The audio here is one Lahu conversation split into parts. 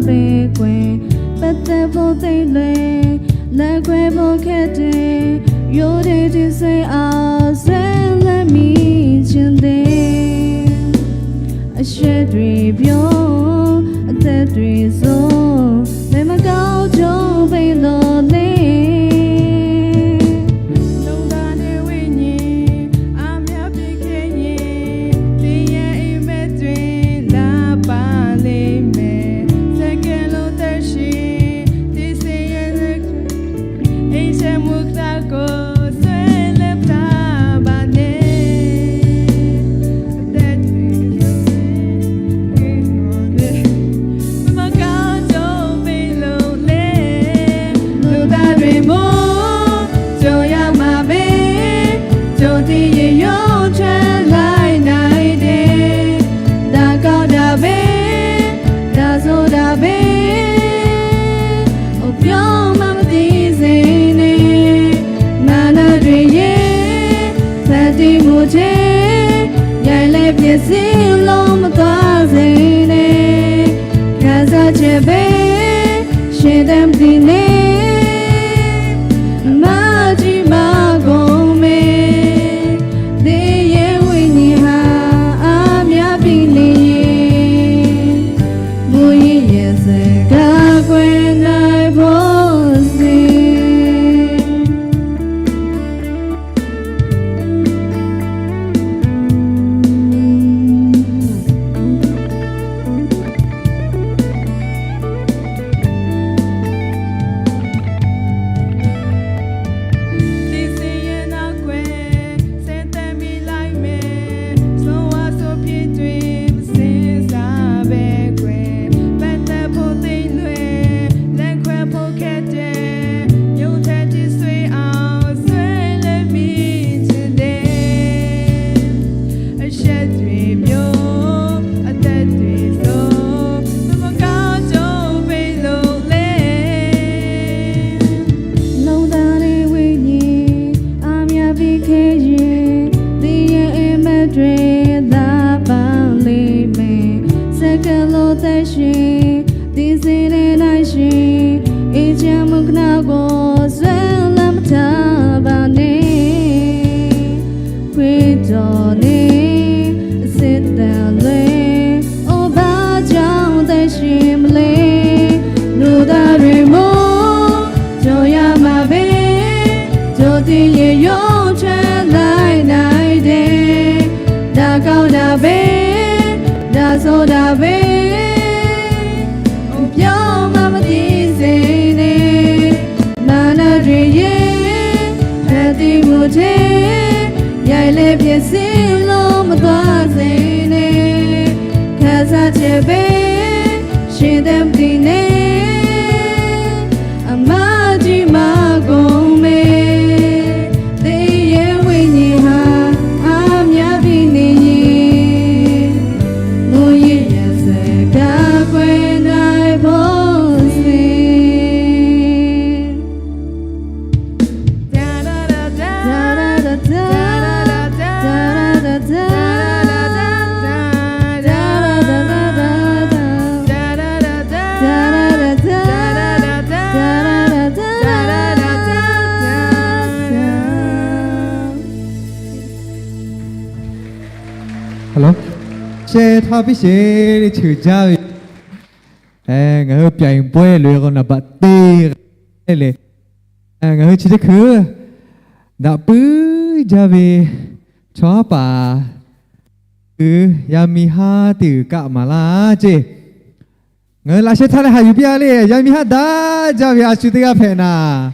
Ve k'o, ပတ်သက်ဖို့ သိလွယ်, လက်ခွဲဖို့ ခက်တယ်, ရိုးရိုးတည်ဆွေ အောင်ဆွေ let meချင်တယ်. အရှက်တွေပြုံး, အသက်တွေဆုံး, ဘယ်မှာကောင်းကျိုးပေးလို့လဲ. လူသားတွေဝိညာဉ် အများဖြစ်ခဲ့ရင် ဒီရဲ့အိမ်မက်တွေ လပ်ပါလိမ့်မယ်. စက္ကန့်လုံးသက်ရှိ ဒီစင်ရဲ့ အိမ်ရှင်မူခါကို ဆွဲလပ်တာပါနဲ့. အသက်တွေ မကောင်းကျိုးပေးလို့လဲ. လူသားတွေမို့ ကြုံရမှာပဲ. ကြုံသိရင် ရုပ်ထွက်လိုက်နိုင်တယ်. ဒါကောင်းတာပဲ, ဒါဆိုးတာပဲ, အို ပြောမှမသိစေနဲ့. မနတွေရဲ့ ဖန်တီးမှုထဲ ရိုက်လဲပျက်စီးလို့ မသွားစေနဲ့. ခံစားချက်ပဲ ရှင်းတယ်မသိနဲ့. အမှားကြီးမှားကုန်မယ်. သင်ရဲ့ဝိညာဉ်ဟာ အများပြီးနေရင် မူရင်းရဲ့စကား ကွယ်နိုင်ဖို့စေ. ဒီစင်ရဲ့နောက်ကွယ် ဆင်းသက်မိလိုက်မယ်. ဆိုးဝါးဆိုးဖြစ်တွေ မစင်စားပဲကွယ်. ပတ်သက်ဖို့သိလွယ်, လက်ခွဲဖို့ခက်တယ်. ရုပ်ထွက်တည်ဆွေအောင် ဆွဲလပ်မိချင်တယ်. အရှက်တွေပြုံး, အသက်တွေဆုံး, ဘယ်မှာကောင်းကျိုးပေးလို့လဲ. လူသားတွေဝိညာဉ် အများပြီးခဲ့ရင် သင်ရဲ့အိမ်မက်တွေ လပ်ပါလိမ့်မယ်. စက္ကန့်လုံးသက်ရှိ ဒီစင်နဲ့ နိုင်ရှိ အေးချမ်းမှုခဏကို ဆွဲလပ်မထားပါနဲ့. ခွေးကြော်နဲ့အစစ်အသံလွဲ, အို ဘာကြောင့်သက်ရှင်မလဲ. လူသားတွေမို့ ကြုံရမှာပဲ. ကြုံသိရင် ရုပ်ထွက်လိုက်နိုင်တယ်. ဒါကောင်းတာပဲ, ဒါဆိုးတာပဲ, အို ပြောမှမသိစေနဲ့. မနတွေရဲ့ ဖန်တီးမှုထဲ ရိုက်လဲပျက်စီးလို့ မသွားစေနဲ့. ခံစားချက်ပဲ ရှင်းတယ်မသိနဲ့. အမှားကြီးမှားကုန်မယ်. သင်ရဲ့ဝိညာဉ်ဟာ အများပြီးနေရင် မူရင်းရဲ့စကား ကွယ်နိုင်ဖို့စေ. ဟယ်လို, ရှယ်ထီၣ် ပ့ၢ်ရှ့ လၢ ceuˬ jaˇ ve, အဲ, ngaˬ hui ပြိုင်ပွဲ loˬ ve k'o နံပါတ် teˇ g'aˇ le, ngaˬ hui chi teˇ hkui daꞈ puiˉ jaˇ ve chaw haˉ paˍ hui yaˇ miˇ haˉ teˇ g'uiˬ kaˆ maˍ laˇ ceˇ. Ngaˬ hui laꞈ sheh htaˇ leh haꞈ yuˬ piˇ a le. Yaˇ miˇ haˉ daꞈ jaˇ ve a shu teˇ g'aˇ hpehꞈ naˍ,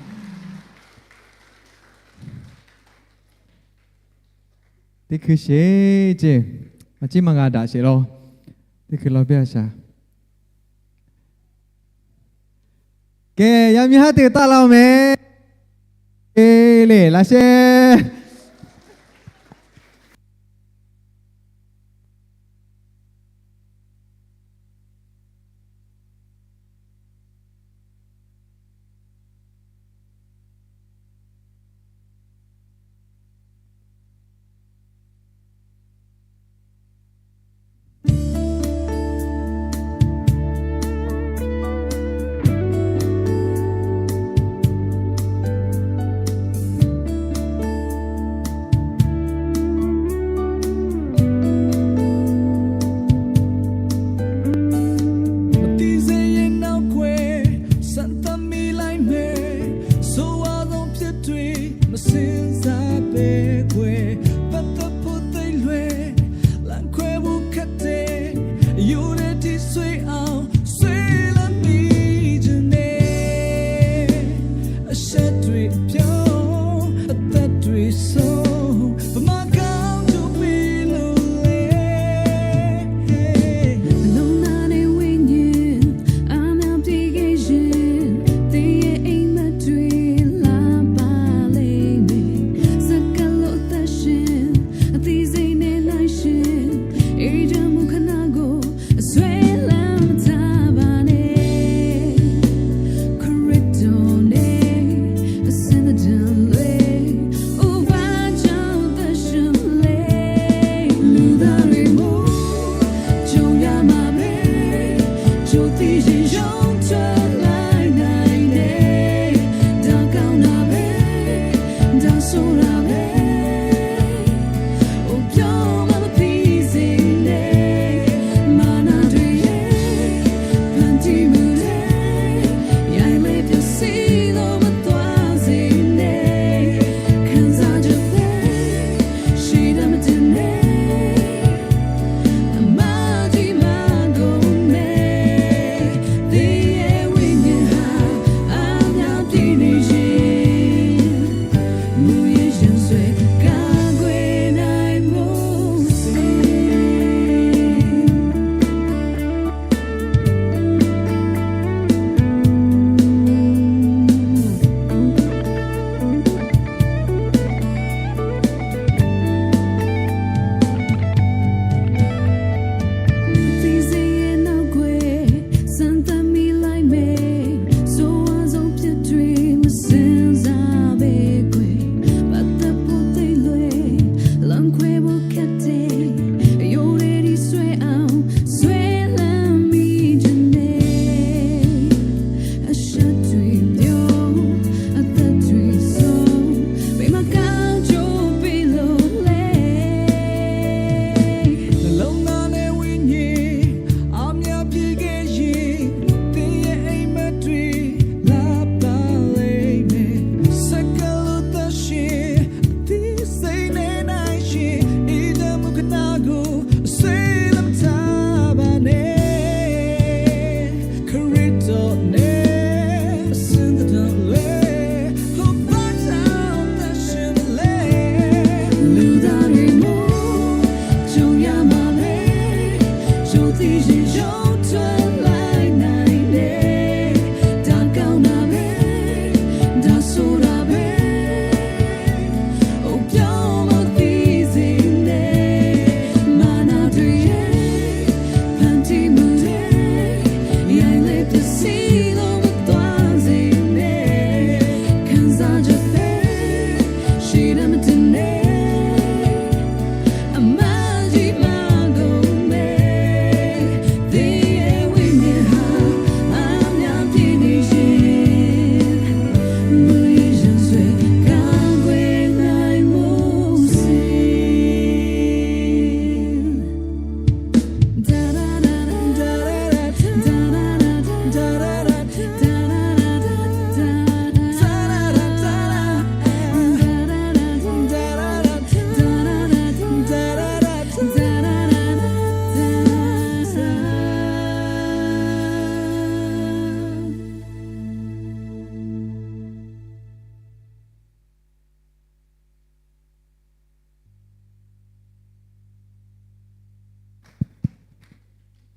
teˇ hkui sheˍ ceˇ. A ciˉ maˇ g'a daꞈ sheˍ law. Teˇ hkui law piˇ a shaˍ. Kehˬ, yaˇ miˇ haˉ teˇ g'uiˬ taˆ laˇ-oˬ mehˍ. E le, laꞈ sheh.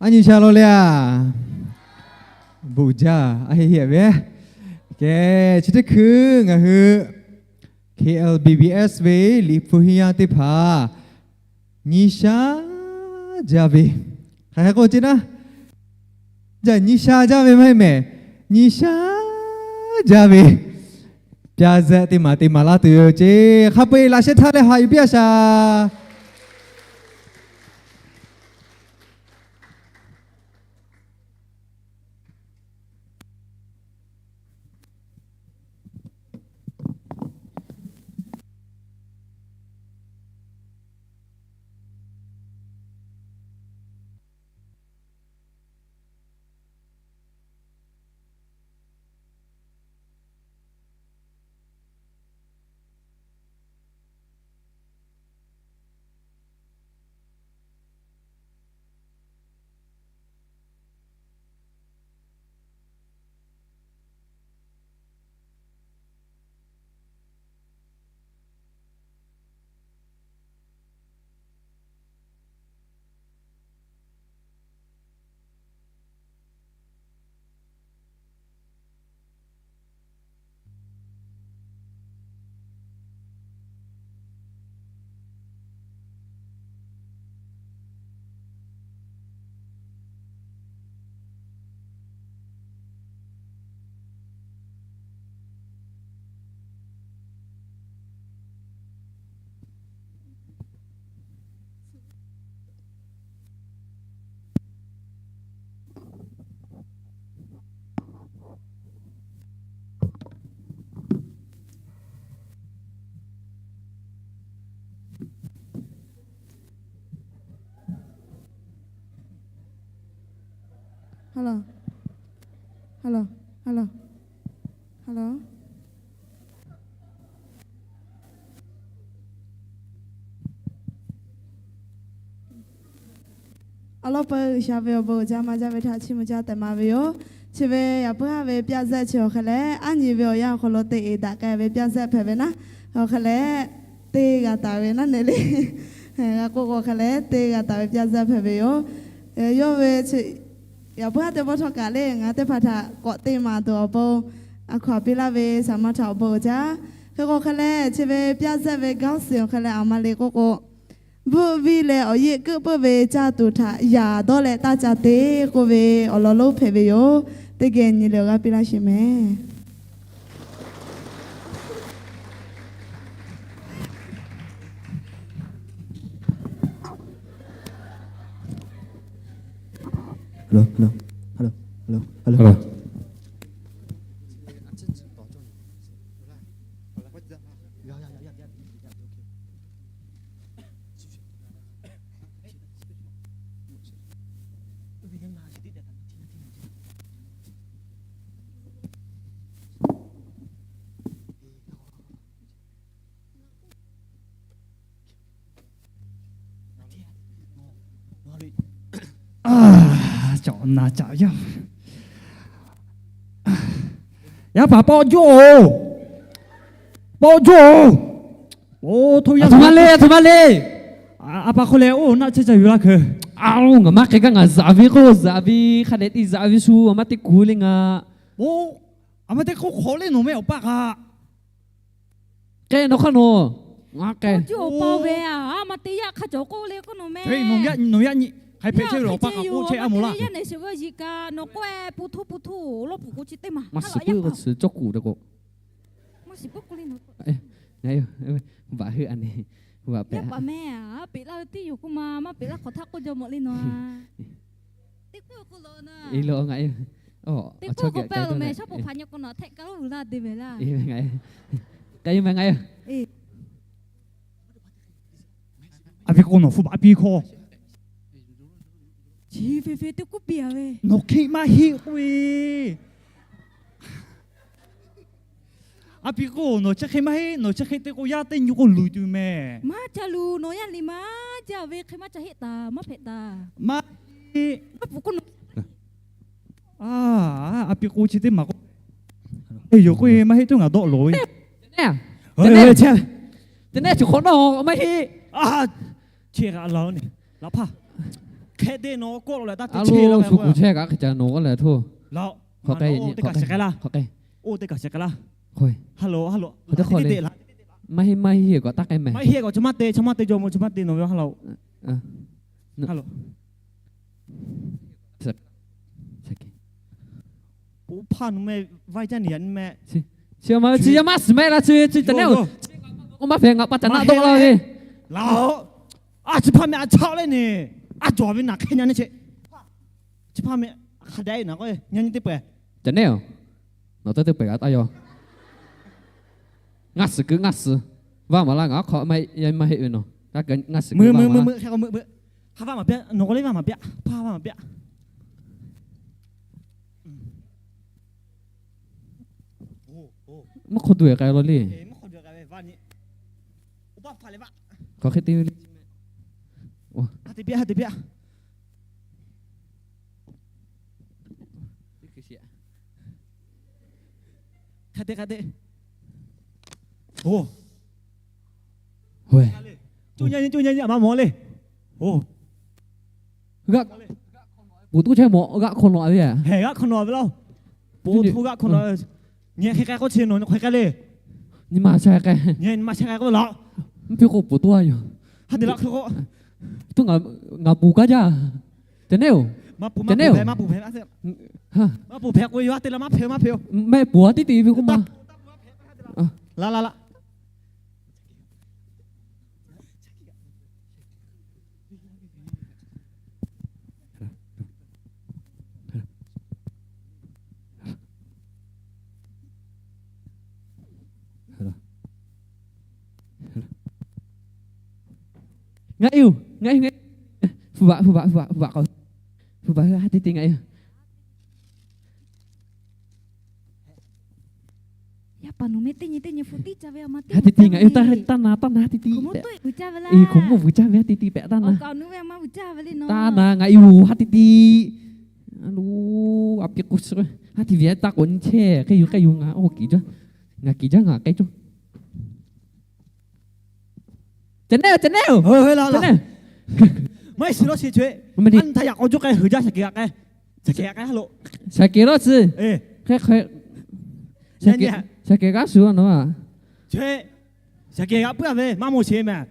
Aˉ nyi sha law le a. Bon jaˇ, a heˆ heˆ ve. Kehˬ, chi teˇ hkui ngaˬ hui K L B B S ve liꞈ hpu hiˉ yaˇ teˇ hpaˍ nyi sha jaˇ ve, hk'aˬ hk'e k'oˆ ce naˉ, jaˇ nyi sha jaˇ ve maˇ heˆ mehˍ, nyi sha jaˇ ve, pyaˇ zehˆ teˇ maˬ te maˍ laˇ tuˬ yoˬ ce. Hk'a peu-eˬ laꞈ sheh htaˇ leh haꞈ yuˬ piˇ a shaˍ. Hello, hello, hello, hello. Awˬ lawn peuˬ G'uiˬsha ve awˬ bon uiˍ jaˇ maˇ jaˇ ve htaꞈ chiˇ mvuh caˇ tehꞈ maˍ ve yoˬ. Chi ve yaꞈ puiˉ haˉ ve ပြဇာတ် chi awˬ hk'e leh, aˉ nyi ve awˬ yanˇ awˬ hk'aw lo te eˍ daꞈ k'ai ve ပြဇာတ် hpehꞈ ve naˉ, awˬ hk'e leh te g'a taˍ ve naˉ ne le. G'a k'oˆ k'o hk'e leh te g'a taˍ ve ပြဇာတ် hpehꞈ ve yoˬ. Yawˇ ve yaꞈ puiˉ haˉ teˇ pawˆ htawˇ kaꞈ le ngaˬ teˇ hpaˍ htaꞈ k'awꞈ te maˍ tuˬ awˬ pon, a hkaw piˇ laˇ ve saˍ ma htaꁣ awˬ bon uiˍ jaˇ. Hk'e k'o hk'e leh chi ve ပြဇာတ် ve ခေါင်းစဉ် awˬ hk'e leh a ma le k'oˆ k'o, bvuhˆ viˇ leh awˬ yeˆ keuˆ peuˇ ve caˇ tuˬ htaꞈ yaꞈ dawˇ leh taˇ ca te k'oˆ ve awˬ lawn lonˉ hpehꞈ ve yoˬ. Teˇ geh nyi leh awˬ g'aˇ piˇ laˇ sheˍ mehˍ. Cawˬ naˍ caꞈ yaˇ, yaˇ paˍ pawˆ joˇ-oˬ, pawˆ joˇ-oˬ. Oˇ htoˇ yaˇ, a htoꞈ ma le, a htoꞈ ma le. A pa hk'oˆ leh oˇ naˆ chehˇ ca yuˬ laˇ hk'e. A, ngaˬ maˇ hk'e gaˇ, ngaˬ zaꞈ ve k'o zaꞈ ve hk'a dehꞈ te zaꞈ ve shu a maˇ teˇ kuˬ le ngaˬ. Oˇ, a maˇ teˇ hk'oˆ hk'awꞈ le nawˬ meh awˬ paˇ kaꞈ. K'ai nawˬ hk'aˇ nawˬ. Ngaˬ k'ai. Awˬ paˇ ve a, a maˇ teˇ yaˇ hk'a cawˬ k'oˆ le k'oˆ nawˬ meh. Nawˬ yaˇ nyi hk'ai hpehꞈ chehˇ ve awˬ paˇ kaꞈ k'oˆ chehˇ a moˍ laˇ. Yaˇ neˬ sheˍ ve yiꞈ kaꞈ nawˬ k'oˆ-e pu htoˇ pu htoˇ lawˇ puˍ k'o chi teˇ maˬ maˇ shiˍ puiˉ k'o chi cawˇ kuˬ te k'o. Maˇ shiˍ puiˉ k'oˆ le nawˬ. Vaꞈ hui a nyi, vaꞈ pehꞈ. Yaˇ paˍ meh a, peꞈ laˇ ve tiˉ yoˬ k'oˆ ma, maˇ peꞈ laˇ hk'awꞈ htaˇ k'oˆ jaw mawꞈ le nawˬ a. Teˇ k'oˆ k'o lo na. Teˇ k'oˆ k'o pehˇ lo meh shaˉ hpu hpaˍ nyi k'o nawˬ htehꞈ ka lo uiˍ laˇ te mehˍ laˇ. K'ai meh ngaˬ. A ve k'o nawˬ hpu baꞈ piˇ hkawˇ. Chi ve ve teˇ k'oˆ piˇ a ve. Nawˬ hk'e maˇ heˆ k'oˆ ve. A pi k'o, nawˬ chi hk'e maˇ heˆ, nawˬ chi hk'e te k'o, yaˇ teˇ nyi k'o luˬ tuˬ mehˍ. Maˇ ca luˬ, nawˬ yaˇ liꞈ maˇ jaˇ ve hk'e maˇ ca heˆ taˍ, maˇ hpehꞈ taˍ. Maˇ heˆ. Maˇ puˬ k'oˆ nawˬ. A pi k'o, chi teˇ maˬ k'o, e yoˬ k'oˆ e maˇ heˆ tuˬ ngaˬ dawˆ loˍ ve. Te nehˇ chi hk'awꞈ nawˇ maˇ heˆ. Chi kaꞈ laˬ-oˬ nehˬ, laꞈ hpaˇ. Hk'e te nawˬ kawˆ la leh taˇ te chehˇ la ve k'o, suh kuˬ chehˇ kaꞈ hk'e ca nawˬ k'oˆ leh htoˇ. Laˬ-oˬ, teˇ kaˬ shiˍ k'ai laˇ. Oˇ teˇ kaˬ shiˍ k'ai laˇ. Hk'e te k'o, maˇ heˆ maˇ heˆ kaꞈ taˇ k'ai mehˍ. Maˇ heˆ kaꞈ chi maˇ te, chi maˇ te jaw mawˬ, chi maˇ te nawˬ ve ha laꞈ-oˬ. Chi ma chi yaˇ maˇ suhˍ mehˆ la chi, chi ca nehˇ-oˬ. K'o maˇ hpehꞈ ngaˬ pa taꞈ naˆ dawˆ laˇ ve. Laˬ-oˬ, a chi hpaˇ meh a chaˆ leh nehˬ, a cawˬ ve naˬ hk'e nyi nehˬ chi. Chi hpaˇ meh hk'a dehꞈ naˬ k'o nyi nyi teˇ pehˍ. Ca nehˇ-oˬ, nawˬ tawˇ teˇ pehˍ g'a taˇ yaw. Ngaˇ suhˍ keu ngaˇ suhˍ, vaˇ maˍ laˇ ngaˬ aˉ hk'aw maˇ heˆ ve nawˬ. Ngaˇ suhˍ keu vaˇ maˍ laˇ. Hk'a vaˇ maˍ piˇ, nawˬ k'o le vaˇ maˍ piˇ, hpaˇ vaˇ maˍ piˇ. Maˇ hk'aw duˬ-e k'ai law le. Hk'aw hk'e te ve le. Hk'e te hk'e te. Oˬ, cuˇ nyi cuˇ nyi a ma mawˬ le. Oˬ, g'aˆ, poˬ toˇ chehˇ mawˬ g'aˆ hk'aw nawꞈ ve. Hehˬ, g'aˆ hk'aw nawꞈ ve laˇ. Poˬ toˇ g'aˆ hk'aw nawꞈ. Nyi hk'e k'ai k'oˆ chi nawˬ nyi hk'e k'ai le. Nyi ma sheh k'ai. Nyi ma sheh k'ai k'oˆ laˬ. Mvuhˇ piˇ k'o poˬ toˇ a yoˬ. Ha te laˇ hk'e k'o, tuˇ ngaˬ puˍ kaˇ jaˇ. Te nehˇ-oˬ, maˇ puˍ, maˇ puˍ hpehꞈ, maˇ puˍ hpehꞈ. Maˇ puˍ hpehꞈ k'o, yawˇ ha te la maˇ hpehꞈ, maˇ hpehꞈ-oˬ. Mehˆ puˍ a tiˉ te ve k'oˆ ma. Laˬ laˬ laˬ. Ngaˬ hui, ngaˬ hui, ngaˬ hui, hpu baꞈ, hpu baꞈ, hpu baꞈ, hpu baꞈ k'o, hpu baꞈ hui ha te te ngaˬ hui. Hk'aˬ ti ti ngaˬ hui taˇ na taˇ na ha ti ti. Eˬ, hk'aˬ mawˇ vuiˬ caˇ ve ha ti ti pehꞈ taˇ na. Taˇ na ngaˬ hui oˬ ha ti ti. A lo, a pi k'o suh ha ti ve taˇ k'awꞈ nyi chehˇ. K'ai yuˬ k'ai yuˬ ngaˬ oˇ kiˍ jaˇ. Ngaˬ kiˍ jaˇ ngaˬ k'ai cawˇ. Cawˬ nehˇ, cawˬ nehˇ oˬ. Maˇ heˆ shiˍ lawˇ shiˍ chaweh. Aˬ htaˇ yaꞈ k'aw juˇ k'ai hui jaˇ shaˍ keˍ g'aꞈ k'ai. Shaˍ keˍ g'aꞈ k'ai. Shaˍ keˍ lawˇ shiˍ. Hk'e hk'e. Shaˍ keˍ g'aꞈ shuˍ a nawˬ a. Shaˍ keˍ g'aꞈ puiˉ a ve maˇ moˍ sheˍ mehˍ.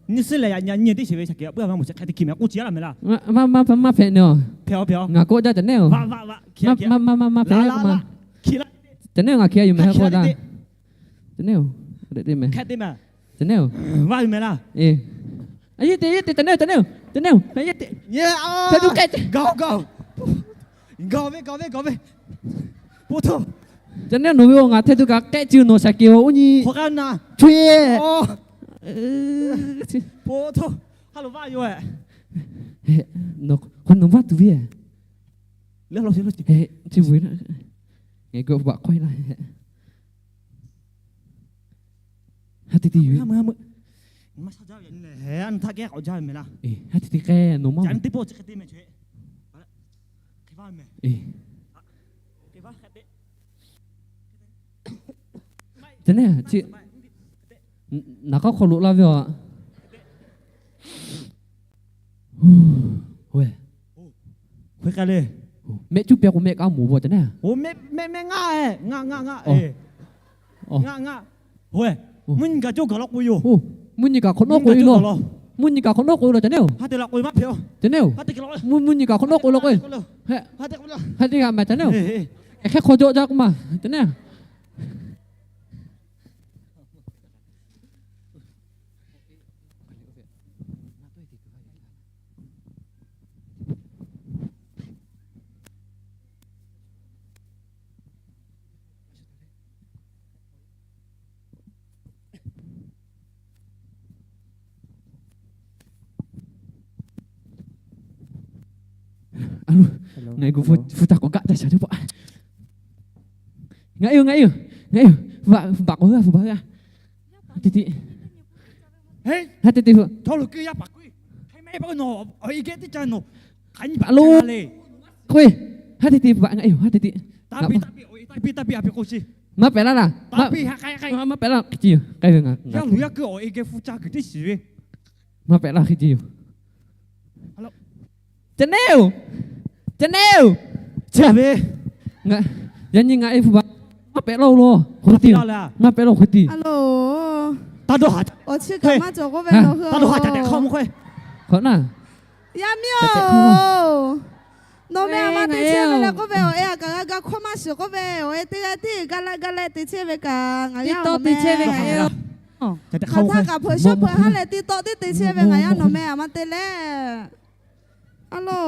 Nyi suhˉ lehˬ yaꞈ nyi teˇ sheˍ ve shaˍ keˍ g'aꞈ puiˉ a maˇ moˍ sheˍ hk'e te kiˬ mehˍ k'oˆ ci a laˬ mehˍ laˇ. Maˇ maˇ maˇ hpehꞈ nehˬ oˬ. Hpehꞈ a hpehꞈ a. Ngaˬ k'oˆ jaˇ cawˬ nehˇ oˬ. Maˇ maˇ maˇ maˇ hpehꞈ k'oˆ ma. Cawˬ nehˇ oˬ, ngaˬ hk'e a yuˬ mehˍ k'oˆ jaˇ. Cawˬ nehˇ oˬ. Te mehˍ. Cawˬ nehˇ oˬ. Vaˇ yuˬ mehˍ laˇ. Eˬ. A yeˇ te yeˇ te cawˬ nehˇ oˬ, cawˬ nehˇ oˬ, cawˬ nehˇ oˬ. A yeˇ te. Ga ga ga ve ga ve ga ve. Po to. Cawˬ nehˇ oˬ, nawˬ ve oˬ ngaˬ hteˇ tuˬ kaꞈ k'ehˆ ci nawˬ shaˍ keˍ oˬ oˇ nyi. Hk'aw k'aˉ na. Cawˬ e. Po to. Ha lo vaˇ yoˬ e. Nawˬ hk'aw nawˬ vaˇ tuˬ ve. Chi vuiˬ na. Ngaˬ g'aꞈ hk'awˇ e laˇ. Ha te te yoˬ. Ha te te k'ai nawˬ maˇ. Te nehˇ, naˍ k'aˉ hk'aw loꞈ laˇ ve a. Mehˆ cuˉ peh k'o mehˆ k'aˉ moˍ bawˬ te nehˇ. Mehˆ mehˆ ngaˇ e, ngaˇ ngaˇ ngaˇ e. Mvuhˇ nyi kaꞈ cawˇ gaˬ law k'o yoˬ. Mvuhˇ nyi kaꞈ hk'awꞈ nawˉ k'oꞈ e law. Mvuhˇ nyi kaꞈ hk'awꞈ nawˉ k'oꞈ e law te nehˇ oˬ. Te nehˇ oˬ. Mvuhˇ nyi kaꞈ hk'awꞈ nawˉ k'oꞈ e law k'o e. Hk'e te g'a mehˍ te nehˇ oˬ. Hk'e hk'aw jawˆ jaˇ k'oˆ ma te nehˇ. A lo, ngaˬ hui gu hpu taˇ k'awꞈ gaˆ taˇ shaˍ teˇ paˆ. Ngaˬ e yoˬ, ngaˬ e yoˬ, ngaˬ e yoˬ. Hpu baˬ k'awꞈ hui a, hpu baˬ hui a. Te te, ha te te, hpu. Hk'e mehˆ pa nawˬ awˬ e geh teˇ ca nawˬ hk'aˬ nyi baˬ lo k'oˆ ve, ha te te hpu baˬ ngaˬ e yoˬ, ha te te. Maˇ pehꞈ laˇ laˇ. Maˇ pehꞈ laˇ. Hk'e te yoˬ, k'ai ve ngaˬ. Yaˇ luˬ yaˇ keu awˬ e geh hpu ca kuiˬ teˇ shiˍ ve. Maˇ pehꞈ laˇ hk'e te yoˬ. Te nehˇ oˬ. Te nehˇ oˬ. Yaꞈ nyi ngaˬ e hpu baˬ maˇ pehꞈ laˇ oˬ law. Hk'e te yoˬ. Maˇ pehꞈ laˇ hk'e te. Awˬ chi kaꞈ maˇ cawˬ k'oˆ ve, nawˬ hui a. Hk'awꞈ naˇ. Yaˇ miˇ oˬ, nawˬ meh a maˇ te chehˇ ve leh k'oˆ ve, awˬ e a kaꞈ g'a ga hkawˇ maˇ shiˍ k'oˆ ve, awˬ e teˇ g'aˇ tiˉ ga laˇ ga leh te chehˇ ve kaꞈ ngaˬ yaˇ awˬ meh. Hk'aˬ htaˇ kaꞈ hpu shawˉ hpu haˉ leh tiˇ tawˆ tiˉ te chehˇ ve ngaˬ yaˇ nawˬ meh a maˇ te leh. A lo,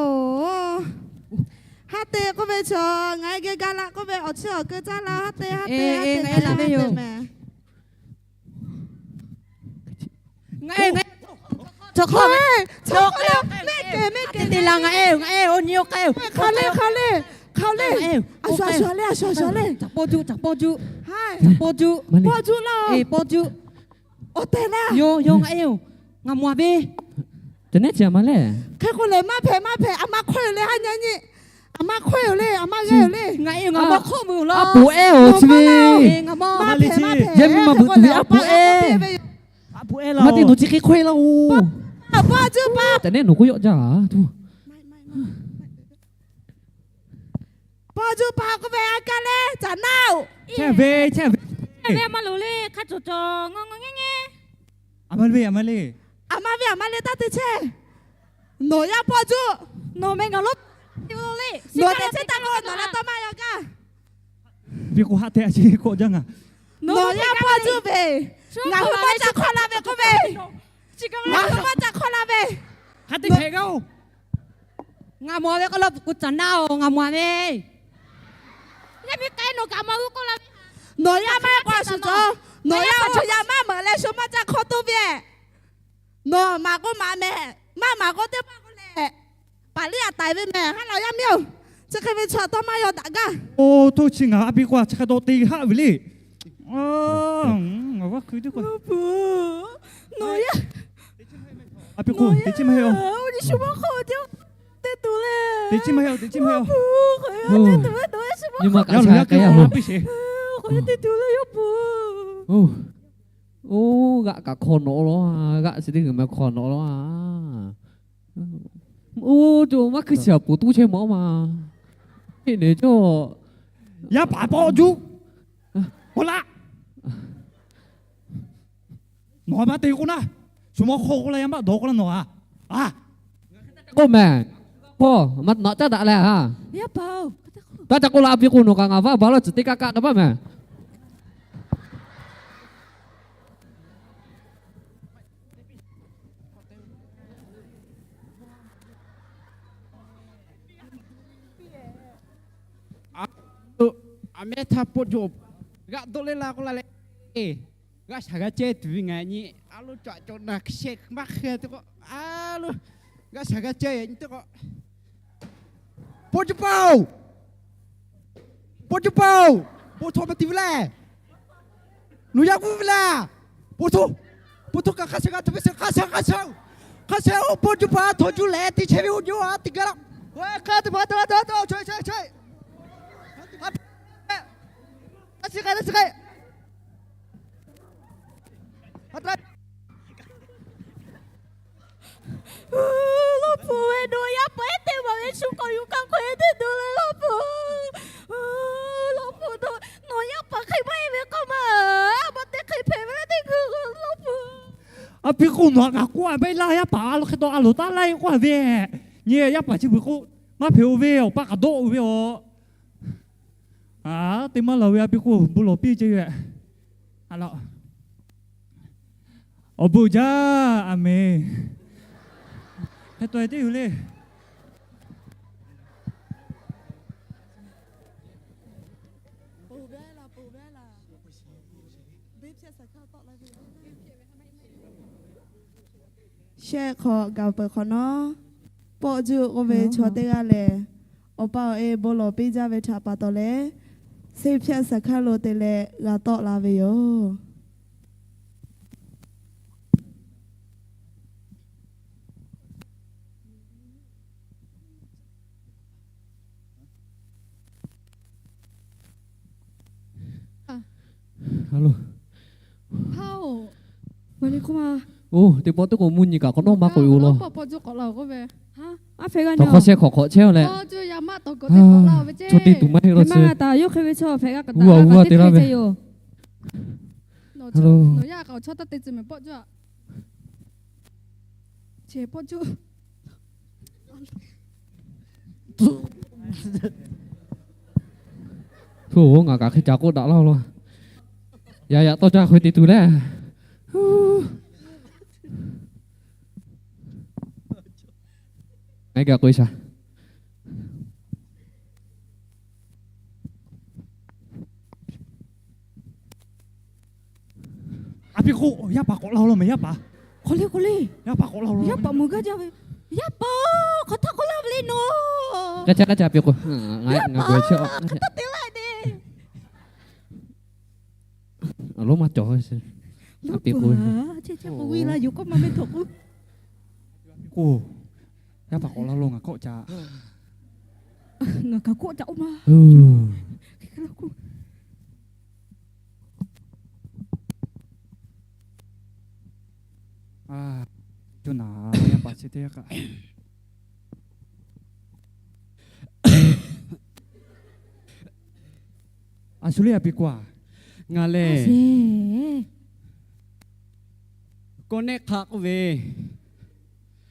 haˉ te k'oˆ ve chaw ngaˬ e geh ga laˇ k'oˆ ve, awˬ chi awˬ keu caˇ la haˉ te haˉ te haˉ te ngaˬ e la ve yoˬ. Ngaˬ e, ngaˬ e, chaw hk'aw ve, chaw hk'aw ve, mehˆ kehˬ mehˆ kehˬ te la ngaˬ e, ngaˬ e oˇ nyi oˇ k'ai-o. Hk'a le hk'a le, hk'a le, a shuˍ a shuˍ le, a shuˍ a shuˍ le. Caˬ pawˇ juˆ, caˬ pawˇ juˆ, caˬ pawˇ juˆ, pawˇ juˆ laˇ, pawˇ juˆ. Awˬ tehˬ le. Yoˬ yoˬ, ngaˬ e yoˬ, ngaˬ mawˬ ve. Te nehˉ chi a ma le. Hk'e k'o lehˬ, maˇ hpehꞈ maˇ hpehꞈ, a ma hk'oˆ yoˬ le, haˉ nyi nyi. A ma hk'oˆ yoˬ le, a ma g'aˇ yoˬ le. Ngaˬ e ngaˬ mawˬ hk'oˆ meuˬ law. A poˍ ehˉ oˬ chi ve. Maˇ hpehꞈ maˇ hpehꞈ, yaˇ miˇ ma beuꞈ tuˬ ve a poˍ ehˉ. Maˇ te nawˬ chi hk'e hk'oˆ e laˇ-oˬ. Te nehˉ nawˬ k'oˆ yawˆ jaˇ. Pawˇ juˆ pa k'oˆ ve a kaˇ leh caꞈ naˇ-oˬ. Chehˇ ve, chehˇ ve, a ma loˬ le, hk'a cawˬ cawˬ ngawˇ ngawˇ ngehˇ ngehˇ. A ma le, a ma le. A ma ve a ma le taˇ te chehˇ. Nawˬ yaˇ pawˇ juˆ. Nawˬ meh ngaˬ lo, nawˬ te chehˇ taˇ k'o nawˬ la tawˇ maˇ yaw gaˇ. Ve k'o haˆ te a chi k'awꞈ jaˇ ngaˬ. Nawˬ yaˇ pawˇ juˆ ve, ngaˬ hui maˇ ca hk'awˇ la ve k'oˆ ve. Ngaˬ hui maˇ ca hk'awˇ la ve. Hk'a te hpehꞈ gaˇ-oˬ. Ngaˬ mawˬ ve k'oˆ lo, k'o caꞈ naˇ-oˬ, ngaˬ mawˬ ve. Yaˇ miˇ k'ai nawˬ kaꞈ maˇ g'uˇ k'oˆ la ve. Nawˬ yaˇ maˇ k'o a shu cawˬ. Nawˬ yaˇ oˇ yaˇ maˇ meuꞈ leh shu maˇ ca hk'awˇ toˇ ve. Nawˬ maˍ k'o maˍ mehˍ, maˇ maˍ k'o teˇ maˇ k'oˆ lehˬ, paˍ liˇ a taiˍ ve mehˍ. Haˉ laˬ yaˇ miˇ-oˬ, chi hk'e ve chaw tawˇ maˇ yaw daꞈ gaˇ. Oˇ, toˇ chi ngaˬ a pi k'o a chi hk'a dawˇ te haˆ ve le. Ngaˬ vaˇ hkui teˇ k'o, nawˬ yaˇ, a pi k'o teꞈ chiˉ maˇ heˆ-oˬ. Shu maˇ hk'aw teˇ tuˬ le. Teꞈ chiˉ maˇ heˆ-oˬ, teꞈ chiˉ maˇ heˆ-oˬ. Nyi ma kaꞈ sha k'ai-a loˬ. Teˇ tuˬ le, yawˇ pu. Oˇ, g'aˆ kaꞈ hk'aw nawꞈ law, g'aˆ chi teˇ g'uiˬ ma hk'aw nawꞈ law. Oˇ, co maˇ hkui shiˍ-a poˬ tuˉ chehˇ mawˬ ma. Heˆ nehˬ cawˇ. Yaˇ paˍ pawˆ juˆ. K'oˆ laˇ. Nawˬ maˇ te k'oˆ naˉ, shu mawˇ hk'aw k'oˆ laˇ, yaˇ maˇ dawˬ k'oˆ laˇ nawˬ-a. A, k'oˆ mehˍ. Hpawˇ maˇ naꞈ caˉ daꞈ leh a. Taˇ ca k'oˆ laˇ, a pi k'o nawˬ kaꞈ ngaˬ vaˇ ba laˇ tcuhˍ teˇ kaˆ kaˆ k'ai baˆ mehˍ. A mehˉ htaˇ pawˆ juˆ, g'aˆ dawˆ leh la k'oˆ la leh, g'aˆ shaˍ g'a ceh tuˬ ve ngaˬ nyi, a lo cawˬ cawˬ naˬ hk'e sheh maˇ hk'e teˇ k'o, a lo g'aˆ shaˍ g'a ceh nyi teˇ k'o, pawˆ juˆ paˍ-oˬ, pawˆ juˆ paˍ-oˬ, bon htaw ma ti ve leh, nawˬ yaˇ k'oˆ ve leh, bon htaw, bon htaw kaꞈ hk'a sheh g'a tuˬ ve sheˍ, hk'a sheh, hk'a sheh, hk'a sheh-oˬ, pawˆ juˆ paˍ htaw juˆ leh te chehˇ ve oˇ jaˇ a teˇ gaˇ laˇ. Hk'a te ma te ma te ma te, chaweh chaweh chaweh. A, a chi k'ai, a chi k'ai. Lawˇ hpu-e, nawˬ yaˇ paˍ ehˉ teˇ maˬ ve shu k'awꞈ yuˬ kaꞈ k'oꞈ-e teˇ tuˬ le, Lawˇ hpu. Lawˇ hpu, nawˬ yaˇ paˍ hk'e maˇ heˆ ve k'oˆ ma, a ma te hk'e hpehꞈ ve le teˇ hkui, Lawˇ hpu. A pi k'o nawˬ htaꞈ ngaˬ k'oˆ-a, maˇ heˆ laˇ, yaˇ paˍ a lo hk'e taw a loˍ taˉ laˇ-e k'oˆ-a ve. Nyi yaˇ paˍ chi beuꞈ k'o maˇ hpehꞈ-o ve, awˬ pa kaꞈ dawˆ-o ve-aˬ. A, teˇ maˇ laˬ ve a pi k'o bon lawˬ piˇ ceh ve. Awˬ bon jaˇ, aˍmenˍ. Hk'e taw-e teˇ yoˬ le. Shehˆ hk'awꞈ gaˬ peuˬ hk'awꞈ nawˉ, pawˆ juˆ k'oˆ ve chaw teˇ g'aˇ lehˬ, awˬ pa awˬ e bon lawˬ piˇ jaˇ ve htaꞈ pa taw leh, Seˇ hpyaˆ saˍ hkaˇ lo te leh g'a tawˆ la ve yoˬ. Oˇ, teˇ pawˆ teˇ k'o mvuhˇ nyi kaꞈ k'awꞈ nawˉ maˇ k'oꞈ-e-o law. Tawˬ hkawˇ shehˆ hk'awꞈ hk'awꞈ chehˇ-a leh, chaw te tuˬ maˇ heˆ law chi. G'uˇ-a g'uˇ-a te laˇ ve. Hto, ngaˬ kaꞈ hk'e ca k'oˆ daꞈ laˇ law. Yaꞈ yaꞈ tawˇ caˇ hk'e te tuˬ le. Ngaˬ kaꞈ k'oˆ-e shaˍ. A pi k'o, yaˇ paˍ k'awꞈ la law mehˍ, yaˇ paˍ. Hk'aw le, hk'aw le. Yaˇ paˍ k'awꞈ la law. Yaˇ paˍ mawˬ gaˇ jaˇ ve. Yaˇ paˍ, hk'aˬ htaˇ k'awꞈ la ve le nawˬ. Ka ca, ka ca a pi k'o. Yaˇ paˍ, hk'aˬ htaˇ te laˇ de. A lonˉ maˇ cawˬ. A pi k'o, k'o, yaˇ paˍ k'awꞈ la law, ngaˬ kawˆ ca. Ngaˬ kaꞈ kawˆ ca oˇ ma. Cuˇ naˍ, yaˇ paˍ chi teˇ g'aˇ kaꞈ. A shu le, a pi k'o-a. Ngaˬ lehˬ, kawˆ nehˆ hk'aˆ k'oˆ ve,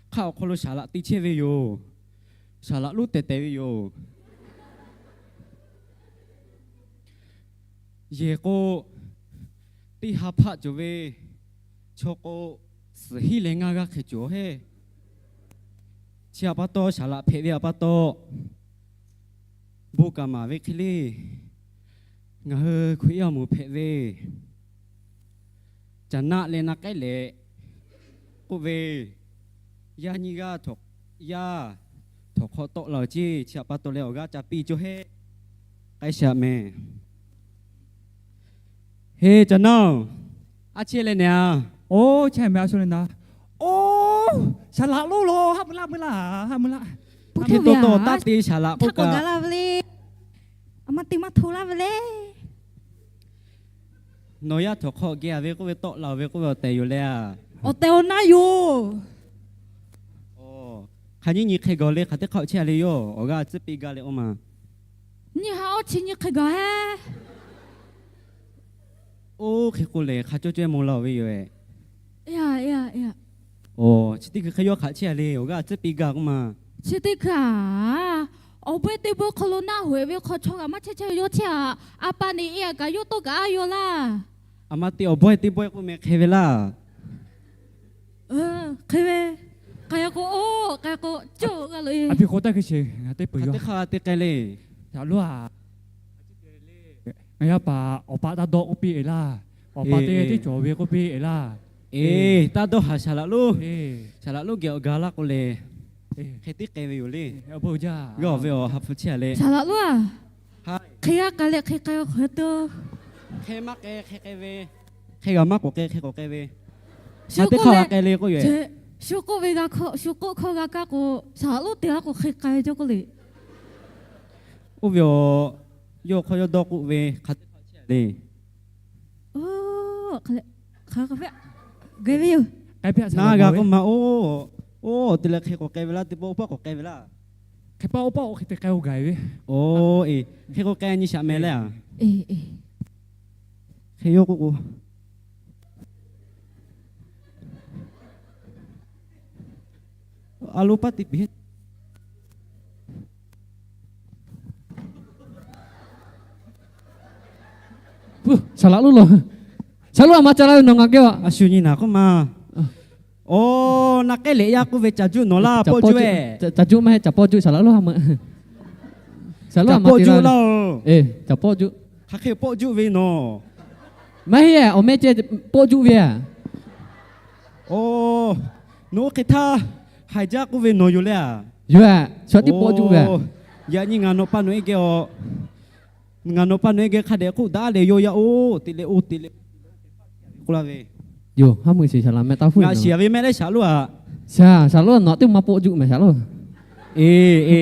hk'aˆ awˬ hk'aw lo saˍ laꞈ te chehˇ ve yoˬ. Saˍ laꞈ lonˉ tehˬ tehˬ ve yoˬ. Yehˬ k'o, teˇ ha hpaˆ cawˬ ve chaw k'o, suhˍ hiˉ leh ngaˇ g'aˇ hk'e cawˬ heˆ. Chi htaꞈ pa taw, saˍ laꞈ hpehꞈ ve htaꞈ pa taw, bon kaꞈ maˍ ve hk'e le. Ngaˬ hui Hkriꞈ yaˇ awˬ moˍ hpehꞈ ve, caˬ naˆ leh na k'ehˉ leh k'oˆ ve, yaˇ nyiˇ g'aˇ yaˇ htawnˍ hk'aw tawˆ la-oˬ ceˇ. Chi htaꞈ pa taw leh awˬ g'aˇ ca piˇ cawˇ heˆ. K'ai shaˍ mehˍ. He, caˬ naˇ-oˬ, a chehˇ leh nehˬ a. Oˇ, chehˇ meh a shu le na. Oˇ, saˍ laꞈ lonˉ lo, ha mui laˇ, mui laˇ, ha mui laˇ. Hk'e to to taˇ te saˍ laꞈ k'oˆ kaꞈ, a maˇ te maˇ hto laˇ ve le. Nawˬ yaˇ htawnˍ hk'aw geh a ve k'oˆ ve, tawˆ la ve k'oˆ ve awˬ tehˬ yoˬ le a. Awˬ tehˬ awˬ na yoˬ. Hk'aˬ nyiˇ nyi hk'e gaˬ le, hk'aˬ teˇ hk'aˆ chehˇ a le yoˬ. Awˬ g'aˇ tcuhˉ piˇ gaˇ leh oˇ ma. Nyiˇ ha awˇ chi nyi hk'e gaˬ he. Oˇ hk'e k'o lehˬ, hk'a cawˇ cawˇ mawˬ la-oˬ ve yoˬ. Chi teˇ hkui hk'e yawˇ hk'aˬ chehˇ a le, awˬ g'aˇ tcuhˉ piˇ gaˇ k'oˆ ma. Chi teˇ hkui a, awˬ bawehˇ teˇ bawehˇ hk'aw lo naˆ hoꞈ ve hk'aw chaw kaꞈ maˇ chehˇ chehˇ ve yawˇ chehˇ a. A pa neꞈ e a kaꞈ yawˇ tawˇ kaꞈ a yaw laˇ. A ma te awˬ bawehˇ teˇ bawehˇ k'oˆ meh hk'e ve laˇ. Hk'e ve, k'ai k'o, oˇ k'ai k'o, cawˇ g'a lo e. A pi k'o taˇ hkui sheˍ, ngaˬ teˇ peuˬ yoˬ. Teˇ hk'aˇ teˇ k'ai le. Saˍ laꞈ lonˉ a, ngaˬ yaˇ paˍ awˬ pa taˇ dawˇ k'oˆ piˇ e laˇ. Awˬ pa te teˇ cawˬ ve k'oˆ piˇ e laˇ. E, taˇ dawˇ haˍ saˍ laꞈ lonˉ. Saˍ laꞈ lonˉ geh awˬ ga laˇ k'o le, hk'e teˇ k'ai ve yoˬ le. G'aˇ ve awˬ ha hpu chehˇ a le. Saˍ laꞈ lonˉ a, hk'e g'a k'ai leh hk'e k'ai ve hk'e te. Hk'e maˇ k'ai, hk'e k'ai ve. Hk'e g'a maˇ k'oꞈ k'ai, hk'e k'oꞈ k'ai ve. Shu teˇ hk'aˇ g'a k'ai le k'oˆ yoˬ. Shu k'oˆ ve g'a hkawˇ, shu k'oˆ hkawˇ g'a kaˇ k'o, saˍ laꞈ lonˉ te laˇ k'o hk'e k'ai ve cawˇ k'oˆ le. Oˇ ve awˬ, yawˇ hk'aw yawˇ dawˇ k'oˆ ve hk'aˬ teˇ hk'aˇ chehˇ a le. Oˇ, hk'aˬ hk'e g'a ve yoˬ. Naˆ g'a k'oˆ ma oˇ, oˇ te leh hk'e k'oꞈ k'ai ve laˇ, teˇ pawˆ oˇ pawˆ k'oꞈ k'ai ve laˇ. Hk'e paˇ oˇ pawˆ hk'e te k'ai oˇ gaˬ ve. Oˇ, e, hk'e k'oꞈ k'ai nyi shaꞈ meh le a. Hk'e yawˇ k'oˆ k'o, a lo paˇ te piˍ. Saˍ laꞈ lonˉ lo, saˍ laꞈ lonˉ a ma ca laˇ ve nawˬ ngaˬ geh a. A shu nyi naˍ k'oˆ ma. Oˇ, na k'ehˉ lehꞈ yaˇ k'oˆ ve caˬ juˆ nawˬ laˇ pawˆ juˆ e. Caˬ juˆ maˇ heˆ, caˬ pawˆ juˆ saˍ laꞈ lonˉ ha ma. Saˍ laꞈ lonˉ a ma pawˆ juˆ laˇ. E, caˬ pawˆ juˆ. Hk'aˬ hk'e pawˆ juˆ ve nawˬ. Maˇ heˆ, awˬ meh ceh pawˆ juˆ ve a. Oˇ, nawˬ oˇ hk'e htaˇ haiˬ jaˇ k'oˆ ve nawˬ yoˬ le a. Yoˬ a, chaw tiˉ pawˆ juˆ ve a. Yaꞈ nyi ngaˬ nawˬ pa nawˬ e geh a, ngaˬ nawˬ pa nawˬ e geh hk'a dehꞈ k'oˆ daꞈ leh yawˇ yaˇ oˇ te leh oˇ te leh k'oˆ laˇ ve. Yoˬ, ha mui shiˍ saˍ laꞈ meh taˇ hpuˇ. Ngaˬ shiˍ a ve meh leh saˍ laꞈ lonˉ a. Saˍ laꞈ lonˉ nawˬ teˇ ma pawˆ juˆ meh saˍ laꞈ lonˉ. E, e,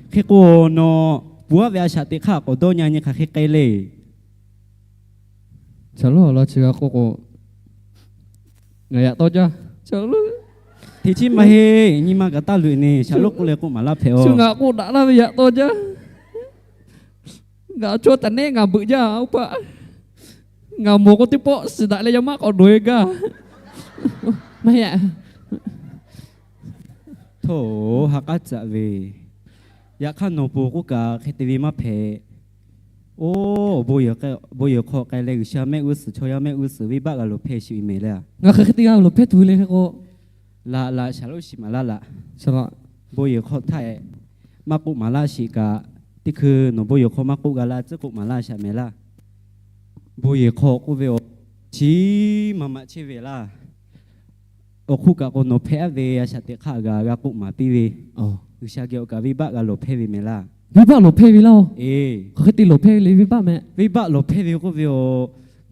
hk'e k'o nawˬ puˍ aˉ ve a shaꞈ teꞈ hk'aˇ k'awꞈ dawˇ nyi nyi hk'aˬ hk'e k'ai le. Saˍ laꞈ lonˉ awˬ lawn chi g'a k'oˆ k'o, ngaˬ yaꞈ taw jaˇ. Saˍ laꞈ lonˉ, hteꞈ chiˉ maˇ heˆ, nyi ma kaꞈ taˇ luꞈ ne, saˍ laꞈ lonˉ k'oˆ leh k'oˆ maˍ laˇ hpehꞈ a. Shu ngaˬ k'oˆ daꞈ laˇ ve yaꞈ taw jaˇ. Ngaˬ chaw taˍ nehˉ ngaˬ beuꞈ jaˇ oˇ paˆ. Ngaˬ mawˬ k'o teˇ pawˆ shiˍ daꞈ leh yaˇ maˇ k'awꞈ dawˬ e gaˇ. Maˇ heˆ. Hto, ha k'aˉ caꞈ ve. Yaꞈ hk'aˇ nawˬ pon k'oˆ kaꞈ hk'e te ve maˇ hpehꞈ. Oˇ, bon yehˬ hk'aw k'ai leh G'uiˬsha mehˆ g'uˇ suhˍ, chaw yaˇ mehˆ g'uˇ suhˍ venˇbaˆ g'a loˍ hpehˇ sheˍ ve mehˍ le a. Ngaˬ hk'aˬ hk'e te g'a loˍ hpehˇ tuˬ le hk'e k'o. Laꞈ laꞈ, saˍ laꞈ lonˉ shiˍ maˍ laˇ laꞈ. Bon yehˬ hk'aw htaˇ maˇ k'oˆ maˍ laˇ sheˍ kaꞈ, teˇ hkui nawˬ bon yehˬ hk'aw maˇ k'oˆ g'a laˇ, tcuhˉ k'oˆ maˍ laˇ shaꞈ mehˍ laˇ. Bon yehˬ hk'aw k'oˆ ve awˬ chi maˍ maꞈ chehˇ ve laˇ. Awˬ hk'oˆ kaꞈ k'o nawˬ hpehꞈ aˉ ve a shaꞈ teꞈ hk'aˇ g'a g'a k'oˆ maˍ piˇ ve, G'uiˬsha geh awˬ kaꞈ venˇbaˆ g'a loˍ hpehˇ ve mehˍ laˇ. Venˇbaˆ loˍ hpehˇ ve laˇ. Hk'aˬ hk'e te loˍ hpehˇ ve le venˇbaˆ meh. Venˇbaˆ loˍ hpehˇ ve k'oˆ ve a,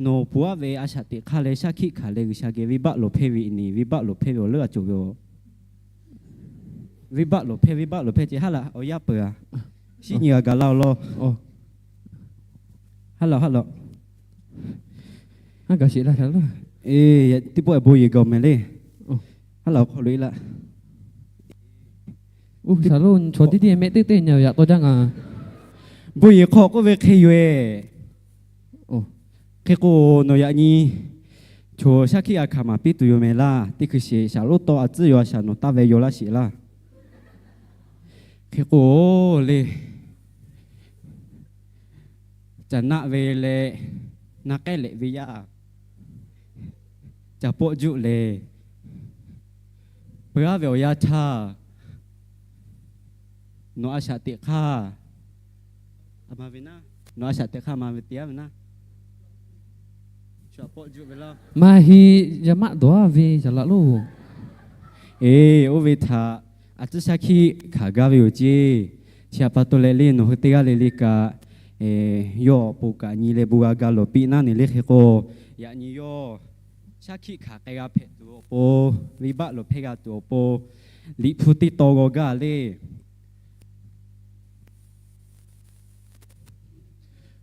nawˬ puˍ aˉ ve a shaꞈ teꞈ hk'aˇ leh shaˉ hkiˆ hkanˍ leh G'uiˬsha geh venˇbaˆ loˍ hpehˇ ve i ni, venˇbaˆ loˍ hpehˇ ve awˬ leuˉ a cawˬ ve a. Venˇbaˆ loˍ hpehˇ, venˇbaˆ loˍ hpehˇ ce haˉ laꞈ awˬ yaˇ peuˬ a. Shinˉ nyi g'a gaˬ laˇ awˬ lawn. Haˉ laꞈ, haˉ laꞈ. Haˉ gaˬ sheˍ laˇ shaˍ laꞈ. Teˇ pawˆ bon yehˬ gaˬ mehˍ le. Haˉ laꞈ awˬ hk'aw lo e laˇ. Oˇ, shaˍ laꞈ chaw tiˉ tiˉ mehˆ teˇ teˇ nyi yaꞈ taw jaˇ ngaˬ. Bon yehˬ hk'aw k'oˆ ve hk'e yoˬ e. Hk'e k'o nawˬ yaꞈ nyi chaw shaˉ hkiˆ g'a hkanˍ maˍ piˇ tuˬ yoˬ mehˍ laˇ. Teˇ hkui sheˍ shaˍ laꞈ tawˇ a tcuhˉ yaw a shaˍ nawˬ taˇ ve yaw laˇ sheˍ laˇ. Hk'e k'o le, caˬ naˆ ve leh, na k'ehˉ lehꞈ ve yaˇ, caˬ pawˆ juˆ lehˬ, peuˬ aˉ ve awˬ yanˇ htaˇ, nawˬ a shaꞈ teꞈ hk'aˇ, a ma ve naˉ, nawˬ a shaꞈ teꞈ hk'aˇ ma ve te aˉ ve naˉ, shu a pawˆ juˆ ve laˇ. Maˇ heˆ, yaˇ maˆ dawˬ aˉ ve shaˍ laꞈ lonˉ. Eˬ, oˇ ve htaꞈ a tcuhˉ shaˉ hkiˆ hkanˍ gaˇ ve yoˬ ceˇ. Chi htaꞈ pa taw leh le nawˬ hui teˇ g'aˇ le le kaꞈ, yawˇ awˬ pon kaꞈ nyi leh bon g'a ga lawˬ piˇ naˉ ne le hk'e k'o, yaꞈ nyi yawˇ shaˉ hkiˆ hkanˍ k'ai g'a hpehꞈ tuˬ awˬ pon, venˇbaˆ lawˬ hpehˇ g'a tuˬ awˬ pon, Liꞈ hpu teˇ tawn g'aw gaˇ le.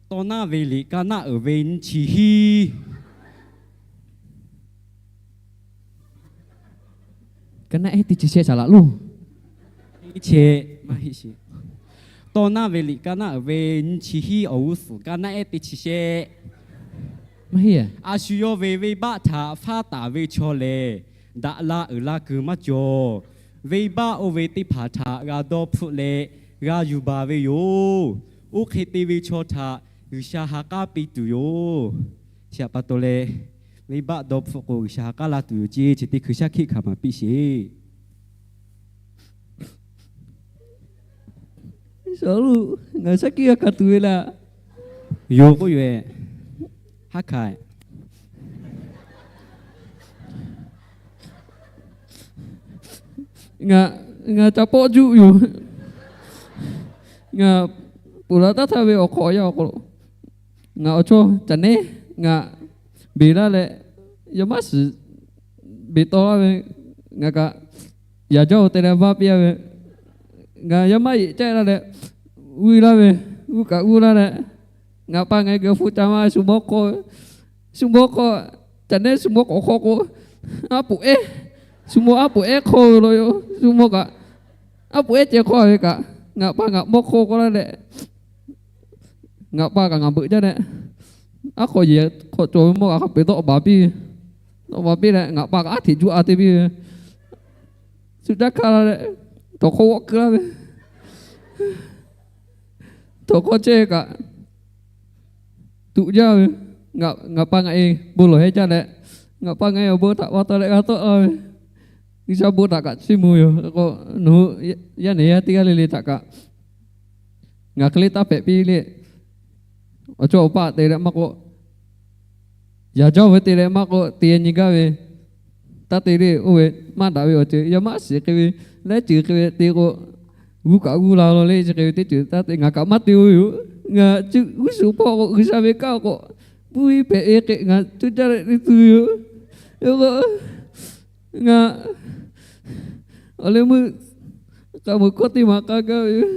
Tawˇ naˉ ve liꞈ kaˇ naˆ uiˍ ve nyiˇ chi hiˉ. Kaˇ naˆ ehˉ teˇ chi shehˆ shaˍ laꞈ loˬ. Tawˇ naˉ ve liꞈ kaˇ naˆ uiˍ ve nyiˇ chi hiˉ awˬ g'uˇ suhˍ kaˇ naˆ ehˉ teˇ chi shehˆ. A shu yawˇ ve venˇbaˆ htaꞈ faˉ taˍ ve chaw lehˬ, daꞈ la uiˍ la kuiˬ maˇ cawˬ. Venˇbaˆ oˇ ve teˇ hpaˍ htaꞈ g'a dawˇ hpfuhˆ leh g'a yuˬ baˬ ve yoˬ. Oˇ hk'e te ve chaw htaꞈ G'uiˬsha ha k'aˉ piˇ tuˬ yoˬ. Chi htaꞈ pa taw leh, venˇbaˆ dawˇ hpfuhˆ k'o G'uiˬsha ha k'aˉ laˇ tuˬ yoˬ ceˇ. Chi teˇ hkui shaˉ hkiˆ hkanˍ maˍ piˇ sheˍ. Ngaˬ shaˉ hkiˆ g'a hkanˍ tuˬ ve laˇ. Yoˬ k'oˆ yoˬ. Haˉ hkanˍ. Ngaˬ, ngaˬ ca pawˆ juˆ yoˬ. Ngaˬ ponˬ laˬ taˉ htaˇ ve awˬ hk'aw yaˇ awˬ hk'aw lo ngaˬ awˬ chawˇ caꞈ nehˉ ngaˬ beˬ laˇ leh, yaˇ maˇ shiˍ beˬ taw laˇ ve, ngaˬ kaꞈ yaˍ jawˇ te leh vaˇ piˇ a ve, ngaˬ yaˇ maˇ yeꞈ caˇ laˇ leh, g'uˇ laˇ ve, g'uˇ kaꞈ g'uˇ laˇ leh, ngaˬ pa ngaˬ geh hpu ca maˇ shu mawˇ hk'aw, shu mawˇ hk'aw, caꞈ nehˉ shu mawˇ k'awꞈ hk'aw k'o, aˉ poꞈ ehˉ, shu mawˇ aˉ poꞈ ehˉ hk'aw ve law yoˬ. Shu mawˇ kaꞈ aˉ poꞈ ehˉ ceh hk'aw ve kaꞈ, ngaˬ pa ngaˬ mawˇ hk'aw k'oˆ laˇ leh, ngaˬ pa kaꞈ ngaˬ beuꞈ jaˇ leh, aˉ hk'aw yehˬ hk'aw cawˬ ve mawˇ kaꞈ hk'a peu tawˆ baˬ piˇ ve, tawˆ baˬ piˇ leh ngaˬ pa kaꞈ aˉ hteꞈ juˇ a te piˇ ve, shu caˇ hkaˇ laˇ leh, tawˬ hk'aw g'awˆ keu laˇ ve, tawˬ hk'aw chehˇ kaꞈ tuꞈ jaˇ ve, ngaˬ pa ngaˬ e bon lawˬ heh jaˇ leh, ngaˬ pa ngaˬ e awˬ bon htaꞈ pa taw leh g'a tawˆ la ve, G'uiˬsha bon htaꞈ kaꞈ chiˇ mvuh yoˬ k'o, nawˬ hui yaˇ nehˬ yaˇ teˇ g'aˇ le le htaꞈ kaꞈ ngaˬ hk'e le taˇ hpehꞈ piˇ le. Awˬ chawˇ awˬ paˆ te leh maˇ k'oˆ, yaˍ jawˇ ve te leh maˇ k'oˆ, te nyi gaˇ ve taˇ te le. Oˇ ve maˇ daꞈ ve awˬ ceuˬ yaˇ maˇ shiˍ hk'e ve, laiˉ ceuˬ hk'e ve te k'o, g'uˇ kaꞈ g'uˇ la law le. Chi hk'e ve teˇ ceuˬ taˇ te, ngaˬ kaꞈ maˇ te oˇ ve yoˬ. Ngaˬ cuˇ g'uˇ suhˍ hpawˇ k'o G'uiˬsha ve kanˉ k'o, puiˉ hpehꞈ ve hk'e ngaˬ cuˇ caˇ leh te tuˬ yoˬ. Ngaˬ awˬ leh meuˇ k'a meuˬ hkawˇ teˇ maˬ k'a gaˇ ve yoˬ.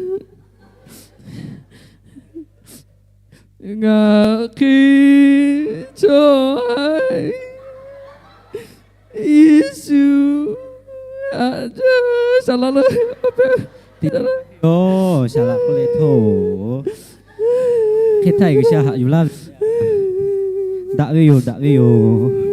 Ngaˬ hk'e chaw Yeˍsuˆ a, saˍ laꞈ lo, saˍ laꞈ k'oˆ leh htoˇ, hk'e htaˇ G'uiˬsha haꞈ yuˬ laˇ ve, daꞈ ve yoˬ, daꞈ ve yoˬ.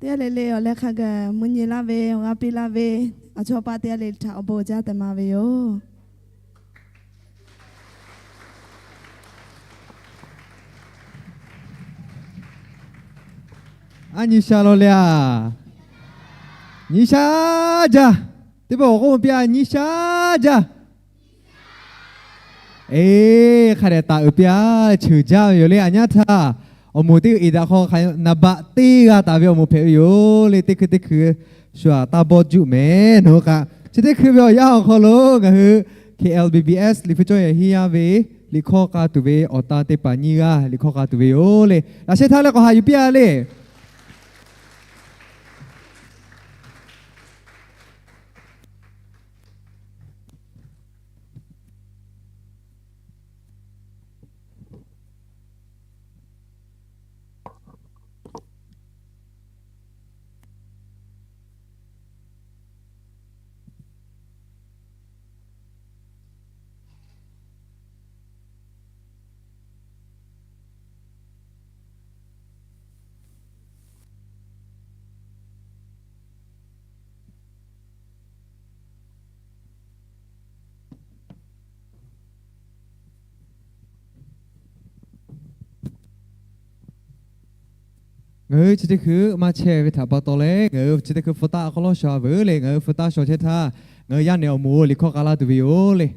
Teˇ g'aˇ le le awˬ leh hk'a gaˬ mvuhˇ nyi laˇ ve, awˬ g'aˇ piˇ laˇ ve, awˬ chawˇ paˆ teˇ g'aˇ le le htaꞈ awˬ bon jaˇ tehꞈ ma ve yoˬ. Aˉ nyi sha law le a. Nyi sha jaˇ. Teˇ pawˆ awˬ k'oˆ piˇ a, nyi sha jaˇ. Eˬ, hk'a dehꞈ taˍ uiˍ piˇ a, cheuˬ jaˇ ve yoˬ le. Aˬ nyaˇ htaˇ awˬ moˍ teˇ g'aˇ eˍ daꞈ hk'aw hk'a naˍ baꞈ teˇ g'aˇ taˍ ve awˬ moˍ hpehꞈ ve yoˬ le. Teˇ hkui teˇ hkui shu aꞈ taˇ bawˇ juˆ mehˍ nawˬ hui k'aꞈ. Chi teˇ hkui ve awˬ yanˇ awˬ hk'aw lo ngaˬ hui K L B B S liꞈ hpu cawˇ yehˬ hinˉ yaˇ ve liꞈ hkawˇ k'a tuˬ ve awˬ tan teˇ hpaˍ nyiˇ g'aˇ liꞈ hkawˇ k'a tuˬ ve yoˬ le. Laꞈ sheh htaˇ leh k'awꞈ haꞈ yuˬ piˇ a le. Ngaˬ hui chi teˇ hkui maˇ chehˇ ve htaꞈ pa taw leh, ngaˬ hui chi teˇ hkui hpu taˆ hk'aw lawˉ shaw veuˬ le. Ngaˬ hui hpu taˆ shaw chehˇ htaˇ, ngaˬ hui yaˇ nehˬ awˬ moˍ liꞈ hkawˇ k'a laˇ tuˬ ve yoˬ le.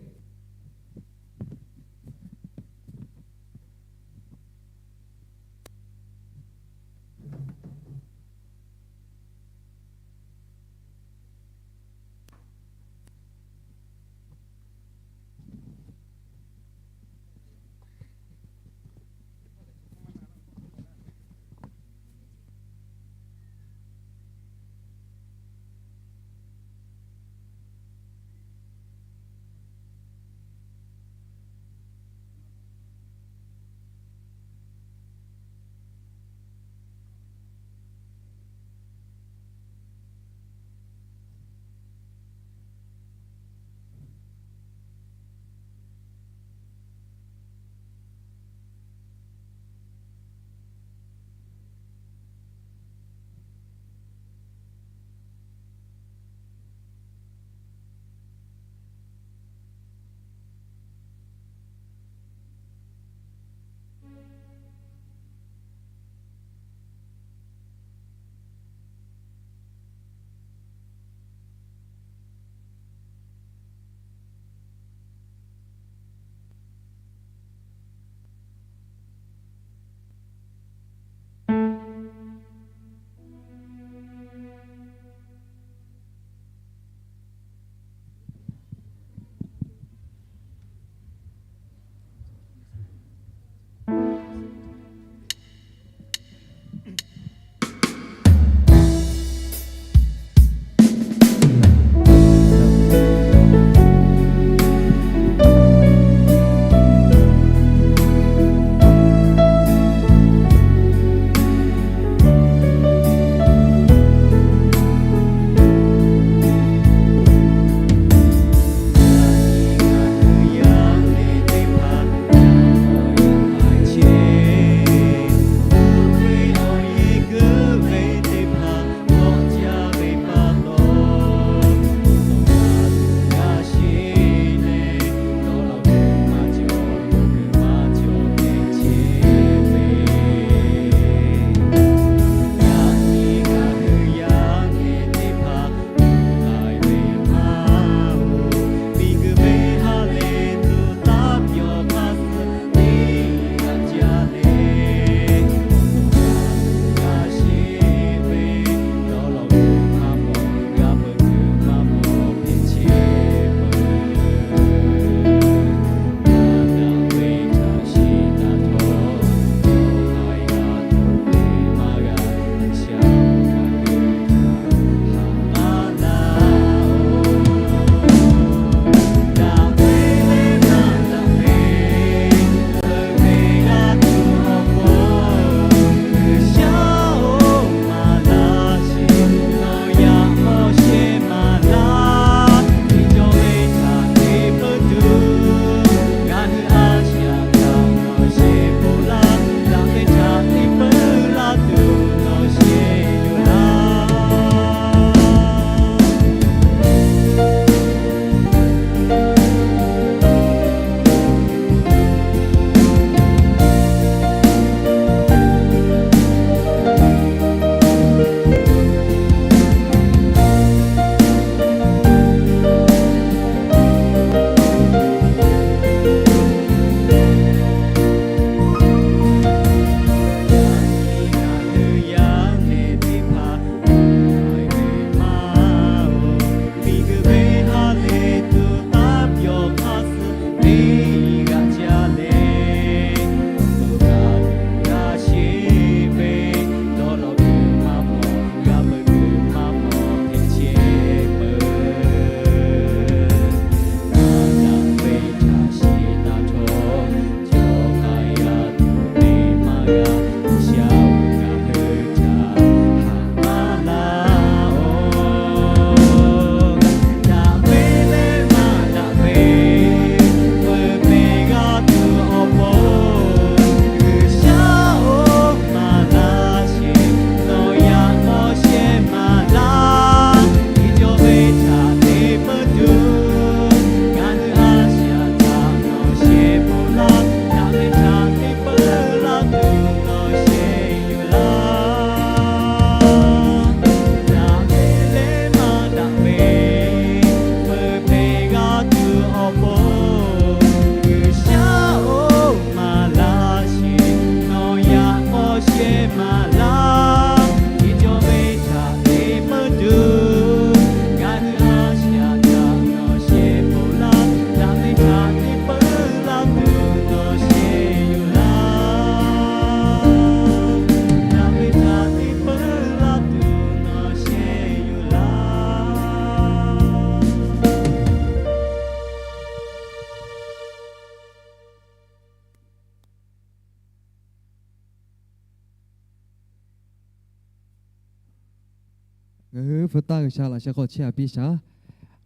Ngaˬ hui hpu taˇ G'uiˬsha laꞈ sheh hk'aw chehˇ a piˇ shaˍ.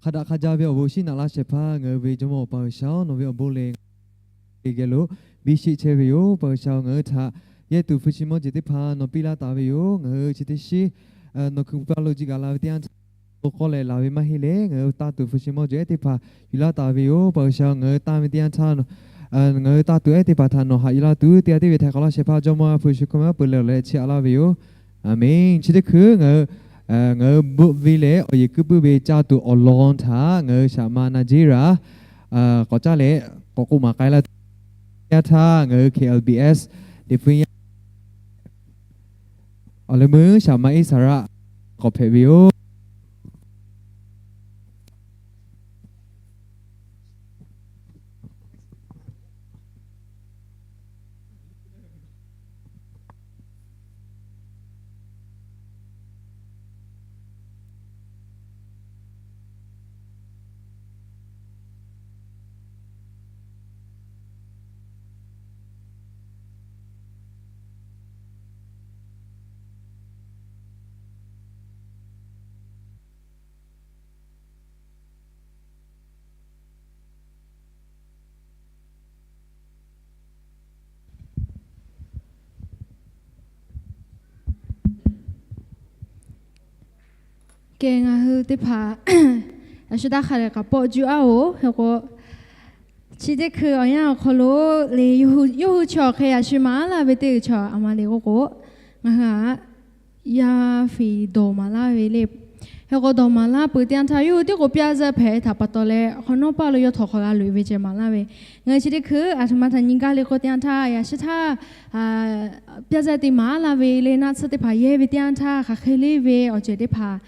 Hk'a daꞈ hk'a jaˇ ve awˬ bon shinˉ naꞈ laˇ shehˍ hpaˇ ngaˬ hui ve Jawˇmawˇ Awˬ pa G'uiˬsha-oˬ, nawˬ ve awˬ bon lehˬ geh lo biˇ sheˆ chehˇ ve yoˬ. Pa G'uiˬsha-oˬ, ngaˬ hui htaꞈ yehˇ tuˬ hpu shi mawˇ jeˬ teˇ hpaˍ nawˬ piˇ laˇ taˍ ve yoˬ. Ngaˬ hui chi teˇ shiˉ nawˬ hku pa lo jiˇ gaˬ la ve teˇ yanˇ htaˇ, lo k'awˇ leh laˬ ve maˇ heˆ leh, ngaˬ hui taˇ tuˬ hpu shi mawˇ jeˬ ehˉ teˇ hpaˍ yuˬ laˇ taˍ ve yoˬ. Pa G'uiˬsha-oˬ, ngaˬ hui taˇ ve teˇ yanˇ htaˇ, ngaˬ hui taˇ tuˬ ehˉ teˇ hpaˍ htaꞈ nawˬ haꞈ yuˬ laˇ tuˬ, teˇ g'aˇ tiˉ ve htaiˍ hk'awꞈ laˇ shehˍ hpaˇ Jawˇmawˇ Hpu Yeˍsuˆ Hkriꞈ maˇ peuˬ leh awˬ leh chi a laˇ ve yoˬ. Aˍmenˍ. Chi teˇ hkui ngaˬ hui, ngaˬ hui bvuhˆ ve leh awˬ yeˬ kuiˉ puiˉ ve caˇ tuˬ awˬ lawn htaꞈ ngaˬ hui shaˍ ma na jeˇ raˍ k'awꞈ caˇ leh k'awꞈ k'oˆ maˍ k'ai laˇ. Teˇ yanˇ htaˇ ngaˬ hui K L B S Liꞈ hpu yaˇ awˬ leh meuˇ shaˍ ma Iˉsaˍreˍlaˆ k'awꞈ hpehꞈ ve yoˬ. Kehˬ ngaˬ hui teˇ hpaˍ, a shu taˇ hk'a leh k'aꞈ pawˆ juˇ aˉ-oˬ. Hk'e k'o, chi teˇ hkui awˬ yanˇ awˬ hk'aw lo le, yawˇ hui chi awˬ hk'e a shu maˍ laˇ ve teˇ ceuˬ chaw a ma le k'oˆ k'o, ngaˬ hui a yaˇ fiˍ dawˬ maˍ laˇ ve le. Hk'e k'o, dawˬ maˍ laˇ peuˬ teˇ yanˇ htaˇ, yawˇ hui tiˉ k'o pyaˇ zaˇ hpehꞈ htaꞈ pa taw leh, hk'awꞈ nawˉ paˇ lo yawˇ htawꞈ hk'awꞈ g'a loꞈ-e ve ceh maˍ laˇ ve. Ngaˬ hui chi teˇ hkui a htoꞈ ma htaꞈ nyi gaˇ le k'oˆ teˇ yanˇ htaˇ, yaꞈ shi htaˇ pyaˇ zaˇ te maˍ laˇ ve le, naˆ tsuhˇ teˇ hpaˍ yehˇ ve teˇ yanˇ htaˇ hk'aˬ hk'e le ve awˬ ceuˬ teˇ hpaˍ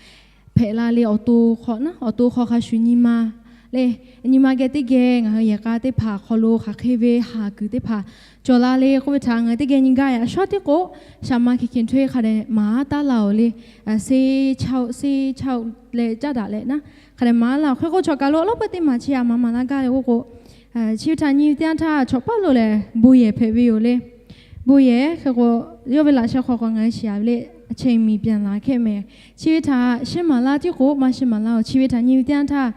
hpehꞈ la le. Awˬ to hk'aw naˉ, awˬ to hk'aw hk'a shuˍ nyi ma le, nyi ma geh teˇ geh ngaˬ hui yehˬ k'a teˇ hpaˍ hk'aw lo hk'aˬ hk'e ve haˍ kuiˬ teˇ hpaˍ cawˬ la le k'oˆ ve htaꞈ ngaˬ hui teˇ geh nyi gaˇ. Yaꞈ shawˉ tiˉ k'o, shaˍ ma hkiˬ hkiˬ htoˇ-e hk'a dehꞈ maˍ taˉ laˇ-oˬ le. Seˇ chaˆ, seˇ chaˆ leh caˉ daꞈ leh naˉ, hk'a dehꞈ maˍ laˇ-oˬ. Hk'e k'o, chaw kaˬ lo awˬ lawˉ peuˇ teˇ maˬ chi a maˍ maˍ laˇ gaˇ le k'oˆ k'o, chi ve htaꞈ nyi ve teˇ yanˇ htaˇ, chaw paˇ lo lehˬ bon yehˬ hpehꞈ ve yoˬ le. Bon yehˬ hk'e k'o, yawˇ ve laꞈ sheh hk'aw k'awꞈ ngaˬ hui shiˍ a ve le, အချိန်မီပြန်လာခဲ့မယ်. Chi ve htaꞈ shiˉ maˍ laˇ tiˉ k'o maˇ shiˉ maˍ laˇ-oˬ. Chi ve htaꞈ nyi ve teˇ yanˇ htaˇ,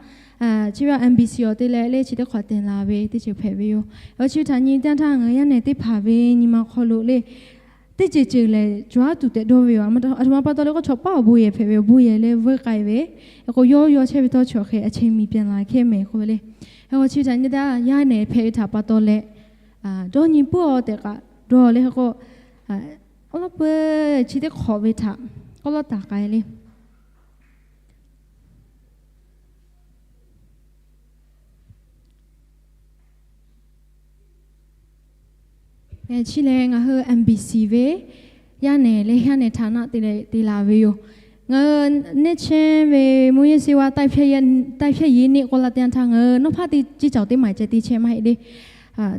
chi ve a M B C awˬ te leh le chi teˇ hk'awꞈ te la ve teˇ ceuˬ hpehꞈ ve yoˬ. Chi ve htaꞈ nyi ve teˇ yanˇ htaˇ, ngaˬ hui yaˇ nehˬ teˇ hpaˍ ve nyi ma hk'aw lo le, teˇ ceuˬ ceuˬ lehˬ cawˬ aˉ tuˬ tehꞈ dawˇ ve yoˬ. A htoꞈ ma pa taw le k'o, chaw paˇ awˬ bon yehˬ hpehꞈ ve yoˬ. Bon yehˬ leh veuˇ k'ai ve, hk'e k'o yawˇ yawˇ chehˇ ve tawˇ chi awˬ hk'e အချိန်မီပြန်လာခဲ့မယ် k'oˆ ve le. Hk'e k'o, chi ve htaꞈ nyi teˇ yanˇ, yaˇ nehˬ hpehꞈ ve htaꞈ pa taw leh, dawˇ nyi puiˉ-aw tehꞈ kaꞈ dawˇ le. Hk'e k'o, awˬ lawˉ peuˇ chi teˇ hk'awꞈ ve htaꞈ k'awꞈ lawˇ taˍ k'ai le. Chi lehˬ ngaˬ hui M B C ve yaˇ nehˬ leh yaˇ nehˬ htaꞈ naˆ te leh te la ve yoˬ. Ngaˬ hui neˇ chehˇ ve မူးယစ်ဆေးဝါး တိုက်ဖျက်ရေးနေ့ k'oˆ laˇ teˇ yanˇ htaˇ, ngaˬ hui nawˇ hpaˇ teˇ ceˇ caoˬ teˇ maˬ ceh te chehˇ maˇ heˆ le.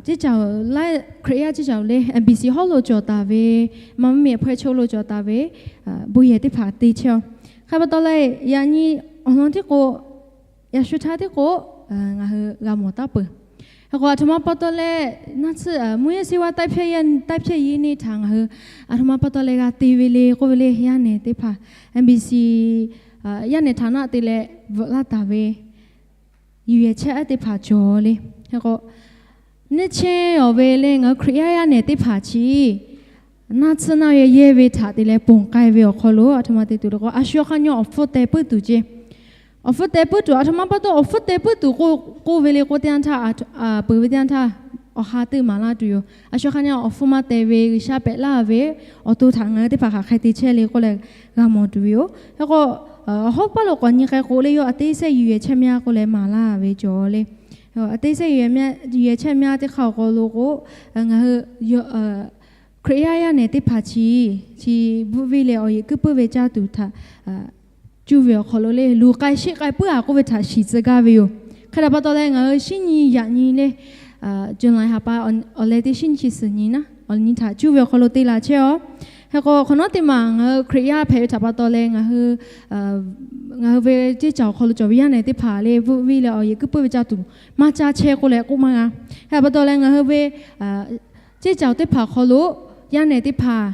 Ceˇ caoˬ laiˉ Hkriꞈ yaˇ ceˇ caoˬ leh M B C hawˉ lo cawˬ taˍ ve, မဟာမိတ်အဖွဲ့ချုပ် lo cawˬ taˍ ve bon yehˬ teˇ hpaˍ te chehˇ-aw. Hk'e pa taw leh, yaꞈ nyi awˬ lawn tiˉ k'o, yaꞈ shu htaˇ tiˉ k'o, ngaˬ hui g'a mawˬ taˉ peuˬ. Hk'e k'o, a htoꞈ ma pa taw leh naˆ tsuhˇ မူးယစ်ဆေးဝါး တိုက်ဖျက်ရေးနေ့ htaꞈ ngaˬ hui a htoꞈ ma pa taw leh g'a te ve le k'oˆ ve le, yaˇ nehˬ teˇ hpaˍ, M B C yaˇ nehˬ htaꞈ naˆ te leh bvuhꞈ laˇ taˍ ve ရည်ရွယ်ချက် ehˉ teˇ hpaˍ cawˬ le. Hk'e k'o, neˇ chehˇ-aw ve le ngaˬ hui Hkriꞈ yaˇ yaˇ nehˬ teˇ hpaˍ chi naˆ tsuhˇ naˆ yehˇ yehˇ ve htaꞈ te leh ponˬ k'ai ve awˬ hk'aw lo a htoꞈ ma te tuˬ le k'o, a shu awˬ hk'aˇ nyi awˬ hpfuhˇ teh puiˉ tuˬ ceˇ. Awˬ hpfuhˇ teh puiˉ tuˬ, a htoꞈ ma pa taw awˬ hpfuhˇ teh puiˉ tuˬ k'oˆ ve le k'o teˇ yanˇ htaˇ, peuˬ ve teˇ yanˇ htaˇ awˬ ha teˇ maˍ laˇ tuˬ yoˬ. A shu hk'aˇ nyi awˬ hpfuhˇ maˇ teh ve G'uiˬsha pehꞈ laˇ ve awˬ to htaꞈ ngaˬ hui teˇ hpaˍ hk'aˬ hk'e te chehˇ le k'oˆ leh g'a mawˬ tuˬ ve yoˬ. Hk'e k'o, awˬ hawˉ paˇ lo k'awꞈ nyi k'ai k'o le, yawˇ အသေးစိတ် ရည်ရွယ်ချက်များ k'oˆ leh maˍ laˇ ve cawˬ le. အသေးစိတ် ရည်ရွယ်ချက်များ teˇ hk'aˇ awˬ hk'aw lo k'o, ngaˬ hui Hkriꞈ yaˇ yaˇ nehˬ teˇ hpaˍ chi, chi bvuhˆ viˇ leh awˬ yeˬ kuiˉ puiˉ ve caˇ tuˬ htaꞈ cuˇ ve awˬ hk'aw lo le, luˬ k'ai sheˆ k'ai puiˉ-a k'oˆ ve htaꞈ shiˍ tcuh gaˇ ve yoˬ. Hk'e htaꞈ pa taw leh ngaˬ hui shinˉ nyi yaꞈ nyi le, July ha pa awˬ leh teˇ shinˉ nyi chi suhˍ nyi naˉ, awˬ nyi htaꞈ cuˇ ve awˬ hk'aw lo te la chehˇ-aw. Hk'e k'o, hk'awꞈ nawˉ teˇ maˬ ngaˬ hui Hkriꞈ yaˇ hpehꞈ ve htaꞈ pa taw leh ngaˬ hui, ngaˬ hui ve ceˇ caoˬ awˬ hk'aw lo cawˬ ve yaˇ nehˬ teˇ hpaˍ le, bvuhˆ viˇ leh awˬ yeˬ kuiˉ puiˉ ve caˇ tuˬ maˇ caˇ chehˇ k'oˆ leh k'oˆ maˇ g'a. Hk'e htaꞈ pa taw leh ngaˬ hui ve ceˇ caoˬ teˇ hpaˍ awˬ hk'aw lo yaˇ nehˬ teˇ hpaˍ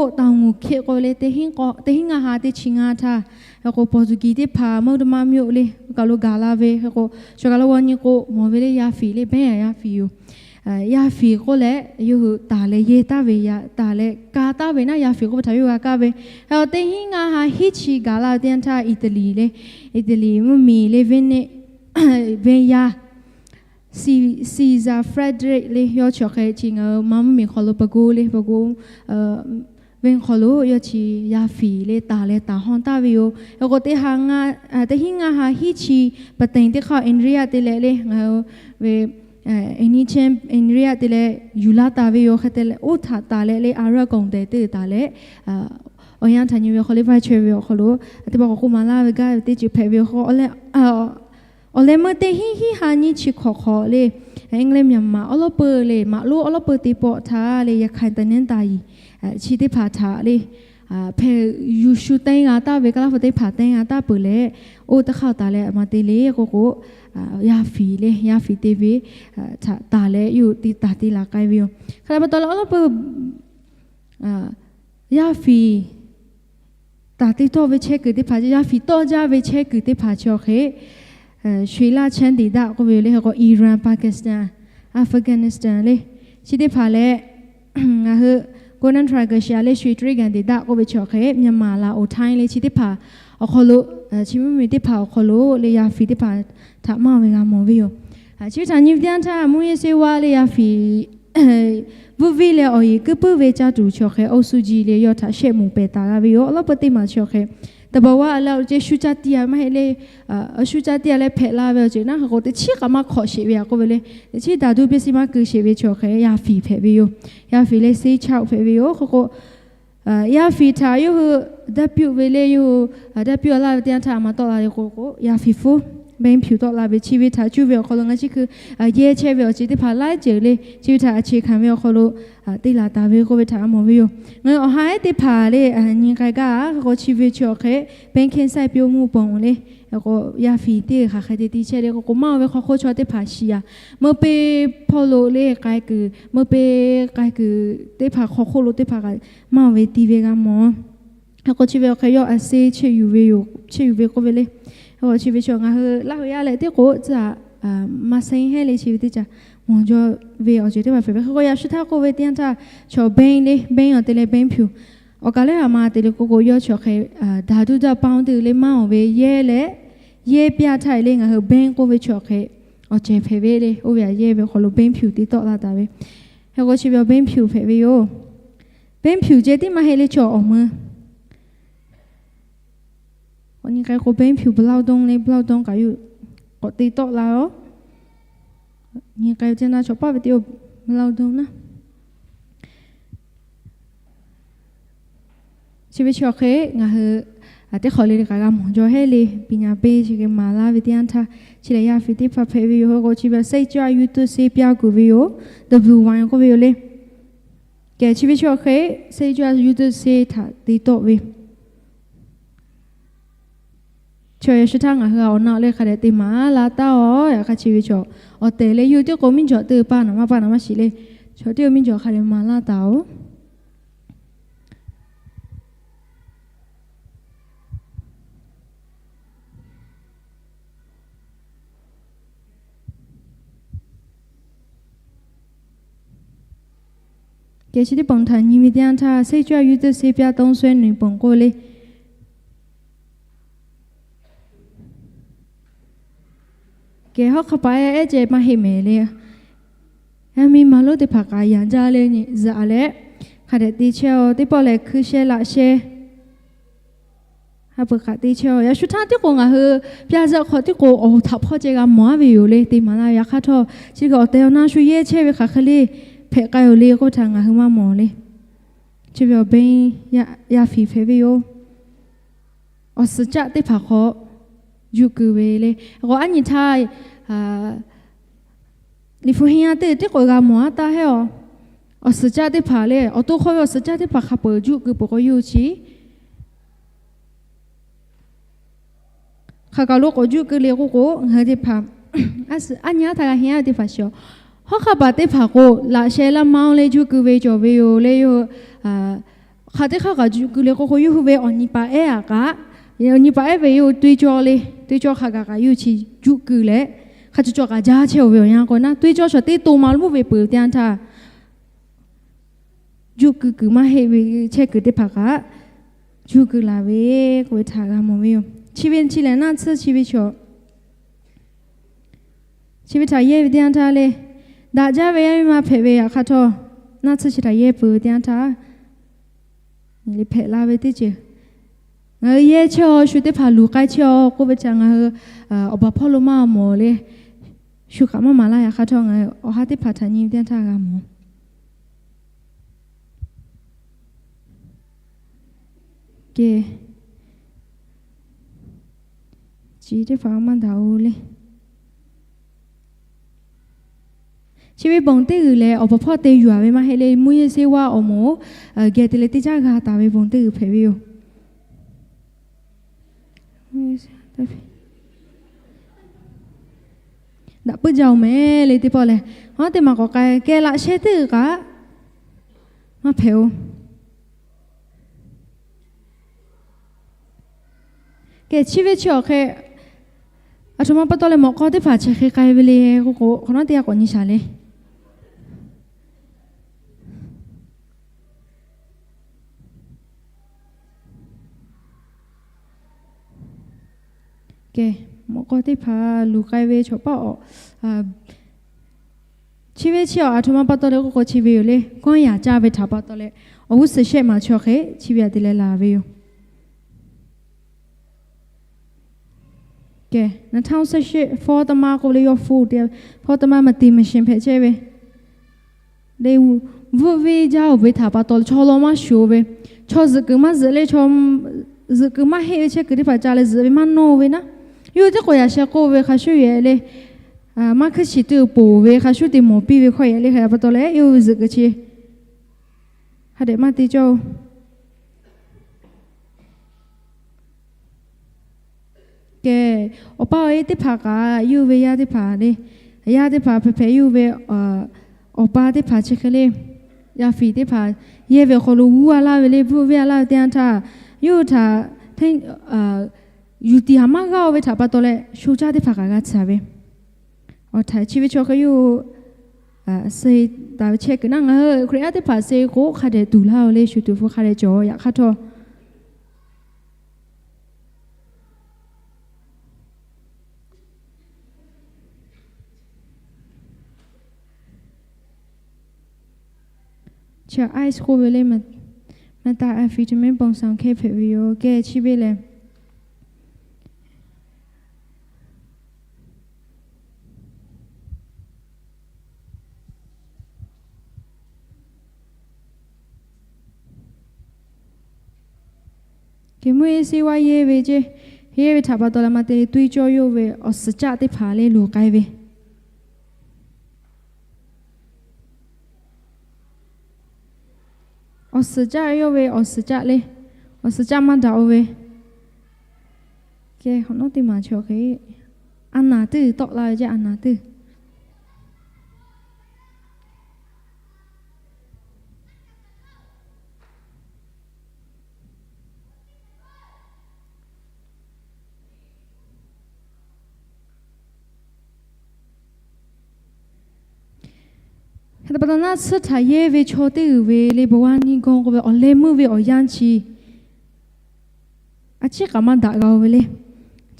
k'o, တောင်ငူခေတ် k'oˆ ve le, teˇ hinˉ ngaˇ ha teˇ chi ngaˇ htaˇ, hk'e k'o, ပေါ်တူဂီ teˇ hpaˍ မုတ္တမမြို့ le, kaˬ lo gaˬ la ve hk'e k'o, chaw kaˬ lo g'aw nyi k'o mawˬ ve le, yaˇ fiˍ le, ဘဲ yaˇ fiˍ yoˬ. Yaˇ fiˍ k'oˆ leh yawˇ hui taˍ leh yehˇ taˍ ve, taˍ leh ka taˍ ve naˆ, yaˇ fiˍ k'oˆ ve htaꞈ yawˇ g'a kaˇ ve. Hk'e k'o, teˇ hinˉ ngaˇ ha hiˉ chi gaˬ la ve teˇ yanˇ htaˇ, Italy le, Italy mvuhˇmiˬ le, Venice, venˇ yaˇ Caesar Frederick le, yawˇ chi awˬ hk'e chi ngaˬ hui Manˇ mvuhˇmiˬ hk'aw lo ပဲခူး le, ပဲခူး venˇ hk'aw lo yawˇ chi yaˇ fiˍ le taˍ leh taˍ hawˇ taˍ ve yoˬ. Hk'e k'o, teˇ hinˉ ngaˇ ha hiˉ chi ပဲခူး teˇ hk'aˇ အိန္ဒြိယ te leh le, ngaˬ hui ve ancient အိန္ဒြိယ te leh yuˬ laˇ taˍ ve yoˬ. Hk'e te leh oˇ htaꞈ taˍ leh le, အာရပ် ကောင် tehꞈ teˇ taˍ leh, awˬ yanˇ htaꞈ nyi ve awˬ hk'aw lo vaˇ chaweh ve awˬ hk'aw lo, teˇ pawˆ k'awꞈ k'oˆ maˍ laˇ ve gaˇ ve teˇ ceuˬ hpehꞈ ve yoˬ. Awˬ leh meuˇ teˇ hinˉ hiˉ ha nyiˇ chi hk'awꞈ hk'awꞈ le, England Myanmar awˬ lawn peuˬ le, maꞈ lonˉ awˬ lawn peuˬ teˇ pawˆ htaꞈ le, Yaˍhkaˍ တနင်္သာရီ chi teˇ hpaˍ htaꞈ le, hpehꞈ yuˬ shu teˇ g'a taˍ ve, Kaˇlaˇ hpu teˇ hpaˍ teˇ g'a taˍ peuˬ leh, oˇ teˇ hk'aˇ taˍ leh a ma te le k'oˆ k'o, yaˇ fiˍ le, yaˇ fiˍ te ve htaꞈ taˍ leh yawˇ hui te taˍ te laˬ k'ai ve yoˬ. Hk'e te pa taw leh awˬ lawn peuˬ yaˇ fiˍ taˍ te tawˆ ve chehˇ kuiˬ teˇ hpaˍ, yaˇ fiˍ tawˆ jaˇ ve chehˇ kuiˬ teˇ hpaˍ chi awˬ hk'e, ရွှေလချမ်းဒေသ k'oˆ ve le, hk'e k'o, Iran, Pakistan, Afghanistan le, chi teˇ hpaˍ leh, ngaˬ hui ကိုးနန်းထိုင် Kashgar လeh ရွှေတြိဂံဒေသ k'oˆ ve chi awˬ hk'e, Myanmar, Laos, Thai le, chi teˇ hpaˍ awˬ hk'aw lo, chi mvuhˇmiˬ teˇ hpaˍ awˬ hk'aw lo le, yaˇ fiˍ teˇ hpaˍ htaꞈ maˇ ve g'a mawˬ ve yoˬ. Chi ve htaꞈ nyi ve teˇ yanˇ htaˇ, မူးယစ်ဆေးဝါး le, yaˇ fiˍ bvuhˇ viˇ leh awˬ yeˬ kuiˉ puiˉ ve caˇ tuˬ chi awˬ hk'e, အုပ်စုကြီး le, yawˇ htaꞈ shehˆ moˍ pehˬ taˍ g'a ve yoˬ. Awˬ lawn peuˬ teˇ maˬ chi awˬ hk'e, သဘာဝအလ္အောက် ceh shu caˇ tiˇ a maˇ heˆ le, shu caˇ tiˇ a leh hpehꞈ la ve awˬ ceuˬ naˆ, hk'e k'o, teˇ chiˉ k'aꞈ maˇ hk'awꞈ sheˍ ve a k'oˆ ve le, teˇ chiˉ ဓာတုပစ္စည်း maˇ keu sheˍ ve chi awˬ hk'e, yaˇ fiˍ hpehꞈ ve yoˬ. Yaˇ fiˍ leh ဆေးခြောက် hpehꞈ ve yoˬ. Hk'e k'o, yaˇ fiˍ htaꞈ yawˇ hui ဓာတ်ပြုတ် ve le, yawˇ hui ဓာတ်ပြုတ် laˇ ve teˇ yanˇ htaˇ a ma tawˆ la le k'o k'o, yaˇ fiˍ hpfuhˇ ဘိန်းဖြူ tawˆ la ve, chi ve htaꞈ cuˇ ve awˬ hk'aw lo ngaˬ chi hkui yehˇ chehˇ ve awˬ ceuˬ teˇ hpaˍ laiˉ ceuˬ le, chi ve htaꞈ အခြေခံ ve awˬ hk'aw lo te laˬ taˍ ve k'oˆ ve htaꞈ a mawˬ ve yoˬ. Ngaˬ hui awˬ ha ehˉ teˇ hpaˍ le, nyi k'ai gaˇ, hk'e k'o, chi ve chi awˬ hk'e, ပဲခင်းစိုက်ပျိုးမှုပုံ le, k'o, yaˇ fiˍ teˇ hk'aˬ hk'e te te chehˇ le k'o k'o, maˇ oˬ ve hk'aw hk'oˆ chaw teˇ hpaˍ shiˍ a, meuˇ peˇ hpawˇ lo le k'ai kuiˬ, meuˇ peˇ k'ai kuiˬ teˇ hpaˍ hk'aw hk'oˆ lo teˇ hpaˍ kaꞈ maˇ oˬ ve ti ve g'a mawˬ. Hk'e k'o, chi ve awˬ hk'e yawˇ a se chehˇ yuˬ ve yoˬ, chehˇ yuˬ ve k'oˆ ve le. Hk'e k'o, chi ve chi ngaˬ hui Laˇ huˍ yaˇ leh teˇ k'o tcuh a, maˇ sehˉ heˆ le, chi ve teˇ caꞈ mawˬ jaw ve awˬ ceuˬ teˇ hpaˍ hpehꞈ ve. Hk'e k'o, yaꞈ shu htaˇ k'oˆ ve teˇ yanˇ htaˇ, chaw ဘိန်း le, ဘိန်း awˬ te leh ဘိန်းဖြူ awˬ kaˬ lehˬ a ma te le k'o k'o, yawˇ chi awˬ hk'e ဓာတုဓာတ်ပေါင်း teˇ le maˇ oˬ ve yehˇ leh, yehˇ ပြား htaˇ le ngaˬ hui ဘိန်း k'oˆ ve chi awˬ hk'e awˬ cehˬ hpehꞈ ve le. Oˇ ve a yehˇ ve awˬ hk'aw lo ဘိန်းဖြူ te tawˆ la taˍ ve. Hk'e k'o, chi ve awˬ ဘိန်းဖြူ hpehꞈ ve yoˬ. ဘိန်းဖြူ ceh tiˉ maˇ heˆ le, chaw awˬ mui k'awꞈ nyi k'ai k'o, ဘိန်းဖြူ ပလောက်တုံး le, ပလောက်တုံး kaꞈ yawˇ k'awꞈ te tawˆ la oˬ. Nyi k'ai ve teˇ naˇ chaw paˆ ve teˇ o ပလောက်တုံး naˇ. Chi ve chi awˬ hk'e ngaˬ hui teˇ hk'awꞈ le le kaꞈ g'a mawˬ jaw heˆ le, ပညာပေး chi hk'e maˍ laˇ ve teˇ yanˇ htaˇ, chi lehˬ yaˇ fiˍ teˇ hpaˍ hpehꞈ ve yoˬ. Hk'e k'o, chi ve စိတ်ကြွ ရူးသွပ်ဆေး ပြားကူး ve yoˬ, W wine k'oˆ ve yoˬ le. Kehˬ chi ve chi awˬ hk'e, စိတ်ကြွ ရူးသွပ်ဆေး htaꞈ te tawˆ ve Chaw yaꞈ shu htaˇ ngaˬ hui awˬ na leh hk'a dehꞈ te maˍ laˇ taˉ-oˬ. Yaꞈ hk'aˇ chi ve chaw awˬ tehˬ leh yawˇ hui tiˉ k'o miˇ jawˬ teˇ hpaˍ naˍ maˇ paˇ naˍ maˇ shiˍ le. Chaw teˇ o miˇ jawˬ hk'a dehꞈ maˍ laˇ taˍ-oˬ. Kehˬ chi teˇ pawnˍ htaꞈ nyi ve teˇ yanˇ htaˇ, seˇ caˇ yuˇ teˇ seˇ pyaˇ tawˇ suhˉ nuiˍ pawnˍ k'oˆ le. Kehˬ hawˉ hk'a paˍ ehˉ ceh maˇ heˆ mehˍ le. Yaˇ miˇ ma lonˉ teˇ hpaˍ kaꞈ yanˍ jaˇ le nyi zuhꞈ-a leh, hk'a dehꞈ te chehˇ-oˬ. Teˇ pawˆ lehˬ hkui sheh laꞈ sheh ha peuˬ hk'aꞈ te chehˇ-oˬ. Yaꞈ shu htaˇ tiˉ k'o ngaˬ hui pyaˇ zuhˆ hk'awꞈ tiˉ k'o awˬ htaꞈ hpawˇ ceh g'a mawˬ-aˉ ve yoˬ le. Te maˍ laˇ ve yaꞈ hk'aˇ htawˇ, chi kaꞈ awˬ tehˬ awˬ na shu yehˇ chehˇ ve hk'aˬ hk'e le hpehꞈ k'ai-oˬ le k'oˆ htaꞈ ngaˬ hui maˇ mawˬ le. Chi ve awˬ ben yaˇ fiˍ hpehꞈ ve yoˬ. Awˬ suhˍ caˆ teˇ hpaˍ hk'aw juˆ keu ve le. K'o aˉ nyi htaˇ, liꞈ hpu henˇ yaˇ teˇ tiˉ k'o g'a mawˬ-aˉ taˇ hehˉ-oˬ. Awˬ suhˍ caˆ teˇ hpaˍ le, awˬ to hk'aw ve awˬ suhˍ caˆ teˇ hpaˍ hk'a peuˬ juˆ keu peuˬ k'o yawˇ hui chi hk'aˬ kaˬ lo k'awꞈ juˆ keu le k'oˆ k'o, ngaˬ hui teˇ hpaˍ aˉ nyi aˉ htaˇ g'a henˇ yaˇ ve teˇ hpaˍ shiˍ-oˬ. Hawˉ hk'aˇ paˍ teˇ hpaˍ k'o, laꞈ sheh laˇ maˇ-oˬ le juˆ keu ve cawˬ ve yoˬ le. Yawˇ hui hk'aˬ teˇ hk'aˇ kaꞈ juˆ keu le k'oˆ k'o, yawˇ hui ve awˬ nyi paˍ ehˉ-aꞈ kaꞈ, awˬ nyi paˍ ehˉ ve yawˇ hui tuˇ cawˇ le, tuˇ cawˇ hk'a gaˬ kaꞈ yawˇ hui chi juˆ keu leh, hk'a cawˬ cawˬ kaꞈ jaˇ chehˇ-oˬ ve awˬ yanˇ k'o naˉ, tuˇ cawˇ shawˍ teˇ to ma lo mvuhˇ ve peuˬ teˇ yanˇ htaˇ, juˆ keu kuiˬ maˇ heˆ ve chehˇ kuiˬ teˇ hpaˍ kaꞈ juˆ keu laˬ ve k'oˆ ve htaꞈ g'a mawˬ ve yoˬ. Chi ve chi lehˬ naˆ tsuhˇ chi ve chaw chi ve htaꞈ yehˇ ve teˇ yanˇ htaˇ le, daꞈ jaˇ ve yaˇ miˇ ma hpehꞈ ve yaꞈ hk'aˇ htawˇ, naˆ tsuhˇ chi htaꞈ yehˇ peuˬ ve teˇ yanˇ htaˇ, hpehꞈ la ve teˇ ceuˬ ngaˬ hui yehˇ chehˇ-aˬ, shu teˇ hpaˍ luˬ k'ai chehˇ-aˬ k'oˆ ve htaꞈ ngaˬ hui awˬ baˬ hpawˇ lo maˇ mawˬ le. Shu kaꞈ maˇ maˍ laˇ yaꞈ hk'aˇ htawˇ, ngaˬ hui awˬ ha teˇ hpaˍ htaꞈ nyi ve teˇ yanˇ htaˇ g'a mawˬ. Kehˬ chi teˇ hpaˍ maˇ daꞈ-oˬ le. Chi ve ponˬ teˇ g'uiˬ lehˬ, awˬ baˬ hpawˇ te yuˬ-a ve maˇ heˆ le. Mvuhˇ yeˇ seˇ vaˇ awˬ moˍ geh te leh teˇ caˉ g'a taˍ ve ponˬ teˇ g'uiˬ hpehꞈ ve yoˬ. Daꞈ puiˉ jaˇ-oˬ mehˍ le teˇ pawˆ lehˬ, haˉ teˇ maˬ k'awꞈ k'ai kehˬ laꞈ sheh teˇ g'uiˬ kaꞈ maˇ hpehꞈ-oˬ. Kehˬ chi ve chi awˬ hk'e, aˬ htoꞈ ma pa taw leh mawꞈ k'aw teˇ hpaˍ chi hk'e k'ai ve le k'oˆ k'o, hk'awꞈ nawˉ teˇ g'aˇ k'awꞈ nyi shaˍ le. Kehˬ mawꞈ k'aw teˇ hpaˍ luˬ k'ai ve chaw paˆ awˬ, chi ve chi awˬ aˬ htoꞈ ma pa taw leh k'oˆ k'o chi ve yoˬ le. Kawˇ yaˍ caˇ ve htaꞈ pa taw leh awˬ g'uˇ suhˍ shehˆ maˬ chaw hk'e chi ve aꞈ te leh laˬ ve yoˬ. Kehˬ naˍ htaˇ oˇ suhˉ sheˆ hpawˇ taˇ maˇ k'oˆ ve le, yawˇ hpfuhˇ te hpawˇ taˇ maˇ maˇ te maˍ sheˍ hpehꞈ chehˇ ve le. Bvuhˆ venˇ jaˇ-oˬ ve htaꞈ pa taw leh chaw law maˇ shuˍ-o ve, chaw zuhꞈ kuiˬ maˇ zuhꞈ le, chaw zuhꞈ kuiˬ maˇ heˆ ve chehˇ kuiˬ teˇ hpaˍ ca leh zuhꞈ ve maˇ nawˇ ve naˉ, yawˇ hui teˇ k'o yaꞈ sheh k'oˆ ve hk'a shuˉ yehˬ le. Maˇ hkuiˇ shiˍ tuˬ poˬ ve hk'a shuˉ te mawˬ piˇ ve hkawˇ yehˬ le hk'e pa taw leh yawˇ hui zuhꞈ kuiˬ chi hk'a dehꞈ maˇ te cawˇ-oˬ. Kehˬ awˬ pa awˬ e teˇ hpaˍ kaꞈ yawˇ hui ve yaˇ teˇ hpaˍ le, yaˇ teˇ hpaˍ hpehꞈ hpehꞈ yawˇ hui ve awˬ pa teˇ hpaˍ chi hk'e le, yaˇ fiˍ teˇ hpaˍ yehˇ ve awˬ hk'aw lo g'uˇ-a laˇ ve le, bvuhˆ venˇ-a laˇ ve teˇ yanˇ htaˇ, yawˇ hui htaꞈ yuˬ tiˍ haˍ maˇ g'aˇ-o ve htaꞈ pa taw leh sho caˇ teˇ hpaˍ kaꞈ g'a tsuhˍ ve. Awˬ htaiˍ chi ve chaw hk'e yawˇ hui suh taˍ ve chehˇ kuiˬ naˉ, ngaˬ hui Hkriꞈ yaˇ teˇ hpaˍ suh k'o hk'a dehꞈ tuˬ laˇ-o le, shu tuˬ hpu hk'a dehꞈ cawˬ yaꞈ hk'aˇ htawˇ Chi ice k'oˆ ve le, mvuhˇ taˇ amphetamine ပုံစံ hkehˇ hpehꞈ ve yoˬ. Kehˬ chi ve lehˬ, kehˬ mvuhˇ yeˇ seˇ vaˇ yehˇ ve ceˇ, yehˇ ve htaꞈ pa taw leh maˇ te le, tuˇ cawˇ yawˇ ve awˬ suhˍ caˆ teˇ hpaˍ le luˬ k'ai ve awˬ suhˍ caˆ yawˇ ve awˬ suhˍ caˆ le, awˬ suhˍ caˆ maˇ daꞈ-o ve, Kehˬ hk'awꞈ nawˉ teˇ maˬ chaw hk'e, a naˍ teˇ tawˆ la ve ceˇ, a naˍ teˇ. Hk'e te pa taw naˆ tsuhˇ htaꞈ yehˇ ve chaw teˇ g'uiˬ ve le, bon wa ni gaw k'oˆ ve awˬ leh meuˇ ve awˬ yanˇ chi a ciˉ k'aꞈ maˇ daꞈ g'a-o ve le.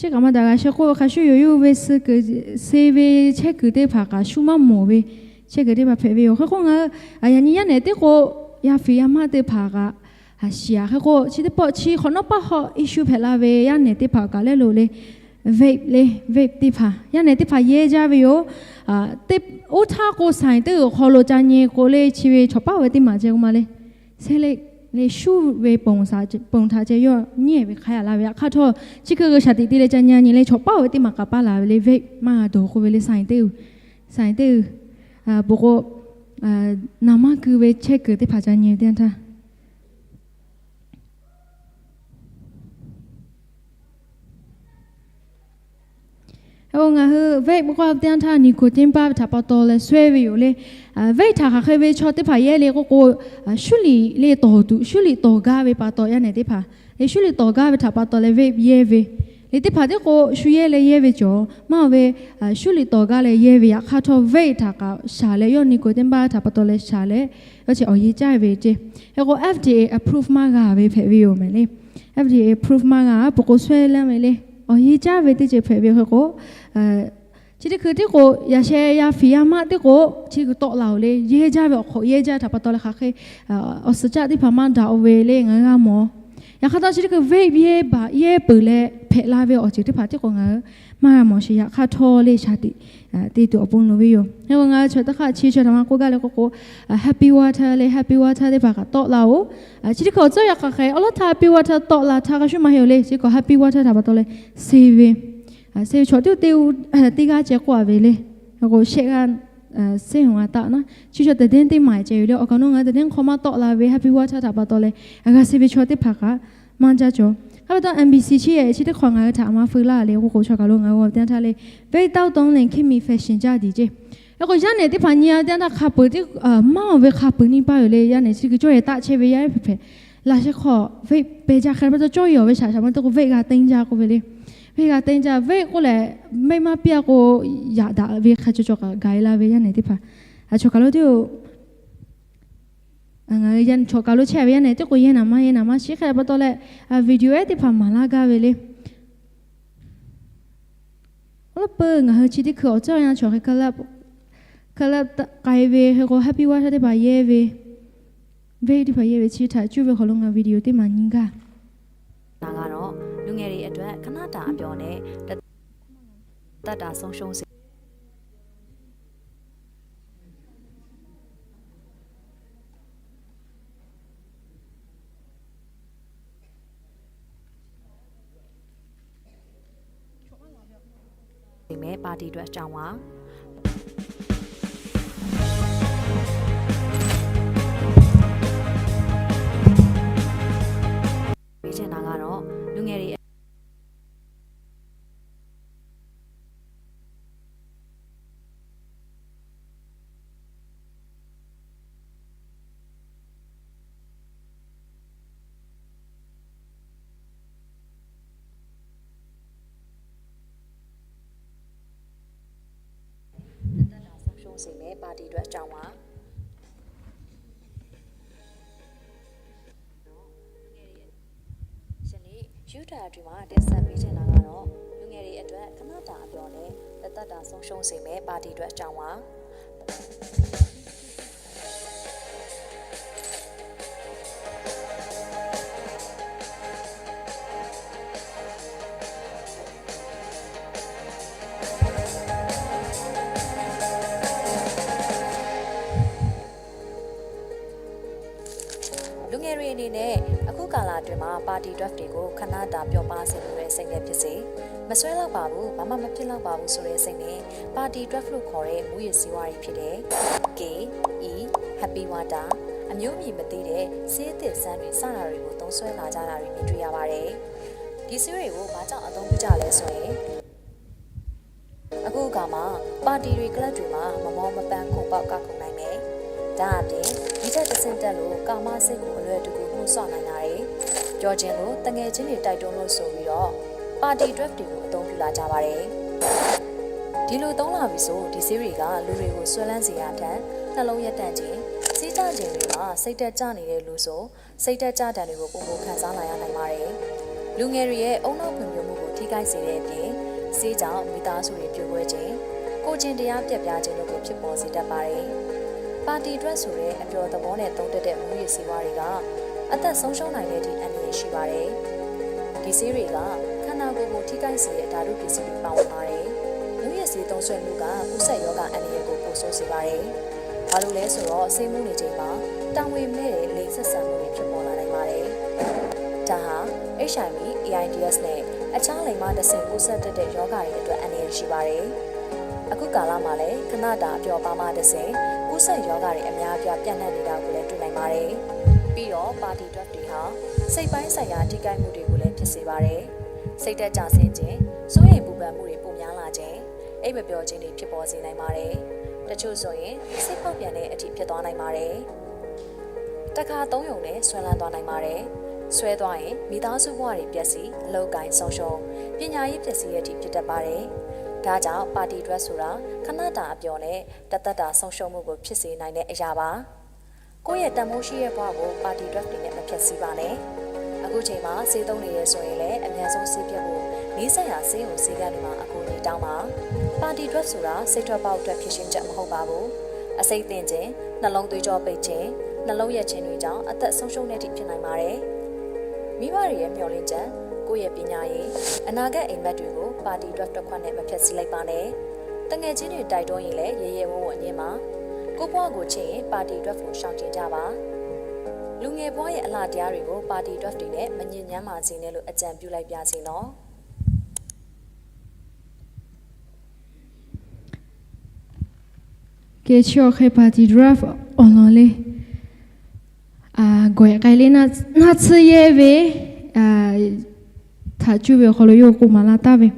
Ciˉ k'aꞈ maˇ daꞈ g'a sheˍ k'oˆ ve hk'a shuˍ yoˬ, yawˇ hui ve suh kuiˬ, suh ve chehˇ kuiˬ teˇ hpaˍ kaꞈ shu maˇ mawˬ ve chehˇ kuiˬ teˇ hpaˍ hpehꞈ ve yoˬ. Hk'e k'o ngaˬ hui a yaꞈ nyi yaˇ nehˬ teˇ k'o, yaˇ fiˍ yaˇ maˇ teˇ hpaˍ kaꞈ, a shiˍ aꞈ hk'e k'o chi teˇ pawˆ chi hk'awꞈ nawˉ paˇ hawˆ issue hpehꞈ la ve yaˇ nehˬ teˇ hpaˍ kaꞈ lehˬ lo le, vape le, vape teˇ hpaˍ yaˇ nehˬ teˇ hpaˍ yehˇ jaˇ ve yoˬ. Oˇ htaˇ k'o ဆိုင် teˇ g'uiˬ hk'aw lo ca nyi k'o le, chi ve chaw paˉ ve teˇ maˬ ceh k'o ma le, เซเล็ก le, shuˉ ve ponˬ htaꞈ ceh yawˇ nyiˉ ve hk'a yaꞈ la ve yaꞈ hk'aˇ htawˇ, chi hk'e g'uiˬ shaˍ tiꞈ te leh ca nyi nyi le, chaw paˉ ve teˇ maˬ k'aꞈ paˇ laˬ ve le, vape maˇ dawˬ k'oˆ ve le, ဆိုင် teˇ g'uiˬ, ဆိုင် teˇ g'uiˬ, peuˬ k'o, naˍ manˇ keu ve chehˇ kuiˬ teˇ hpaˍ ca nyi ve teˇ yanˇ htaˇ, ngaˬ hui vape k'oˆ teˇ yanˇ htaˇ nicotine paˇ ve htaꞈ pa taw leh sawehˇ ve yoˬ le. Vape htaꞈ hk'aˬ hk'e ve chaw teˇ hpaˍ yehˇ le k'oˆ k'o, shuˉ liꞈ le tawˍ tuˬ, shuˉ liꞈ tawˍ gaˇ ve pa taw yaˇ nehˬ teˇ hpaˍ le, shuˉ liꞈ tawˍ gaˇ ve htaꞈ pa taw leh vape yehˇ ve le, teˇ hpaˍ tiˉ k'o shu yehˇ leh yehˇ ve cawˬ maˇ ve, shuˉ liꞈ tawˍ gaˇ leh yehˇ ve yaꞈ hk'aˇ htawˇ vape htaꞈ kaꞈ shaˍ leh yawˇ nicotine paˇ ve htaꞈ pa taw leh shaˍ leh, yawˇ chi awˬ yeˇ caˇ ve ceˇ. Hk'e k'o FDA approve maˇ g'a ve hpehꞈ ve yoˬ mehˍ le. FDA approve maˇ g'a peuˬ k'o sawehˇ laˇ ve le, awˬ yeˇ caˇ ve teˇ ceuˬ hpehꞈ ve hk'e k'o, chi teˇ hkui tiˉ k'o yaꞈ sheh yaˇ fiˍ yaˇ maˇ teˇ k'o chi hk'e tawˆ la-oˬ le, yehˇ jaˇ ve awˬ hk'awꞈ yehˇ jaˇ htaꞈ pa taw leh hk'aˬ hk'e awˬ suhˍ caˆ teˇ hpaˍ maˇ daꞈ-o ve le ngaˬ hui g'a mawˬ. Yaꞈ hk'aˇ htawˇ chi teˇ hkui vape yehˇ baˬ yehˇ peuˬ leh hpehꞈ la ve awˬ ceuˬ teˇ hpaˍ tiˉ k'o ngaˬ hui maˇ g'a mawˬ sheˍ. Yaꞈ hk'aˇ htawˇ le shaˍ tiꞈ te tuˬ awˬ pon loˍ ve yoˬ. Hk'e k'o ngaˬ hui chaw teˇ hk'aˇ chi chaw htaꞈ maˇ k'oˆ gaˇ le k'oˆ k'o, happy water le, happy water teˇ hpaˍ kaꞈ tawˆ la-oˬ. Chi teˇ hkui awˬ tcuhˉ yaꞈ hk'aˬ hk'e awˬ lawˉ htaˇ happy water tawˆ la htaˇ hk'a shuˍ maˇ heˆ-oˬ le, chi hk'e happy waˇ htaˇ htaꞈ pa taw leh se ve, se ve chaw tiˉ teˇ g'aˇ ceh k'oˆ a ve le. K'o shehˆ g'aˇ, se ve g'a taˆ naˉ chi chaw သတင်း teˇ maˬ ceh ve le. Awˬ kaˍ naw ngaˬ hui သတင်း hk'aw maˇ tawˆ la ve happy waˇ htaˇ htaꞈ pa taw leh g'a se ve chaw teˇ hpaˍ kaꞈ maˇ jaˇ cawˬ. Hk'e pa taw MBC chi yehˬ chi teˇ hk'awꞈ ngaˬ hui htaꞈ maˇ feu laˇ le k'oˆ k'o, chaw kaˬ lo ngaˬ hui g'aw ve teˇ yanˇ htaˇ le, 北斗东林 ခေတ်မီ fashion ကျား diˬ ceˇ. K'o yaˇ nehˬ teˇ hpaˍ nyi-a teˇ yanˇ htaˇ hk'a peuˬ tiˉ maˇ-oˬ ve hk'a peuˬ nyi paˇ ve le. Yaˇ nehˬ chi hkui cawˇ yehˬ taˆ chehˇ ve yaˇ hpehꞈ hpehꞈ laꞈ sheh hk'aw vape peh jaˇ hk'e pa taw cawˇ yehˬ awˬ ve shaˍ shaˍ maˇ te k'o vape g'a teˇ jaˇ k'oˆ ve le. Vape g'a teˇ jaˇ, vape k'oˆ leh mehˆ maˇ piˇ-a k'o yaꞈ daꞈ ve hk'a caw caw kaꞈ gaˬ-e la ve yaˇ nehˬ teˇ hpaˍ, a chaw kaˬ lo teˇ-oˬ, ngaˬ hui yaˇ chaw kaˬ lo chehˇ ve yaˇ nehˬ teˇ k'o yehˇ naˍ maˇ yehˇ naˍ maˇ shiˍ hk'e pa taw leh, video ehˉ teˇ hpaˍ maˍ laˇ gaˇ ve le. Awˬ lawn peuˬ ngaˬ hui chi teˇ hkui awˬ tcuhˉ awˬ yanˇ chaw hk'e คลับ k'ai ve hk'e k'o happy waˇ htaˇ teˇ hpaˍ yehˇ ve, vape teˇ hpaˍ yehˇ ve chi htaꞈ cuˇ ve hk'aw lo ngaˬ video teˇ maˬ nyi gaˇ နာကတော့ လူငယ်တွေအတွက် ခဏတာအပျော်နဲ့ တစ်သက်တာဆုံးရှုံးစေ ပေမဲ့ ပါတီအတွက် အကြောင်းပါ။ ရွေးချယ်တာကတော့ လူငယ်တွေ သက်သာဆုံးရှုံးစေမယ့် ပါတီအတွက် အကြောင်းပါ။ ယနေ့ Utah ပြည်မှာ တင်ဆက်ပေးချင်တာကတော့ လူငယ်တွေအတွက် ခဏတာအပျော်နဲ့ တစ်သက်တာဆုံးရှုံးစေမယ့် ပါတီအတွက် အကြောင်းပါ။ လူငယ်တွေအနေနဲ့ အခုကာလအတွင်းမှာ ပါတီ drug တွေကို ခဏတာပျော်ပါးစေလိုတဲ့စိတ်နဲ့ဖြစ်စေ၊ မစွဲလောက်ပါဘူး၊ ဘာမှမဖြစ်လောက်ပါဘူးဆိုတဲ့စိတ်နဲ့ ပါတီ drug လို့ခေါ်တဲ့ မူးယစ်ဆေးဝါးတွေဖြစ်တဲ့ K E, Happy Water, အမျိုးအမည်မသိတဲ့ ဆေးသစ်စမ်းတွေ စတာတွေကို သုံးစွဲလာကြတာတွေ မြင်တွေ့ရပါတယ်။ ဒီစည်းတွေးကို ဘာကြောင့်အသုံးပြုကြလဲဆိုရင် အခုအခါမှာ ပါတီတွေ ကလပ်တွေမှာ မမောမပန်း ခုန်ပေါက် ကခုန်နိုင်တယ်။ ဒါ့အပြင် ဒီထက်တဆင့်တက်လို့ ကာမစိတ်ကို အလွယ်တကူ နှိပ်စက်နိုင်တာတွေ၊ ပျော်ချင်လို့ သူငယ်ချင်းတွေ တိုက်တွန်းလို့ဆိုပြီးတော့ ပါတီဒြပ်တွေကို အသုံးပြုလာကြပါတယ်။ ဒီလိုသုံးလာပြီဆို ဒီဆေးတွေက လူတွေကို စွဲလန်းစေတာထက် နှလုံးရပ်တန့်ခြင်း၊ ဆေးကျချင်တွေမှာ စိတ်ဓာတ်ကျနေတဲ့လူဆို စိတ်ဓာတ်ကျဒဏ်တွေကို ပိုမိုခံစားလာရနိုင်ပါတယ်။ လူငယ်တွေရဲ့ ဦးနှောက်ဖွံ့ဖြိုးမှုကို ထိခိုက်စေတဲ့အပြင် ဆေးကြောင့် မိသားစုတွေ ပြိုကွဲခြင်း၊ ကိုယ်ကျင့်တရား ပျက်ပြားခြင်းတို့ကို ဖြစ်ပေါ်စေတတ်ပါတယ်။ ပါတီဒြပ်ဆိုတဲ့ အပျော်သဘောနဲ့ သုံးတတ်တဲ့ မူးယစ်ဆေးဝါးတွေက အသက်ဆုံးရှုံးနိုင်တဲ့အထိ အန္တရာယ်ရှိပါတယ်။ ဒီဆေးတွေက ခန္ဓာကိုယ်ကို ထိခိုက်စေတဲ့ ဓာတုပစ္စည်းတွေ ပါဝင်ပါတယ်။ မူးယစ်ဆေးသုံးစွဲမှုက ကူးစက်ရောဂါ အန္တရာယ်ကို ပိုဆိုးစေပါတယ်။ ဘာလို့လဲဆိုတော့ ဆေးမူးနေချိန်မှာ တာဝန်မဲ့တဲ့ လိင်ဆက်ဆံမှုတွေ ဖြစ်ပေါ်လာနိုင်ပါတယ်။ ဒါဟာ HIV၊ AIDS နဲ့ အခြားလိင်မတဆင့် ကူးစက်တတ်တဲ့ ရောဂါတွေအတွက် အန္တရာယ်ရှိပါတယ်။ အခုကာလမှာလည်း ခဏတာအပျော်ပါမှတဆင့် ကူးစက်ရောဂါတွေ အများအပြား ပျံ့နှံ့နေတာကိုလည်း တွေ့နိုင်ပါတယ်။ ပြီးတော့ ပါတီဒြပ်တွေဟာ စိတ်ပိုင်းဆိုင်ရာ ထိခိုက်မှုတွေကိုလည်း ဖြစ်စေပါတယ်။ စိတ်ဓာတ်ကျဆင်းခြင်း၊ စိုးရိမ်ပူပန်မှုတွေ ပိုများလာခြင်း၊ အိပ်မပျော်ခြင်းတွေ ဖြစ်ပေါ်စေနိုင်ပါတယ်။ တချို့ဆိုရင် စိတ်ဖောက်ပြန်တဲ့အထိ ဖြစ်သွားနိုင်ပါတယ်။ တစ်ခါသုံးရုံနဲ့ စွဲလန်းသွားနိုင်ပါတယ်။ စွဲသွားရင် မိသားစုဘဝတွေ ပျက်စီး၊ အလုပ်အကိုင်ဆုံးရှုံး၊ ပညာရေးပျက်စီးတဲ့အထိ ဖြစ်တတ်ပါတယ်။ ဒါကြောင့် ပါတီဒြပ်ဆိုတာ ခဏတာအပျော်နဲ့ တစ်သက်တာဆုံးရှုံးမှုကို ဖြစ်စေနိုင်တဲ့အရာပါ။ ကိုယ့်ရဲ့တန်ဖိုးရှိတဲ့ဘဝကို ပါတီဒြပ်တွေနဲ့ မဖျက်ဆီးပါနဲ့။ အခုချိန်မှာ ဆေးသုံးနေတယ်ဆိုရင်လည်း အမြန်ဆုံးဆေးဖြတ်ဖို့ နီးစပ်ရာ ဆေးရုံဆေးခန်းတွေမှာ အကူအညီတောင်းပါ။ ပါတီဒြပ်ဆိုတာ စိတ်ထွက်ပေါက်အတွက် ဖြေရှင်းချက်မဟုတ်ပါဘူး။ အဆိပ်သင့်ခြင်း၊ နှလုံးသွေးကြောပိတ်ခြင်း၊ နှလုံးရပ်ခြင်းတွေကြောင့် အသက်ဆုံးရှုံးတဲ့အထိ ဖြစ်နိုင်ပါတယ်။ မိဘတွေရဲ့မျှော်လင့်ချက်၊ ကိုယ့်ရဲ့ပညာရေး၊ အနာဂတ်အိမ်မက်တွေကို ပါတီဒြပ်တစ်ခွက်နဲ့ မဖျက်ဆီးလိုက်ပါနဲ့။ သူငယ်ချင်းတွေ တိုက်တွန်းရင်လည်း ရဲရဲဝံ့ဝံ့ငြင်းပါ။ ကိုယ့်ဘဝကိုချစ်ရင် ပါတီဒြပ်ကို ရှောင်ကျဉ်ကြပါ။ လူငယ်ဘဝရဲ့အလှတရားတွေကို ပါတီဒြပ်တွေနဲ့ မညစ်ညမ်းပါစေနဲ့လို့ အကြံပြုလိုက်ပါရစေနော်။ ကဲ chi awˬ hk'e ပါတီဒြပ် awˬ lawn le, gaweh k'ai le, naˆ tsuhˇ yehˇ ve htaꞈ cuˇ ve awˬ hk'aw lo yawˇ hui k'oˆ maˍ laˇ taˍ ve.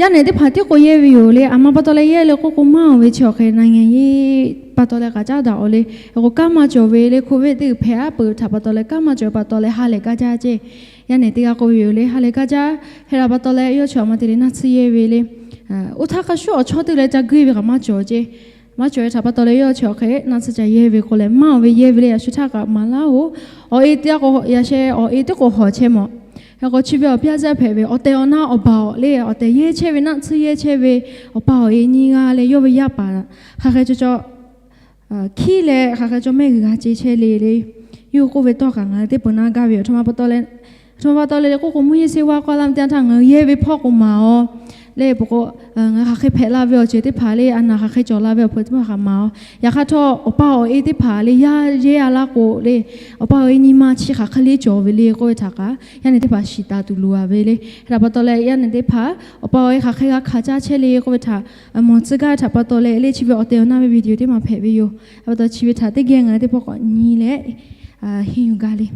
Yaˇ nehˬ teˇ hpaˍ tiˉ k'o yehˇ ve yoˬ le. Aˬ ma pa taw leh yehˇ le k'oˆ k'o maˇ-oˬ ve, chi awˬ hk'e နိုင်ငံရေး pa taw leh k'aꞈ caˉ daꞈ-oˬ le. K'o kanˉ maˇ cawˬ ve le, โควิด teˇ hpaˍ aˉ peuˬ htaꞈ pa taw leh kanˉ maˇ cawˬ ve pa taw leh ha lehˬ kaˇ jaˇ ceˇ. Yaˇ nehˬ teˇ g'aˇ k'oˆ ve yoˬ le, ha lehˬ kaˇ jaˇ. Hk'e htaꞈ pa taw leh yawˇ chi aˬ ma te leh naˆ tsuhˇ yehˇ ve le. Oˇ htaˇ hk'a shuˉ awˬ chawˇ teˇ leh ca guˇ ve kaꞈ maˇ cawˬ ceˇ. Maˇ cawˬ ve htaꞈ pa taw leh yawˇ chi awˬ hk'e naˆ tsuhˇ ca yehˇ ve k'o leh maˇ-oˬ ve, yehˇ ve le, yaꞈ shu htaˇ kaꞈ maˍ laˇ-oˬ. Awˬ e teˇ k'o, yaꞈ sheh awˬ e teˇ k'o hawˬ chehˇ mawˬ. Hk'e k'o chi ve awˬ ပြဿနာ hpehꞈ ve, awˬ tehˬ awˬ na awˬ baˬ awˬ le, awˬ tehˬ yehˇ chehˇ ve naˆ tsuhˇ yehˇ chehˇ ve awˬ pa awˬ e nyiˇ g'aˇ leh yawˇ ve yaˇ paˍ hk'aˬ hk'e cawˬ cawˬ hkiˉ leh hk'aˬ hk'e cawˬ mehˆ g'uiˬ g'a ce chehˇ le le. Yawˇ hui k'oˆ ve tawˇ kaꞈ ngaˬ hui teˇ peuˬ na gaˇ ve yoˬ. Aˬ htoꞈ ma pa taw leh, aˬ htoꞈ ma pa taw leh k'oˆ k'o, mvuhˇ yeˇ seˇ vaˇ k'aw laˇ ve teˇ yanˇ htaˇ ngaˬ hui yehˇ ve hpawˇ k'o maˍ-oˬ. Leh peuˬ k'o, ngaˬ hui hk'aˬ hk'e hpehꞈ la ve awˬ ceuˬ teˇ hpaˍ le, a naˬ hk'aˬ hk'e cawˬ la ve awˬ hpeuꞈ teˇ hpaˍ hk'aˬ maˍ-oˬ. Yaꞈ hk'aˇ htawˇ, awˬ pa awˬ e teˇ hpaˍ le, yaˇ yehˇ a laˇ k'o le, awˬ pa awˬ e nyi ma chi hk'aˬ hk'e le cawˬ ve le k'oˆ ve htaꞈ kaꞈ, yaˇ nehˬ teˇ hpaˍ shiˍ taˍ tuˬ loˍ a ve le. Hk'e htaꞈ pa taw leh yaˇ nehˬ teˇ hpaˍ awˬ pa awˬ e hk'aˬ hk'e g'a hkanˍ caˇ chehˇ le k'oˆ ve htaꞈ mawˬ tcuh gaˇ ve htaꞈ pa taw leh, le chi ve awˬ tehˬ awˬ na ve video teˇ maˬ hpehꞈ ve yoˬ. Hk'e pa taw chi ve htaꞈ teˇ geh ngaˬ hui teˇ pawˆ k'awꞈ nyi leh henˇ yuˬ gaˇ le.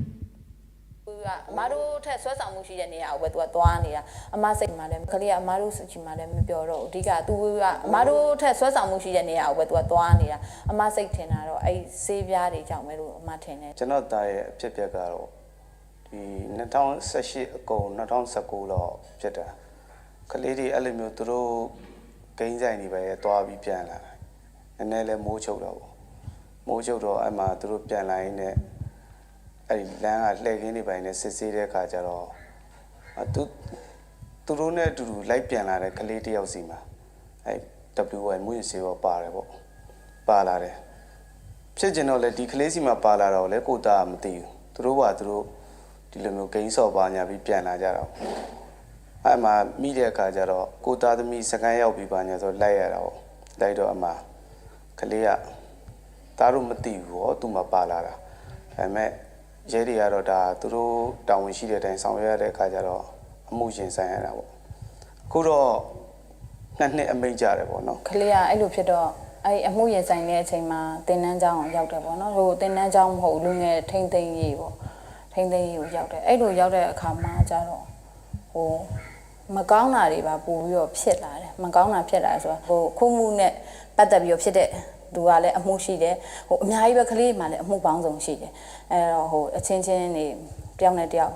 အမတို့ထက်စွမ်းဆောင်မှုရှိတဲ့နေရာကိုပဲ သူကသွားနေတာ။ အမစိတ်မှာလည်း ကလေးကအမတို့စိတ်မှာလည်း မပျော်တော့ဘူး။ အဓိက သူက အမတို့ထက်စွမ်းဆောင်မှုရှိတဲ့နေရာကိုပဲ သူကသွားနေတာ။ အမစိတ်ထင်တာတော့ အဲ့ဆေးပြားတွေကြောင့်ပဲလို့ အမထင်တယ်။ ကျွန်တော့်သားရဲ့အဖြစ်အပျက်ကတော့ ဒီနှစ်ထောင်ဆယ့်ရှစ်အကုန် နှစ်ထောင်ဆယ့်ကိုးလောက်ဖြစ်တာ။ ကလေးတွေအဲ့လိုမျိုး သူတို့ ကိန်းဆိုင်တွေပဲသွားပြီးပြန်လာတာ။ နည်းနည်းလည်းမိုးချုပ်တော့ပေါ့။ မိုးချုပ်တော့ အဲ့မှာသူတို့ပြန်လာရင်းနဲ့ အဲ့ဒီလမ်းကလှည့်ကင်းတွေပိုင်းနဲ့ စစ်ဆေးတဲ့အခါကျတော့ သူ သူတို့နဲ့အတူတူလိုက်ပြန်လာတဲ့ကလေးတစ်ယောက်ဆီမှာ အဲ့ W Y မူးယစ်ဆေးဝါးပါတယ်ပေါ့။ ပါလာတယ်။ ဖြစ်ချင်တော့လည်း ဒီကလေးဆီမှာပါလာတာကိုလည်း ကိုယ့်သားကမသိဘူး။ သူတို့ဘာသူတို့ ဒီလိုမျိုး ကိန်းဆော့ပါညာပြီးပြန်လာကြတာပေါ့။ အဲ့မှာမိတဲ့အခါကျတော့ ကိုယ့်သားသမီးစခန်းရောက်ပြီးပါညာဆိုလိုက်ရတာပေါ့။ လိုက်တော့အမှ ကလေးက သားတို့မသိဘူးပေါ့ သူ့မှာပါလာတာ။ ဒါပေမဲ့ ရဲတွေကတော့ ဒါသူတို့တာဝန်ရှိတဲ့အတိုင်း ဆောင်ရွက်ရတဲ့အခါကျတော့ အမှုရင်ဆိုင်ရတာပေါ့။ အခုတော့ နှစ်နှစ်အမိန့်ကျတယ်ပေါ့နော်။ ကလေးကအဲ့လိုဖြစ်တော့ အဲ့အမှုရင်ဆိုင်တဲ့အချိန်မှာ သင်တန်းကျောင်းကိုရောက်တယ်ပေါ့နော်။ ဟို သင်တန်းကျောင်းမဟုတ်ဘူး၊ လူငယ်ထိန်းသိမ်းရေးပေါ့။ ထိန်းသိမ်းရေးကိုရောက်တယ်။ အဲ့လိုရောက်တဲ့အခါမှာကျတော့ ဟို မကောင်းတာတွေပါ ပိုပြီးတော့ဖြစ်လာတယ်။ မကောင်းတာဖြစ်လာတယ်ဆိုတာ ဟို ခိုးမှုနဲ့ပတ်သက်ပြီးတော့ဖြစ်တဲ့သူကလည်းအမှုရှိတယ်။ ဟို အများကြီးပဲ ကလေးမှာလည်း အမှုပေါင်းစုံရှိတယ်။ အဲ့တော့ ဟို အချင်းချင်းနေ တယောက်နဲ့တယောက်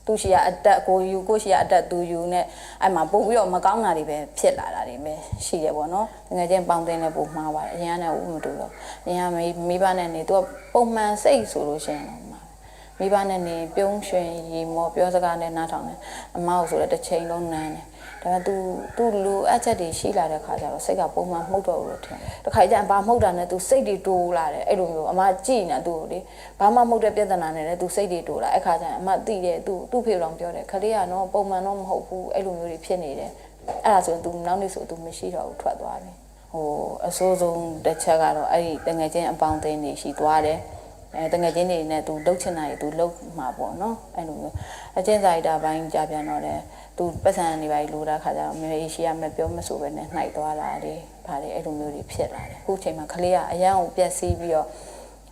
သူ့ဆီကအတတ်ကိုယူ ကိုယ့်ဆီကအတတ်သူယူနဲ့ အဲ့မှာပို့ပြီးတော့မကောင်းတာတွေပဲဖြစ်လာတာတွေပဲရှိတယ်ပေါ့နော်။ ငယ်ချင်းပေါင်းသင်းလည်းပိုမှားပါတယ်။ အရင်ကနဲ့ ဥမတူတော့ အရင်ကမိမိဘနဲ့နေ သူကပုံမှန်စိတ်ဆိုလို့ရှိရင်တော့မှာပဲ။ မိဘနဲ့နေ ပြုံးရွှင်ရီမော် ပြောစကားလည်းနားထောင်တယ်။ အမကိုဆိုလည်းတစ်ချိန်လုံးနမ်းတယ်။ ဒါပေမဲ့ သူသူလိုအပ်ချက်တွေရှိလာတဲ့ခါကျတော့ စိတ်ကပုံမှန်မဟုတ်တော့ဘူးလို့ထင်တယ်။ တခါကျရင် ဘာမဟုတ်တာနဲ့ သူစိတ်တွေတိုးလာတယ်။ အဲ့လိုမျိုး အမကြည့်နေတာ သူ့ကိုလေ ဘာမှမဟုတ်တဲ့ပြဿနာနဲ့လည်း သူစိတ်တွေတိုးလာ။ အဲ့ခါကျရင် အမသိတယ်။ သူသူ့ဖေကိုတောင်ပြောတယ်။ ကလေးကနော် ပုံမှန်တော့မဟုတ်ဘူး။ အဲ့လိုမျိုးတွေဖြစ်နေတယ်။ အဲ့ဒါဆိုရင် သူနောက်နေ့ဆို သူမရှိတော့ဘူး ထွက်သွားပြီ။ ဟို အဆိုးဆုံးတစ်ချက်ကတော့ အဲ့ဒီသူငယ်ချင်းအပေါင်းအသင်းတွေဆီသွားတယ်။ အဲသူငယ်ချင်းတွေနဲ့ သူလုပ်ချင်တာတွေ သူလုပ်မှာပေါ့နော်။ အဲ့လိုမျိုး အကျင့်စာရိတ္တပိုင်းကြပြန်တော့လည်း သူပိုက်ဆံတွေဘာတွေလိုတဲ့အခါကျတော့ မမေး ရှိရ မပြောမဆိုပဲနဲ့ နှိုက်သွားတာတွေ ဘာတွေ အဲ့လိုမျိုးတွေဖြစ်လာတယ်။ အခုချိန်မှာ ကလေးကအရမ်းကိုပျက်စီးပြီးတော့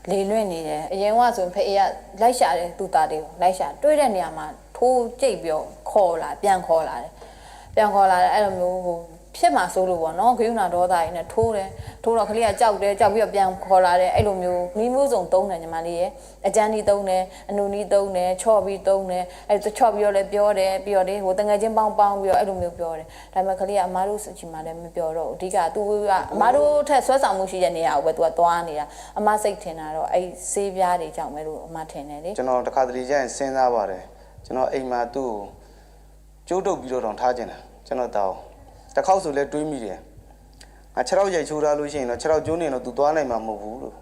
လေလွင့်နေတယ်။ အရင်ကဆိုရင် ဖအေးကလိုက်ရှာတယ်။ သူ့သားတွေကို လိုက်ရှာ တွေ့တဲ့နေရာမှာ ထိုးကြိတ်ပြီးတော့ ခေါ်လာ ပြန်ခေါ်လာတယ်။ ပြန်ခေါ်လာတယ်။ အဲ့လိုမျိုး ဟို ဖြစ်မှာစိုးလို့ပေါ့နော်။ ကရုဏာဒေါသတွေနဲ့ ထိုးတယ်။ ထိုးတော့ ကလေးကကြောက်တယ်။ ကြောက်ပြီးတော့ ပြန်ခေါ်လာတယ်။ အဲ့လိုမျိုး နည်းမျိုးစုံသုံးတယ် ညီမလေးရဲ့။ အကြမ်းနည်းသုံးတယ်။ အနုနည်းသုံးတယ်။ ချော့ပြီးသုံးတယ်။ အဲ့ ချော့ပြီးတော့လည်းပြောတယ်။ ပြီးတော့လေ ဟို သူငယ်ချင်းပေါင်းပေါင်းပြီးတော့ အဲ့လိုမျိုးပြောတယ်။ ဒါပေမဲ့ ကလေးက အမတို့ဆီမှာလည်းမပြောတော့ဘူး။ အဓိက သူကအမတို့ထက်စွမ်းဆောင်မှုရှိတဲ့နေရာကိုပဲ သူကသွားနေတာ။ အမစိတ်ထင်တာတော့ အဲ့ဆေးပြားတွေကြောင့်ပဲလို့ အမထင်တယ်လေ။ ကျွန်တော်တစ်ခါတလေကျရင် စဉ်းစားပါတယ်။ ကျွန်တော်အိမ်မှာသူ့ကို ကြိုးတုပ်ပြီးတော့တောင်ထားချင်တယ် ကျွန်တော်သားကို။ တစ်ခေါက်ဆိုလည်းတွေးမိတယ်။ ငါခြေထောက်ရိုက်ချိုးထားလို့ရှိရင်တော့ ခြေထောက်ကျိုးနေတော့ သူသွားနိုင်မှာမဟုတ်ဘူးလို့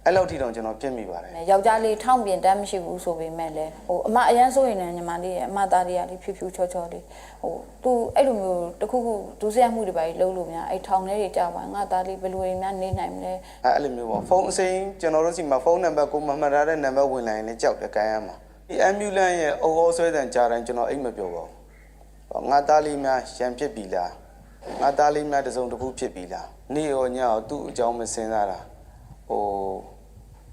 အဲ့လောက်ထိတောင်ကျွန်တော်ဖြစ်မိပါတယ်။ ယောက်ျားလေး ထောင့်ပြင်တန်းမရှိဘူးဆိုပေမဲ့လည်း ဟို အမအရမ်းစိုးရိမ်နေတယ် ညီမလေးရဲ့။ အမသားလေးကလေ ဖြူဖြူချောချောလေး ဟို သူအဲ့လိုမျိုးတစ်ခုခု ဒုစရိုက်မှုတွေဘာတွေလုပ်လို့များ အဲ့ထောင်ထဲတွေကျသွားရင် ငါသားလေးဘယ်လိုတွေများနေနိုင်မလဲ။ အဲ့လိုမျိုးပေါ့။ ဖုန်းအစိမ်း ကျွန်တော်တို့ဆီမှာ ဖုန်းနံပါတ်ကိုမမှတ်ထားတဲ့နံပါတ်ဝင်လာရင်လည်း ကြောက်တယ် ကိုင်ရမှာ။ ဒီ ambulance ရဲ့ ဥသြဆွဲသံကြားတိုင်း ကျွန်တော်အိပ်မပျော်ပါဘူး။ ငါသားလေးများ ရန်ဖြစ်ပြီလား၊ ငါသားလေးများ တစ်စုံတစ်ခုဖြစ်ပြီလား၊ နေ့ရောညရော သူ့အကြောင်းမစဉ်းစားတာ။ ဟို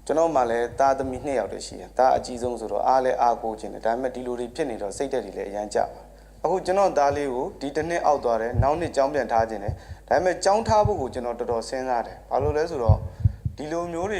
ကျွန်တော့်မှာလည်း သားသမီးနှစ်ယောက်တည်းရှိတယ်။ သားအကြီးဆုံးဆိုတော့ အားလည်းအားကိုးချင်တယ်။ ဒါပေမဲ့ ဒီလိုတွေဖြစ်နေတော့ စိတ်ဓာတ်တွေလည်း အရမ်းကျပါတယ်။ အခု ကျွန်တော့်သားလေးကို ဒီတစ်နှစ်အောက်သွားတယ်။ နောက်နှစ် ကျောင်းပြန်ထားချင်တယ်။ ဒါပေမဲ့ ကျောင်းထားဖို့ကို ကျွန်တော်တော်တော်စဉ်းစားတယ်။ ဘာလို့လဲဆိုတော့ ဒီလိုမျိုးတွေ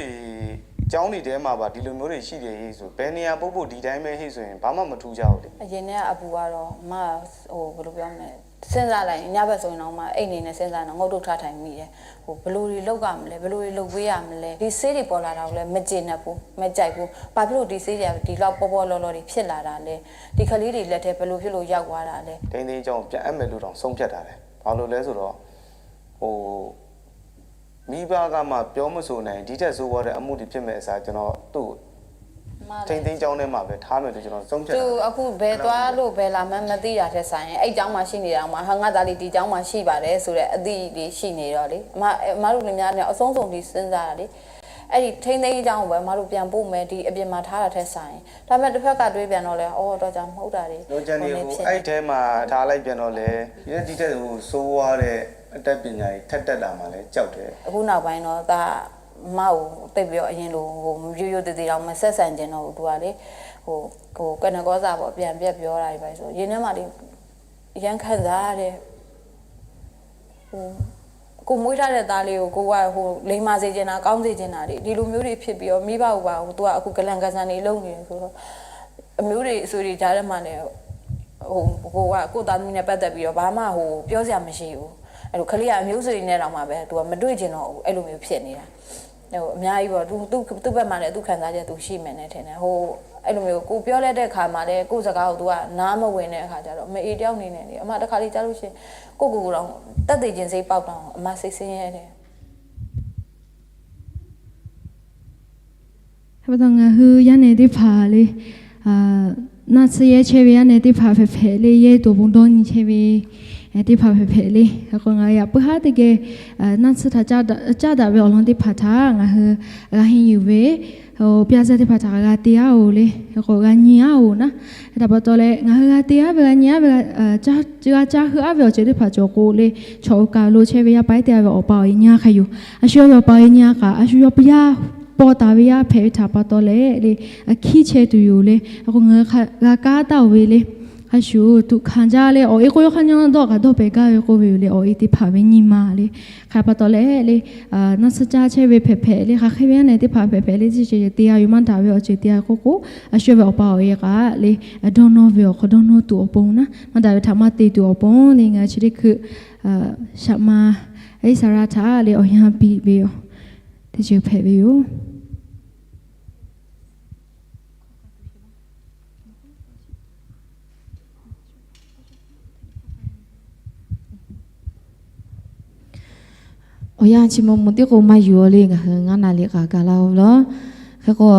ကျောင်းတွေထဲမှာပါ ဒီလိုမျိုးတွေရှိတယ်ဟေ့ဆို ဘယ်နေရာပို့ပို့ ဒီတိုင်းပဲဟေ့ဆိုရင် ဘာမှမထူးခြားဘူးလေ။ အရင်နဲ့ကအပူကတော့ မဟို ဘယ်လိုပြောမလဲ စဉ်းစားလိုက်ရင် ညဘက်ဆိုရင်တော့ မှအိမ်နေနဲ့စဉ်းစားနေ ငုတ်တုတ်ထားထိုင်မိတယ်။ ဟို ဘယ်လိုတွေလုပ်ရမလဲ၊ ဘယ်လိုတွေလုပ်ပေးရမလဲ၊ ဒီဆေးတွေပေါ်လာတာကိုလည်း မကျေနပ်ဘူး၊ မကြိုက်ဘူး။ ဘာဖြစ်လို့ဒီဆေးတွေက ဒီလောက်ပေါပေါလောလောတွေဖြစ်လာတာလဲ၊ ဒီကလေးတွေလက်ထဲ ဘယ်လိုဖြစ်လို့ရောက်သွားတာလဲ။ ထိန်းသိမ်းကျောင်းကို ပြန်အပ်မယ်လို့တောင် ဆုံးဖြတ်ထားတယ်။ ဘာလို့လဲဆိုတော့ ဟို မိဘကမှ ပြောမဆိုနိုင် ဒီထက်ဆိုးဝါးတဲ့ အမှုတွေဖြစ်မဲ့အစား ကျွန်တော်သူ့ကို ထိန်းသိမ်းကျောင်းထဲမှာပဲ ထားမယ်လို့ ကျွန်တော် ဆုံးဖြတ်ထားတယ်။ သူအခုဘယ်သွားလို့ ဘယ်လာမှန်းမသိတာထက်စာရင် အဲ့ကျောင်းမှာရှိနေတာမှ ဟာ ငါသားလေး ဒီကျောင်းမှာရှိပါတယ်ဆိုတဲ့ အသိတွေရှိနေတော့လေ။ အမ အမတို့လင်မယားနဲ့ အဆုံးစွန်ထိ စဉ်းစားတာလေ။ အဲ့ဒီထိန်းသိမ်းကျောင်းကိုပဲ အမတို့ပြန်ပို့မယ် ဒီအပြင်မှာထားတာထက်စာရင်။ ဒါပေမဲ့ တစ်ဖက်ကတွေးပြန်တော့လဲ အော် တော့ကြာမဟုတ်တာတွေ တော့ကြာနေ ဟို အဲ့ထဲမှာ ထားလိုက်ပြန်တော့လဲ ဒီထက် ဒီထက် ဟို ဆိုးဝါးတဲ့ အတတ်ပညာတွေ ထပ်တက်လာမှာလဲ ကြောက်တယ်။ အခုနောက်ပိုင်းတော့ သား မကို သိပ်ပြီးတော့ အရင်လို ဟို ရိုးရိုးသေးသေးတော့ မဆက်ဆံချင်တော့ဘူး။ သူကလေ ဟို ဟို ကနကောစာပေါ့ ပြန်ပြတ်ပြောတာတွေပဲဆို ရင်ထဲမှာလေ ရမ်းခံစားရတယ်။ ဟို ကိုယ်မွေးထားတဲ့သားလေးကို ကိုက ဟို လိမ္မာစေချင်တာ ကောင်းစေချင်တာတွေ ဒီလိုမျိုးတွေဖြစ်ပြီးတော့ မိဘကိုပါ ဟို သူက အခု ကလန်ကဆန်တွေ လုပ်နေတယ်ဆိုတော့ အမျိုးတွေ အဆွေတွေကြားထဲမှာလည်း ဟို ကိုက ကိုယ့်သားသမီးနဲ့ပတ်သက်ပြီးတော့ ဘာမှ ဟို ပြောစရာမရှိဘူး။ အဲ့လို ကလေးက အမျိုးဆွေတွေနဲ့တောင်မှပဲ သူက မတွေ့ချင်တော့ဘူး။ အဲ့လိုမျိုးဖြစ်နေတာ ဟို အများကြီးပေါ့။ သူ သူ သူ့ဘက်မှာလည်း သူခံစားချက် သူရှိမယ်နဲ့ထင်တယ်။ ဟို အဲ့လိုမျိုး ကိုပြောလိုက်တဲ့အခါမှာလည်း ကိုယ့်စကားကို သူက နားမဝင်တဲ့အခါကျတော့ မအေးတယောက်အနေနဲ့လေ အမ တစ်ခါလေးကြားလို့ရှိရင် ကိုယ့်ကိုယ်ကိုယ်တောင် သက်သေခြင်းဆေးပေါက်တောင် အမ စိတ်ဆင်းရဲတယ်။ ဟဲပတ ငါဟူ ယါနဲတိဖၣ်လႄၢ် နၢ်ဆၢယဲၢ်ဆဲဝဲ ယါနဲတိဖၣ် ဖဲးဖဲးလၢ ယဲၢ်တိၢ်ပူၤဒီနံၤဆဲဝဲ တိဖၣ် ဖဲးဖဲးလၢ အဃိ ငါယၣ်ပၢဟါတကဲ နၢ်ဆၢထၣ် ကၢ်ဒၣ်ဝဲ အီၤလီၤတိဖၣ်ထၣ် ငါဟူ အဂၤဟ့ၣ်ယုၢ်ဝဲ ပျၢ်စဲတိဖၣ်ထၣ် အဂၤတ့အါအိၣ်လၢ အဃိ အဂၤညံအါအိၣ်နၤ ဟဲတၢ်ပီတီလၢ ငါဟူ ဂၤတ့အါဝဲ ဂၤညံအါဝဲ ဂၤ ကၢ်ဟူအါဝဲ အီၤစဲတိဖၣ် ကၠီကိးလၢ ဆီၣ်အိၣ်ကၢ်လိၤဆဲဝဲ ယါပၢ်တ့အါဝဲ အီၣ်ပၢ်အီၣ်အံၤညါဃာ်ယိာ် အဆှၢဝဲ အီၣ်ပၢ်အံၤညါဃာ် အဆှၢယီၤပယါ ပီတၢ်ဝဲ ယါဖဲးဝဲထၣ်ပီတီလၢ လၢ အခံဆဲတုၤယိာ်လၢ အဃိ ငါ ဂၤကါတၢ်အိၣ်ဝဲလၢ Hk'a shuˍ tuꞈ hkanˍ jaˇ le, awˬ e k'o yawˇ hk'aˇ nyi dawˇ kaꞈ dawˇ pehˍ gaˇ ve k'oˆ ve yoˬ le. Awˬ e teˇ hpaˍ ve nyi ma le, hk'aˬ hk'e pa taw leh le, naˇ suhˉ caˇ chehˇ ve hpehꞈ hpehꞈ le, hk'aˬ hk'e ve yaˇ nehˬ teˇ hpaˍ hpehꞈ hpehꞈ le, teˇ g'aˇ yoˬ maˇ daꞈ ve awˬ ceuˬ teˇ g'aˇ k'oˆ k'o, a shu ve awˬ pa awˬ e kaꞈ le, dawˇ nawˇ ve awˬ hk'aw dawˇ nawˇ tuˬ awˬ pon naˉ, maˇ daꞈ ve htaꞈ maˇ te tuˬ awˬ pon le, ngaˬ hui chi teˇ hkui shaꞈ ma Iˉsaˍreˍlaˆ htaꞈ le awˬ yanˇ piˇ ve yoˬ. Teˇ ceuˬ hpehꞈ ve yoˬ. Awˬ yanˇ chi mvuh mvuh tiˉ k'o maˇ yuˬ-o le, ngaˬ hui ngaˇ naˍ liꞈ k'aꞈ gaˬ la-o law. Hk'e k'o,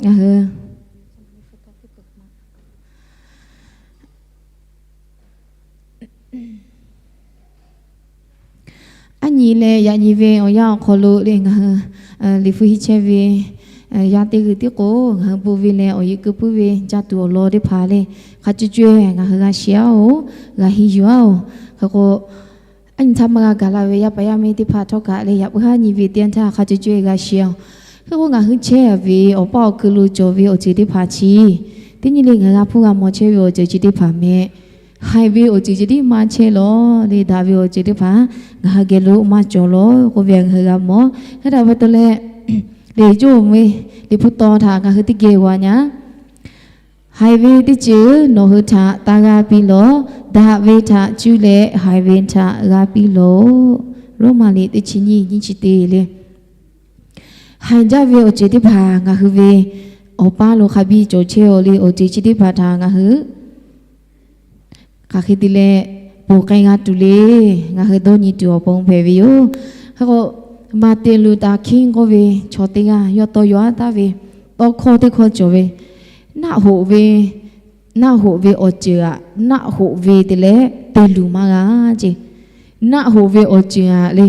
ngaˬ hui aˉ nyi leh yaꞈ nyi ve awˬ yanˇ awˬ hk'aw lo le ngaˬ hui liꞈ hpu henˇ chehˇ ve yaˇ teˇ g'uiˬ tiˉ k'o, ngaˬ hui bon ve leh awˬ yeꞈ keu puiˉ ve caˇ tuˬ awˬ lawn teˇ hpaˍ le, hk'a cuˇ cuˇ ngaˬ hui g'a shiˍ-oˬ, g'a henˇ yuˬ-oˬ. Hk'e k'o, aˉ nyi htaˇ maˇ g'a gaˬ la ve yaˇ paˍ yaˇ miˇ teˇ hpaˍ htawˇ kaꞈ le, yaꞈ puiˉ haˉ nyi ve teˇ yanˇ htaˇ hk'a cuˇ cuˇ g'a shiˍ-oˬ. Hk'e k'o, ngaˬ hui chehˇ ve awˬ paˇ awˬ kui lo cawˬ ve awˬ ceuˬ teˇ hpaˍ chi, teˇ nyi le ngaˬ hui g'a hpuˇ g'a maw chehˇ ve awˬ ceuˬ chi teˇ hpaˍ meh, haiˬ ve awˬ ceuˬ ceh tiˉ maˇ chehˇ lawˬ le, daꞈ ve awˬ ceuˬ teˇ hpaˍ ngaˬ hui geh lo maˇ cawˬ lawˬ k'oˆ ve ngaˬ hui g'a mawˬ. Hk'e htaꞈ pa taw leh, le jawˇ ve liꞈ hpu taw htaꞈ ngaˬ hui teˇ geh g'a nyi-a. Haiˬ ve teˇ ceuˬ nawˬ hui htaꞈ taˇ g'aˇ piˇ lawˬ. Daꞈ ve htaꞈ cuˇ leh haiˬ ve htaꞈ g'aˇ piˇ lawˬ. Roˉmaꞈ liꞈ teˇ chi nyiˇ nyiˇ chi teˇ le. Haiˬ jaˇ ve awˬ ceuˬ teˇ hpaˍ ngaˬ hui ve awˬ paˇ lo hk'a biˇ cawˬ chehˇ-oˬ le, awˬ ceuˬ chi teˇ hpaˍ htaꞈ ngaˬ hui hk'aˬ hk'e te leh ponˬ k'ai g'a tuˬ le, ngaˬ hui dawˇ nyi tuˬ awˬ pon hpehꞈ ve yoˬ. Hk'e k'o, Martin Luther King k'oˆ ve chaw teˇ g'aˇ yawˇ tawˇ yaw-a taˍ ve, tawˇ hkawˇ teˇ hkawˇ cawˬ ve, naˆ hoꞈ ve, naˆ hoꞈ ve awˬ ceuˬ aꞈ, naˆ hoꞈ ve te leh te luˬ maˇ g'a ce. Naˆ hoꞈ ve awˬ ceuˬ aꞈ le,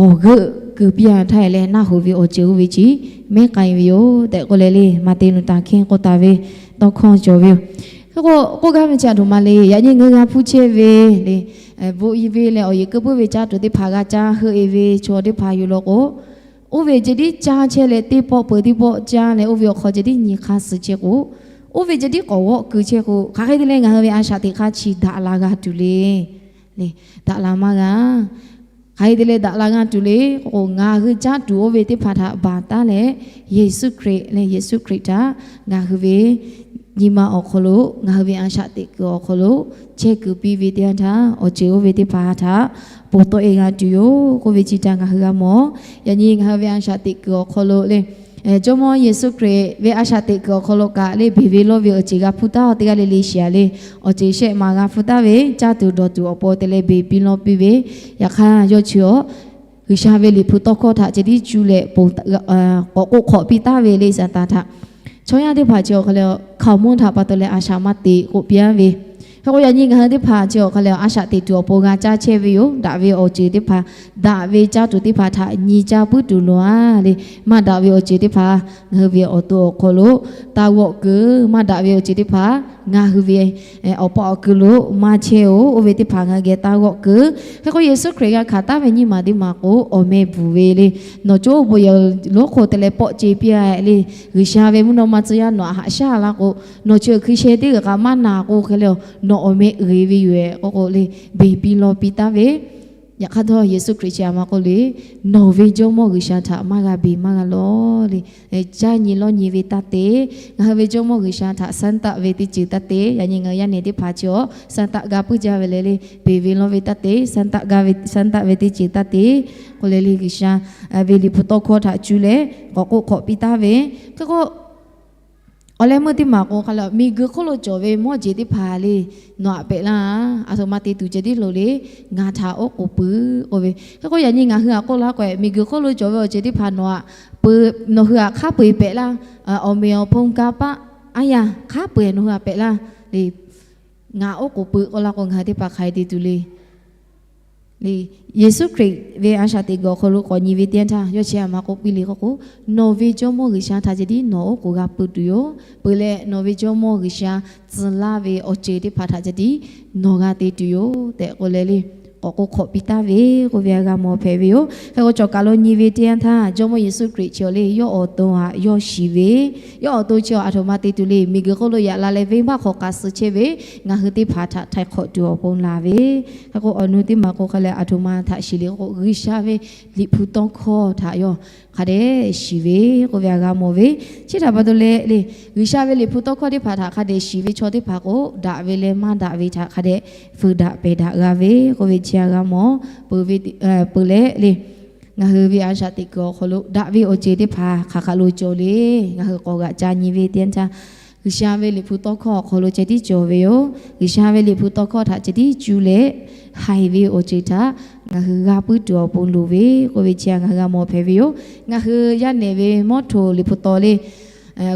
awˬ g'euˆ keu piˇ-a htaˇ e leh naˆ hoꞈ ve awˬ ceuˬ oˇ ve chi mehˉ k'ai ve yoˬ tehꞈ k'oˆ leh le, Martin Luther King k'oˆ taˍ ve tawˇ hkawˇ cawˬ ve yoˬ. Hk'e k'o, k'oˆ gaˇ ve chi aˬ htoꞈ ma le, yaꞈ nyi ngaˬ hui g'a hpuˇ chehˇ ve le, bon ve leh awˬ yeꞈ keu puiˉ ve caˇ tuˬ teˇ hpaˍ g'a caˇ heuˆ e ve chaw teˇ hpaˍ yoˬ law k'o, oˇ ve ceh tiˉ caˇ chehˇ leh teˇ pawˆ peuˬ teˇ pawˆ caˇ leh oˇ ve awˬ hk'aw ceh tiˉ nyi hk'aˇ suh chehˇ k'o, oˇ ve ceh tiˉ k'awꞈ g'awˆ keu chehˇ k'o, hk'aˬ hk'e te leh ngaˬ hui ve a shaꞈ teꞈ hk'aˇ chi daꞈ la g'a tuˬ le. Daꞈ la maˇ g'a. Hk'aˬ hk'e te leh daꞈ la g'a tuˬ le k'o, ngaˬ hui caˇ tuˬ oˇ ve teˇ hpaˍ htaꞈ baˬ taˉ leh, Yeˍsuˆ Hkriꞈ leh Yeˍsuˆ Hkriꞈ htaꞈ ngaˬ hui ve nyi ma awˬ hk'aw lo, ngaˬ hui ve a shaꞈ teꞈ kuiˬ awˬ hk'aw lo chehˇ kuiˬ piˇ ve teˇ yanˇ htaˇ, awˬ ceuˬ oˇ ve teˇ hpaˍ htaꞈ ponˬ tawˆ e g'a tuˬ yoˬ k'oˆ ve chi htaꞈ ngaˬ hui g'a mawˬ. Yaꞈ nyi ngaˬ hui ve a shaꞈ teꞈ kuiˬ awˬ hk'aw lo le, Jawˇmawˇ Yeˍsuˆ Hkriꞈ ve a shaꞈ teꞈ kuiˬ awˬ hk'aw lo kaꞈ le, beˬ ve lawˇ ve awˬ ceuˬ g'a hpuˇ taˉ-oˬ teˇ g'aˇ le le shiˍ-a le, awˬ ceuˬ shehˆ ma g'a hpuˇ taˉ ve, caˇ tuˬ dawˬ tuˬ awˬ pon te leh beˬ piˇ lawˇ piˇ ve, yaꞈ hk'aˇ yawˇ chi-a G'uiˬsha ve liꞈ hpu tawˇ hkawˇ htaꞈ ceh tiˉ cu leh ponˬ, k'awꞈ k'oˆ hk'awꞈ piˇ taˉ ve le Saˍtanˍ htaꞈ. Chaw yaˇ teˇ hpaˍ chi awˬ hk'aw leh hkaoˍmonˇ htaꞈ pa taw leh a shaꞈ maˇ teꞈ k'oˆ piˇ-a ve. Hk'e k'o yaꞈ nyi ngaˬ hui teˇ hpaˍ chi awˬ hk'aw leh a shaꞈ teꞈ tuˬ awˬ pon g'a caˇ chehˇ ve yoˬ. Daꞈ ve awˬ ceuˬ teˇ hpaˍ, daꞈ ve caˇ tuˬ teˇ hpaˍ htaꞈ nyi caˇ puiˉ tuˬ loˬ-a le. Maˇ daꞈ ve awˬ ceuˬ teˇ hpaˍ ngaˬ hui ve awˬ to awˬ hk'aw lo taˇ g'awˆ keu, maˇ daꞈ ve awˬ ceuˬ teˇ hpaˍ ngaˬ hui ve awˬ paˆ awˬ kui lo maˇ chehˇ-oˬ. Oˇ ve teˇ hpaˍ ngaˬ hui geh taˇ g'awˆ keu. Hk'e k'o Yeˍsuˆ Hkriꞈ g'a hkanˍ taˍ ve nyiˇ maˬ teˇ maˬ k'o, awˬ meh bvuhˬ ve le, nawˬ cawˇ oˇ bon yehˬ lonˉ hk'oˆ te leh pawˆ ce piˇ-a le. G'uiˬsha ve mvuhˇ naw ma tcuh yaˇ nawˬ htaꞈ haꞈ shaˉ laˇ k'o, nawˬ chi awˬ hkui sheh teˇ g'aˬ kaꞈ maˇ naˬ k'o hk'e leh, nawˬ awˬ meh uiˍ ve yoˬ-eh k'oˆ k'o le, beˬ piˇ lawˇ piˇ taˍ ve. Yaꞈ hk'aˇ htawˇ Yeˍsuˆ Hkriꞈ chi a ma k'oˆ le, nawˬ ve Jawˇmawˇ G'uiˬsha htaꞈ maˇ g'a beˬ maˇ g'a lawˬ le. Caˇ nyi lawˇ nyi ve taˇ te. Ngaˬ hui ve Jawˇmawˇ G'uiˬsha htaꞈ sanˉ taˆ ve teˇ ceuˬ taˇ te. Yaꞈ nyi ngaˬ hui yaˇ nehˬ teˇ hpaˍ chi awˬ sanˉ taˆ g'a puiˉ jaˇ ve le le, beˬ ve lawˇ ve taˇ te, sanˉ taˆ g'a ve, sanˉ taˆ ve teˇ ceuˬ taˇ te k'oˆ le le, G'uiˬsha ve liꞈ hpu tawˇ hkawˇ htaꞈ cu leh k'awꞈ k'oˆ hk'awꞈ piˇ taˍ ve. Hk'e k'o, awˬ leh meuˇ teˇ maˬ k'o hk'a le, miˬguiˬ hk'oˆ lo cawˬ ve mawˇ jeˬ teˇ hpaˍ le, nawˬ htaꞈ pehꞈ laˇ. A htoꞈ ma te tuˬ ceh tiˉ loˍ le, ngaˬ htaꞈ oˉ k'oˍ pui k'oˆ ve. Hk'e k'o yaꞈ nyi ngaˬ hui htaꞈ k'oˆ laˇ k'o, miˬguiˬ hk'oˆ lo cawˬ ve awˬ ceuˬ teˇ hpaˍ nawˬ htaꞈ, nawˬ hui htaꞈ hk'a peu-eˬ pehꞈ laˇ. Awˬ meꞈ awˬ hponˇ kanˇ paˆ aˉ yanˇ hk'a peu-eˬ nawˬ hui htaꞈ pehꞈ laˇ le. Ngaˬ oˉ k'oˍ pui k'oˆ laˇ k'o, ngaˬ hui teˇ hpaˍ hk'aˬ hk'e te tuˬ le. Yeˍsuˆ Hkriꞈ ve a shaꞈ teꞈ kuiˬ awˬ hk'aw lo k'awꞈ nyi ve teˇ yanˇ htaˇ, yawˇ chi a ma k'oˆ piˇ le k'oˆ k'o, nawˬ ve Jawˇmawˇ G'uiˬsha htaꞈ ceh tiˉ nawˬ oˉ k'oˍ g'a pui tuˬ yoˬ. Peuˬ leh nawˬ ve Jawˇmawˇ G'uiˬsha tcuh laˇ ve awˬ ceuˬ teˇ hpaˍ htaꞈ ceh tiˉ nawˬ g'a te tuˬ yoˬ tehꞈ k'oˆ leh le. k'awꞈ k'o hk'awꞈ piˇ taˍ ve k'oˆ ve g'a mawˬ hpehꞈ ve yoˬ. Hk'e k'o, cawˬ kaˬ lo nyi ve teˇ yanˇ htaˇ, Jawˇmawˇ Yeˍsuˆ Hkriꞈ chi awˬ le yawˇ awˬ to htaꞈ yawˇ shiˍ ve, yawˇ awˬ to chi aˬ htoꞈ ma te tuˬ le, miˬguiˬ hk'oˆ lo yaꞈ la leh venˇbaˆ hk'awꞈ k'aꞈ suh chehˇ ve ngaˬ hui teˇ hpaˍ htaꞈ htaiˍ hk'awꞈ tuˬ awˬ pon laˬ ve. Hk'e k'o, awˬ nu teˇ maˬ k'o hk'a leh aˬ htoꞈ ma htaꞈ shiˍ le k'o, G'uiˬsha ve Liꞈ hpu tawˇ hkawˇ htaꞈ yawˇ hk'a dehꞈ shiˍ ve k'oˆ ve htaꞈ g'a mawˬ ve. Chi htaꞈ pa taw leh le, G'uiˬsha ve Liꞈ hpu tawˇ hkawˇ teˇ hpaˍ htaꞈ hk'a dehꞈ shiˍ ve chaw teˇ hpaˍ k'o, daꞈ ve leh maˇ daꞈ ve htaꞈ hk'a dehꞈ fuiˍ daꞈ pehˬ daꞈ g'a ve k'oˆ ve chi htaꞈ g'a mawˬ peuˬ ve, peuˬ leh le, ngaˬ hui ve a shaꞈ teꞈ kuiˬ awˬ hk'aw lo daꞈ ve awˬ ceuˬ teˇ hpaˍ hk'aˬ hk'aˬ lo cawˬ le. Ngaˬ hui k'awꞈ g'aꞈ ca nyi ve teˇ yanˇ htaˇ, G'uiˬsha ve Liꞈ hpu tawˇ hkawˇ awˬ hk'aw lo ceh tiˉ cawˬ ve yoˬ. G'uiˬsha ve Liꞈ hpu tawˇ hkawˇ htaꞈ ceh tiˉ cuˇ leh, haiˬ ve awˬ ceuˬ htaꞈ ngaˬ hui g'a puiˉ tuˬ awˬ pon loˍ ve k'oˆ ve chi htaꞈ ngaˬ hui g'a mawˬ hpehꞈ ve yoˬ. Ngaˬ hui yaˇ nehˬ ve mawˇ htoꞈ Liꞈ hpu taw le,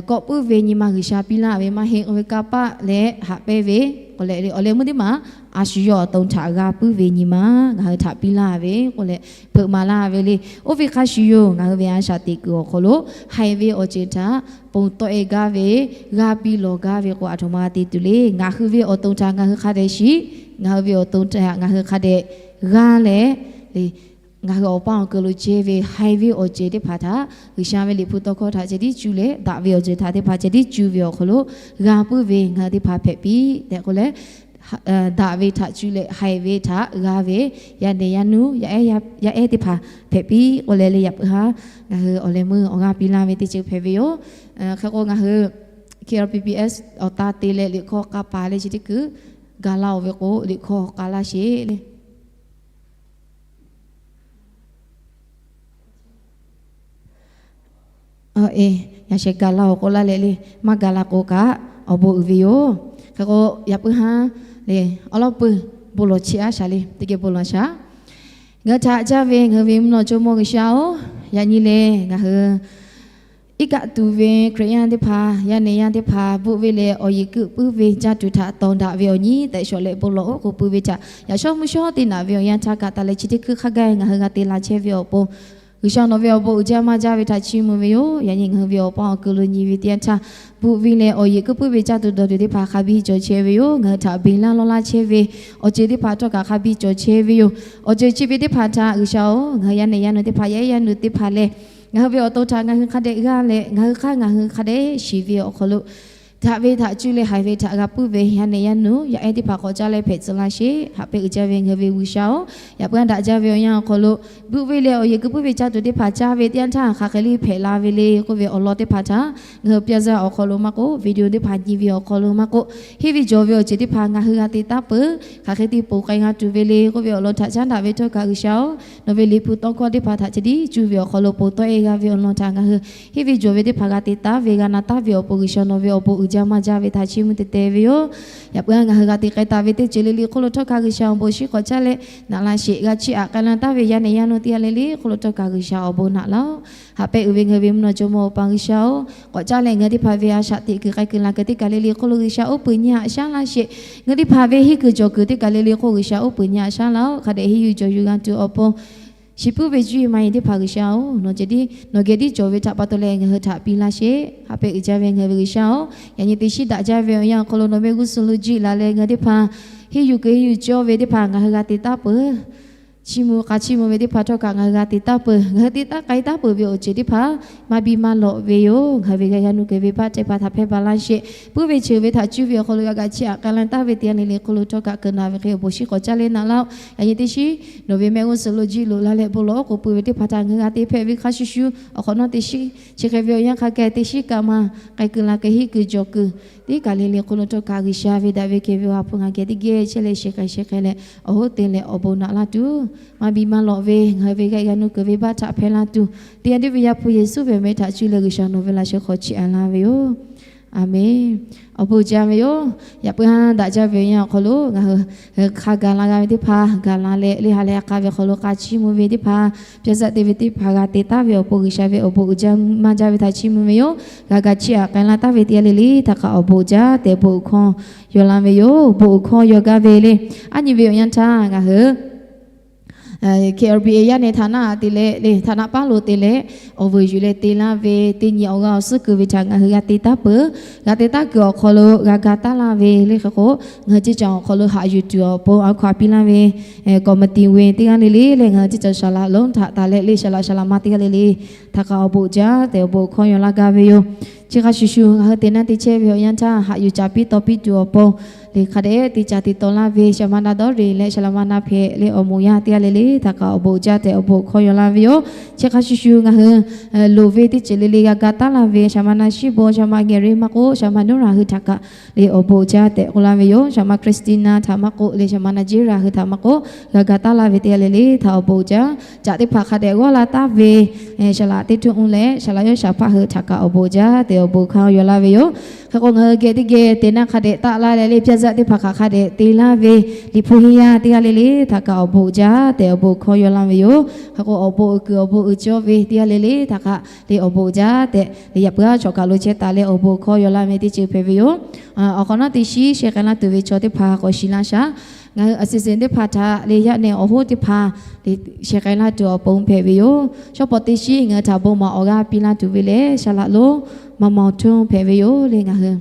kawˆ puiˉ ve nyi ma G'uiˬsha piˇ laˇ ve maˇ heˆ. K'oˆ ve kanˇ paˆ leh haꞈ pehnˇ ve k'o leh le, awˬ leh meuˇ teˇ maˬ a shu yawˇ awˬ to htaꞈ g'a puiˉ ve nyi ma ngaˬ hui htaꞈ piˇ laˇ ve k'oˆ leh, hpeuꞈ maˍ laˇ ve le. Oˇ ve hk'a shuˍ yoˬ, ngaˬ hui ve a shaꞈ teꞈ kuiˬ awˬ hk'aw lo haiˬ ve awˬ ceuˬ htaꞈ ponˬ tawˆ e gaˇ ve, g'a piˇ lawˬ gaˇ ve k'o, aˬ htoꞈ ma g'a te tuˬ le. Ngaˬ hui ve awˬ to htaꞈ ngaˬ hui hk'a dehꞈ shiˍ, ngaˬ hui ve awˬ to htaꞈ ngaˬ hui hk'a dehꞈ g'aˇ leh le, ngaˬ hui awˬ paˇ awˬ keu lo ceh ve haiˬ ve awˬ ceuˬ teˇ hpaˍ htaꞈ G'uiˬsha ve Liꞈ hpu tawˇ hkawˇ htaꞈ ceh tiˉ cuˇ leh, daꞈ ve awˬ ceuˬ htaꞈ teˇ hpaˍ ceh tiˉ cuˇ ve awˬ hk'aw lo g'a puiˉ ve ngaˬ hui teˇ hpaˍ hpehꞈ piˇ tehꞈ k'oˆ leh, daꞈ ve htaꞈ cuˇ leh haiˬ ve htaꞈ g'a ve yaˇ nehˬ yaˇ nuˇ yaˇ ehˉ teˇ hpaˍ hpehꞈ piˇ k'oˆ leh le, yaꞈ puiˉ haˉ ngaˬ hui awˬ leh meuˇ awˬ g'aˇ piˇ laˇ ve teˇ ceuˬ hpehꞈ ve yoˬ. Hk'e k'o, ngaˬ hui K R P P S awˬ ta te leh liꞈ hkawˇ k'a paˍ leh chi teˇ kuiˬ ga laˇ-oˬ ve k'o, liꞈ hkawˇ k'a laˇ sheˍ le. Yaꞈ sheh ga laˇ-oˬ k'oˆ laˇ leh le, maˇ ga la k'o kaꞈ awˬ bon uiˍ ve yoˬ. Hk'e k'o, yaꞈ puiˉ haˉ le, awˬ lawn peuˬ bon lawˬ chiˇ aˉ shaˍ le, teˇ geh bon lawˬ shaˍ. Ngaˬ hui htaꞈ caˇ ve ngaˬ hui ve mvuhˇ naw jawˇmawˇ G'uiˬsha-oˬ, yaꞈ nyi lehˬ ngaˬ hui iˉ kaˆ tuˬ ve Hkriꞈ yaˇ teˇ hpaˍ, yaˇ nehˬ yaˇ teˇ hpaˍ bvuhˆ ve leh awˬ yeˬ keu puiˉ ve caˇ tuˬ htaꞈ tawˍ daꞈ ve awˬ nyi tehꞈ shawˍ leh bon lawˬ oˉ k'oˍ pui ve htaꞈ yaꞈ shawˉ mvuhˇ shawˉ te naꞈ ve awˬ yanˇ htaˇ kaꞈ taˍ leh chi teˇ hkui hk'a gaˇ ngaˬ hui g'a te la chehˇ ve awˬ pon, G'uiˬsha nawˬ ve awˬ bon uiˍ jaˇ maˇ jaˇ ve htaꞈ chiˇ mvuh ve yoˬ. Yaꞈ nyi ngaˬ hui ve awˬ paˇ awˬ keu lo nyi ve teˇ yanˇ htaˇ, bvuhˆ ve leh awˬ yeˬ keu puiˉ ve caˇ tuˬ dawˬ tuˬ teˇ hpaˍ hk'a biˇ cawˬ chehˇ ve yoˬ. Ngaˬ hui htaꞈ beˬ laˇ lawˇ laˇ chehˇ ve awˬ ceuˬ teˇ hpaˍ htawˇ kaꞈ hk'a biˇ cawˬ chehˇ ve yoˬ. Awˬ ceuˬ chi ve teˇ hpaˍ htaꞈ G'uiˬsha-oˬ, ngaˬ hui yaˇ nehˬ yaˇ nuˇ teˇ hpaˍ, yaˇ ehˉ yaˇ nuˇ teˇ hpaˍ lehˬ, ngaˬ hui ve awˬ to htaꞈ ngaˬ hui hk'a dehꞈ g'aˇ leh ngaˬ hui hk'aˇ ngaˬ hui hk'a dehꞈ shiˍ ve awˬ hk'aw lo daꞈ ve htaꞈ cuˇ leh haiˬ ve htaꞈ g'a puiˉ ve yaˇ nehˬ yaˇ nuˇ yaˇ ehˉ teˇ hpaˍ k'awꞈ caˇ leh hpehꞈ tcuh laˇ sheˍ. Haꞈ pehnˇ uiˍ jaˇ ve ngaˬ hui ve G'uiˬsha-oˬ, yaꞈ puiˉ daꞈ jaˇ ve awˬ yanˇ awˬ hk'aw lo bvuhˆ ve leh awˬ yeˬ keu puiˉ ve caˇ tuˬ teˇ hpaˍ caˇ ve teˇ yanˇ htaˇ hk'aˬ hk'e le hpehꞈ la ve le k'oˆ ve awˬ lawn teˇ hpaˍ htaꞈ ngaˬ hui pyaˇ zaˇ awˬ hk'aw lo maˇ k'oˆ, video teˇ hpaˍ nyi ve awˬ hk'aw lo maˇ k'oˆ, henˇ ve jawˬ ve awˬ ceuˬ teˇ hpaˍ ngaˬ hui g'a te taˉ peuˬ, hk'aˬ hk'e te ponˬ k'ai g'a tuˬ ve le k'oˆ ve awˬ lawn htaꞈ caˉ daꞈ ve htawˇ kaꞈ G'uiˬsha-oˬ, nawˬ ve liꞈ hpu tawˇ hkawˇ teˇ hpaˍ htaꞈ ceh tiˉ cuˇ ve awˬ hk'aw lo ponˬ tawˆ e g'a ve awˬ lawn htaꞈ ngaˬ hui henˇ ve jawˬ ve teˇ hpaˍ g'a te taˉ ve g'a na taˉ ve awˬ pon G'uiˬsha nawˬ ve awˬ bon uiˍ jaˇ maˇ jaˇ ve htaꞈ chiˇ mvuh te te ve yoˬ. Yaꞈ puiˉ ngaˬ hui g'a te k'ai taˍ ve teˇ ceuˬ le le hk'oˆ lo htawˇ kaꞈ G'uiˬsha awˬ bon shiˉ k'awꞈ caˇ leh naꞈ laˇ sheˍ. G'a chiˇ aꞈ k'ai la taˉ ve yaˇ nehˬ yaˇ nuˇ teˇ g'aˇ le le hk'oˆ lo htawˇ kaꞈ G'uiˬsha awˬ bon naꞈ laˇ-oˬ. Haꞈ pehnˇ uiˍ ve ngaˬ hui ve mvuhˇ naw jawˇmawˇ awˬ pa G'uiˬsha-oˬ, k'awꞈ caˇ leh ngaˬ hui teˇ hpaˍ ve a shaꞈ teꞈ kuiˬ k'ai kuiˬ la kuiˬ teˇ kaˬ le le hk'oˆ lo G'uiˬsha oˉ peunˍ nyi haꞈ shaˉ laˇ sheˍ. Ngaˬ hui teˇ hpaˍ ve henˇ kuiˬ jawˬ kuiˬ teˇ kaˬ le le hk'oˆ G'uiˬsha oˉ peunˍ nyi haꞈ shaˉ laˇ-oˬ. Hk'a dehꞈ henˇ yuˬ jawˬ yuˬ g'a tuˬ awˬ pon shiˍ puiˉ ve cuˇ yiˍ ma yiˍ teˇ hpaˍ G'uiˬsha-oˬ, nawˬ ceh tiˉ nawˬ geh tiˉ cawˬ ve htaꞈ pa taw leh ngaˬ hui htaꞈ piˇ laˇ sheˍ. Haꞈ pehnˇ uiˍ jaˇ ve ngaˬ hui ve G'uiˬsha-oˬ, yaꞈ nyi teˇ shiˉ daꞈ jaˇ ve awˬ yanˇ awˬ hk'aw lo nawˬ ve g'uˇ suhˍ lo jiˆ la leh ngaˬ hui teˇ hpaˍ henˇ yuˬ kuiˬ henˇ yuˬ cawˇ ve teˇ hpaˍ ngaˬ hui g'a te taˉ peuˬ. Chiˇ mvuh k'a chiˇ mvuh ve teˇ hpaˍ htawˇ kaꞈ ngaˬ hui g'a te taˉ peuˬ. Ngaˬ hui te taˉ k'ai taˉ peuˬ ve awˬ ceuˬ teˇ hpaˍ maˇ biˇ maˇ lawꞈ ve yoˬ. Ngaˬ hui ve g'a g'a nuˇ kuiˬ ve baˆ teˇ hpaˍ htaꞈ hpehˇ baˬ laˇ sheˍ. Puiˉ ve ceuˬ ve htaꞈ cuˇ ve awˬ hk'aw lo g'a kaꞈ chiˇ aꞈ k'ai la taˉ ve teˇ g'aˇ le le hk'oˆ lo htawˇ kaꞈ kuiˬ naˬ ve hk'e awˬ bon shiˉ k'awꞈ caˇ leh naꞈ laˇ-oˬ. Yaꞈ nyi teˇ shiˉ nawˬ ve mehˆ g'uˇ suhˍ lo jiˆ loꞈ la leh bon lawˬ oˉ k'oˍ pui ve teˇ hpaˍ htaꞈ ngaˬ hui g'a te hpehꞈ ve hk'a shuˍ shuˍ awˬ hk'awꞈ nawˉ teˇ shiˉ chi hk'e ve awˬ yanˇ hk'a gaˬ teˇ shiˉ kaꞈ maˇ k'ai kuiˬ la kuiˬ henˇ kuiˬ jawˬ kuiˬ teˇ kaˬ le le hk'oˆ lo htawˇ kaꞈ G'uiˬsha ve daꞈ ve kehˬ ve awˬ ha hpu ngaˬ geh teˇ geh chehˇ leh shiˍ k'ai shiˍ k'ai leh awˬ hoˉ te leh awˬ bon naꞈ laˇ tuˬ, maˇ biˇ maˇ lawꞈ ve ngaˬ hui ve g'a g'a nuˇ kuiˬ ve baˆ htaꞈ hpehˇ laˇ tuˬ, teˇ g'aˇ le ve Yaˇ hpu Yeˍsuˆ ve awˬ meh htaꞈ cuˇ leh G'uiˬsha nawˬ ve laꞈ sheh hk'aw chiˇ aꞈ laˇ ve yoˬ. Aˬmenˍ. Awˬ bon jaˇ ve yoˬ. Yaꞈ puiˉ haˉ daꞈ jaˇ ve awˬ yanˇ awˬ hk'aw lo ngaˬ hui hk'a gaˬ la g'a ve teˇ hpaˍ gaˬ la leh le ha leh a k'a ve awˬ hk'aw lo k'a chiˇ mvuh ve teˇ hpaˍ, pyaˇ zaˆ te ve teˇ hpaˍ g'a te taˉ ve awˬ pon G'uiˬsha ve awˬ bon uiˍ jaˇ maˇ jaˇ ve htaꞈ chiˇ mvuh ve yoˬ. G'a ga chiˇ aꞈ k'ai la taˉ ve teˇ g'aˇ le le htaꞈ kaꞈ awˬ bon jaˇ tehꞈ bon uiˍ hkawˇ yaw la ve yoˬ. Bon uiˍ hkawˇ yaw gaˇ ve le. Aˉ nyi ve awˬ yanˇ htaˇ ngaˬ hui K L B A yaˇ nehˬ htaꞈ naˆ te leh le, htaꞈ naˆ paˉ lo te leh, awˬ vuiˬ yuˬ leh te laˇ ve teˇ nyi awˬ g'aˇ awˬ suhˉ keu ve htaꞈ ngaˬ hui g'a te taˉ peuˬ. G'a te taˉ kuiˬ awˬ hk'aw lo g'a ga taˉ laˇ ve le. Hk'e k'o, ngaˬ hui ceˇ caˬ awˬ hk'aw lo haꞈ yuˬ tuˬ awˬ pon a hkaw a piˇ laˇ ve ကော်မတီဝင် teˇ g'aˇ le le leh ngaˬ hui ceˇ caˬ saˍ laꞈ lonˉ htaꞈ taˍ leh le, saˍ laꞈ saˍ laꞈ ma teˇ g'aˇ le le htaꞈ kaꞈ awˬ bon jaˇ tehꞈ awˬ bon hkawˇ yaw laˇ gaˇ ve yoˬ. Chi hk'a shuˍ shuˍ ngaˬ hui te naˆ te chehˇ ve awˬ yanˇ htaˇ haꞈ yuˬ caˍ piˇ taw piˇ tuˬ awˬ pon le hk'a dehꞈ te caˍ te taw laˇ ve saˍ laꞈ ma na dawˇ reˍ leh saˍ laꞈ ma na hpehꞈ leh awˬ moˍ yaˇ teˇ g'aˇ le le htaꞈ kaꞈ awˬ bon jaˇ tehꞈ awˬ bon hkawˇ yaw laˇ ve yoˬ. Chi hk'a shuˍ shuˍ ngaˬ hui loˍ ve teˇ ceuˬ le le g'a ga taˉ laˇ ve saˍ laꞈ ma na shiˉ bon, saˍ laꞈ ma geh re maˇ k'oˆ, saˍ laꞈ ma nuˇ raˬ hui htaꞈ kaꞈ le awˬ bon jaˇ tehꞈ k'oˆ laˇ ve yoˬ. Saˍ laꞈ ma Christina htaꞈ maˇ k'oˆ le, saˍ laꞈ ma na jiˇ raˬ hui htaꞈ maˇ k'oˆ, g'a ga taˉ laˇ ve teˇ g'aˇ le le htaꞈ awˬ bon jaˇ. Caꞈ teˇ hpaˍ hk'a dehꞈ g'awˇ la taˍ ve saˍ laꞈ teˇ htuˇ uˇ leh saˍ laꞈ yawˇ shaˍ hpaˇ hui htaꞈ kaꞈ awˬ bon jaˇ tehꞈ awˬ bon hkawˇ yaw laˇ ve yoˬ. Hk'e k'o ngaˬ hui geh teˇ geh te naˆ hk'a dehꞈ taˆ laˇ leh le, ပြဇာတ် teˇ hpaˍ hk'aˬ hk'a dehꞈ te laˇ ve liꞈ hpu henˇ yaˇ teˇ g'aˇ le le htaꞈ kaꞈ awˬ bon jaˇ tehꞈ awˬ bon hkawˇ yaw laˇ ve yoˬ. Hk'e k'o awˬ bon uiˍ kuiˬ awˬ bon uiˍ cawˇ ve teˇ g'aˇ le le htaꞈ kaꞈ le awˬ bon jaˇ tehꞈ le yaꞈ puiˉ a chaw kaˬ lo chehˇ taˍ leh awˬ bon hkawˇ yaw laˇ ve teˇ ceuˬ hpehꞈ ve yoˬ. Awˬ hk'awꞈ nawˉ teˇ shiˉ sheh k'ai laˇ tuˬ ve chaw teˇ hpaˍ k'awꞈ shiˍ laˇ shaˍ. Ngaˬ hui a sisi teˇ hpaˍ htaꞈ le yaˇ nehˬ awˬ hoˉ teˇ hpaˍ le sheh k'ai laˇ tuˬ awˬ pon hpehꞈ ve yoˬ. Shawˉ pawˍ teˇ shiˉ ngaˬ hui htaꞈ bon maˍ awˬ g'aˇ piˇ laˇ tuˬ ve lehˬ, saˍ laꞈ lonˉ မမောင်ထွန်း hpehꞈ ve yoˬ le. Ngaˬ hui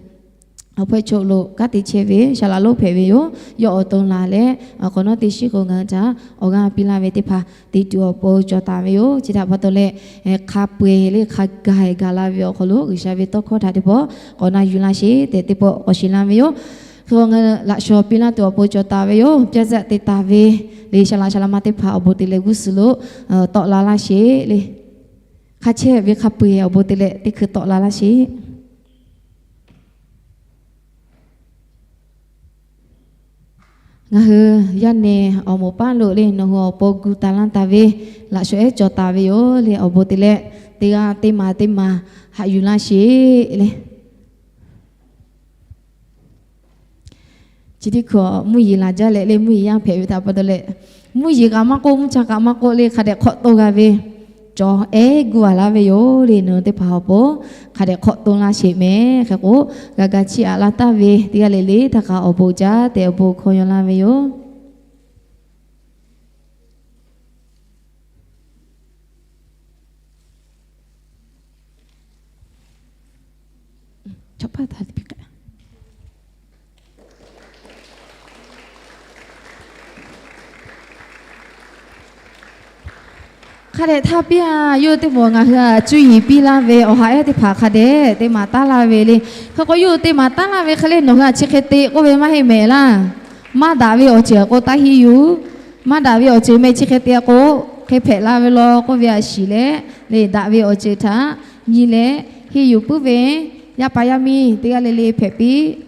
awˬ hpawehˇ choˆ lo kanˉ te chehˇ ve saˍ laꞈ lonˉ hpehꞈ ve yoˬ. Yawˇ awˬ to laˬ leh awˬ hk'awꞈ nawˉ teˇ shiˉ k'o ngaˬ hui htaꞈ awˬ g'aˇ piˇ laˇ ve teˇ hpaˍ te tuˬ awˬ pon cawˬ taˍ ve yoˬ. Chi htaꞈ pa taw leh hk'a peu-eˬ le hk'a gaˬ-eˬ gaˬ la ve awˬ hk'aw lo G'uiˬsha ve tawˇ hkawˇ htaꞈ teˇ pawˆ k'awꞈ na yuˬ laˇ sheˍ tehꞈ teˇ pawˆ k'awꞈ shiˍ laˇ ve yoˬ. Hk'e k'o ngaˬ hui laꞈ shawnˍ piˇ laˇ tuˬ awˬ pon cawˬ taˍ ve yoˬ. ပြဇာတ် te taˍ ve le saˍ laꞈ saˍ laꞈ ma teˇ hpaˍ awˬ bon te leh g'uˇ suhˍ lo tawˆ la laˇ sheˍ le. Hk'a chehˇ ve hk'a peu-eˬ awˬ bon te leh teˇ hkui tawˆ la laˇ sheˍ. Ngaˬ hui yaˇ nehˬ awˬ moˍ paˉ lo le nawˬ hui awˬ pon gu taˍ laˇ taˍ ve laꞈ shawnˍ ehˉ cawˬ taˍ ve yoˬ le. Awˬ bon te leh teˇ g'aˇ teˇ maˬ teˇ maˬ haꞈ yuˬ laˇ sheˍ le. Chi teˇ hkui mvuhˇ yeˬ laˬ jaˇ leh le mvuhˇ yeˬ yaˇ hpehꞈ ve htaꞈ pa taw leh, mvuhˇ yeˬ kaꞈ maˇ k'oˆ, mvuhˇ cha kaꞈ maˇ k'oˆ le, hk'a dehꞈ hk'awꞈ to g'a ve cawˬ ehˉ gu a laˇ ve yoˬ le. Nawˬ teˇ hpaˍ awˬ pon hk'a dehꞈ hk'awꞈ to laˇ sheˍ mehˍ. Hk'e k'o g'a ga chiˇ aꞈ laˇ taˍ ve teˇ g'aˇ le le htaꞈ kaꞈ awˬ bon jaˇ tehꞈ awˬ bon hkawˇ yaw laˇ ve yoˬ. Hk'a dehꞈ htaˇ piˇ-a, yawˇ teˇ mawˬ ngaˬ hui a cuˇ yiˍ piˇ laˇ ve awˬ ha ehˉ teˇ hpaˍ hk'a dehꞈ te maˍ taˉ laˇ ve le. Hk'e k'o yawˇ te maˍ taˉ laˇ ve hk'e le nawˬ hui a chi hk'e te k'oˆ ve maˇ heˆ mehˍ laˇ. Maˇ daꞈ ve awˬ ceuˬ k'o taˇ henˇ yuˬ. Maˇ daꞈ ve awˬ ceuˬ meh chi hk'e te k'o hk'e hpehꞈ la ve law k'oˆ ve a shiˍ leh, le daꞈ ve awˬ ceuˬ htaꞈ nyi leh henˇ yuˬ puiˉ ve yaˇ paˍ yaˇ miˇ teˇ g'aˇ le le hpehꞈ piˇ.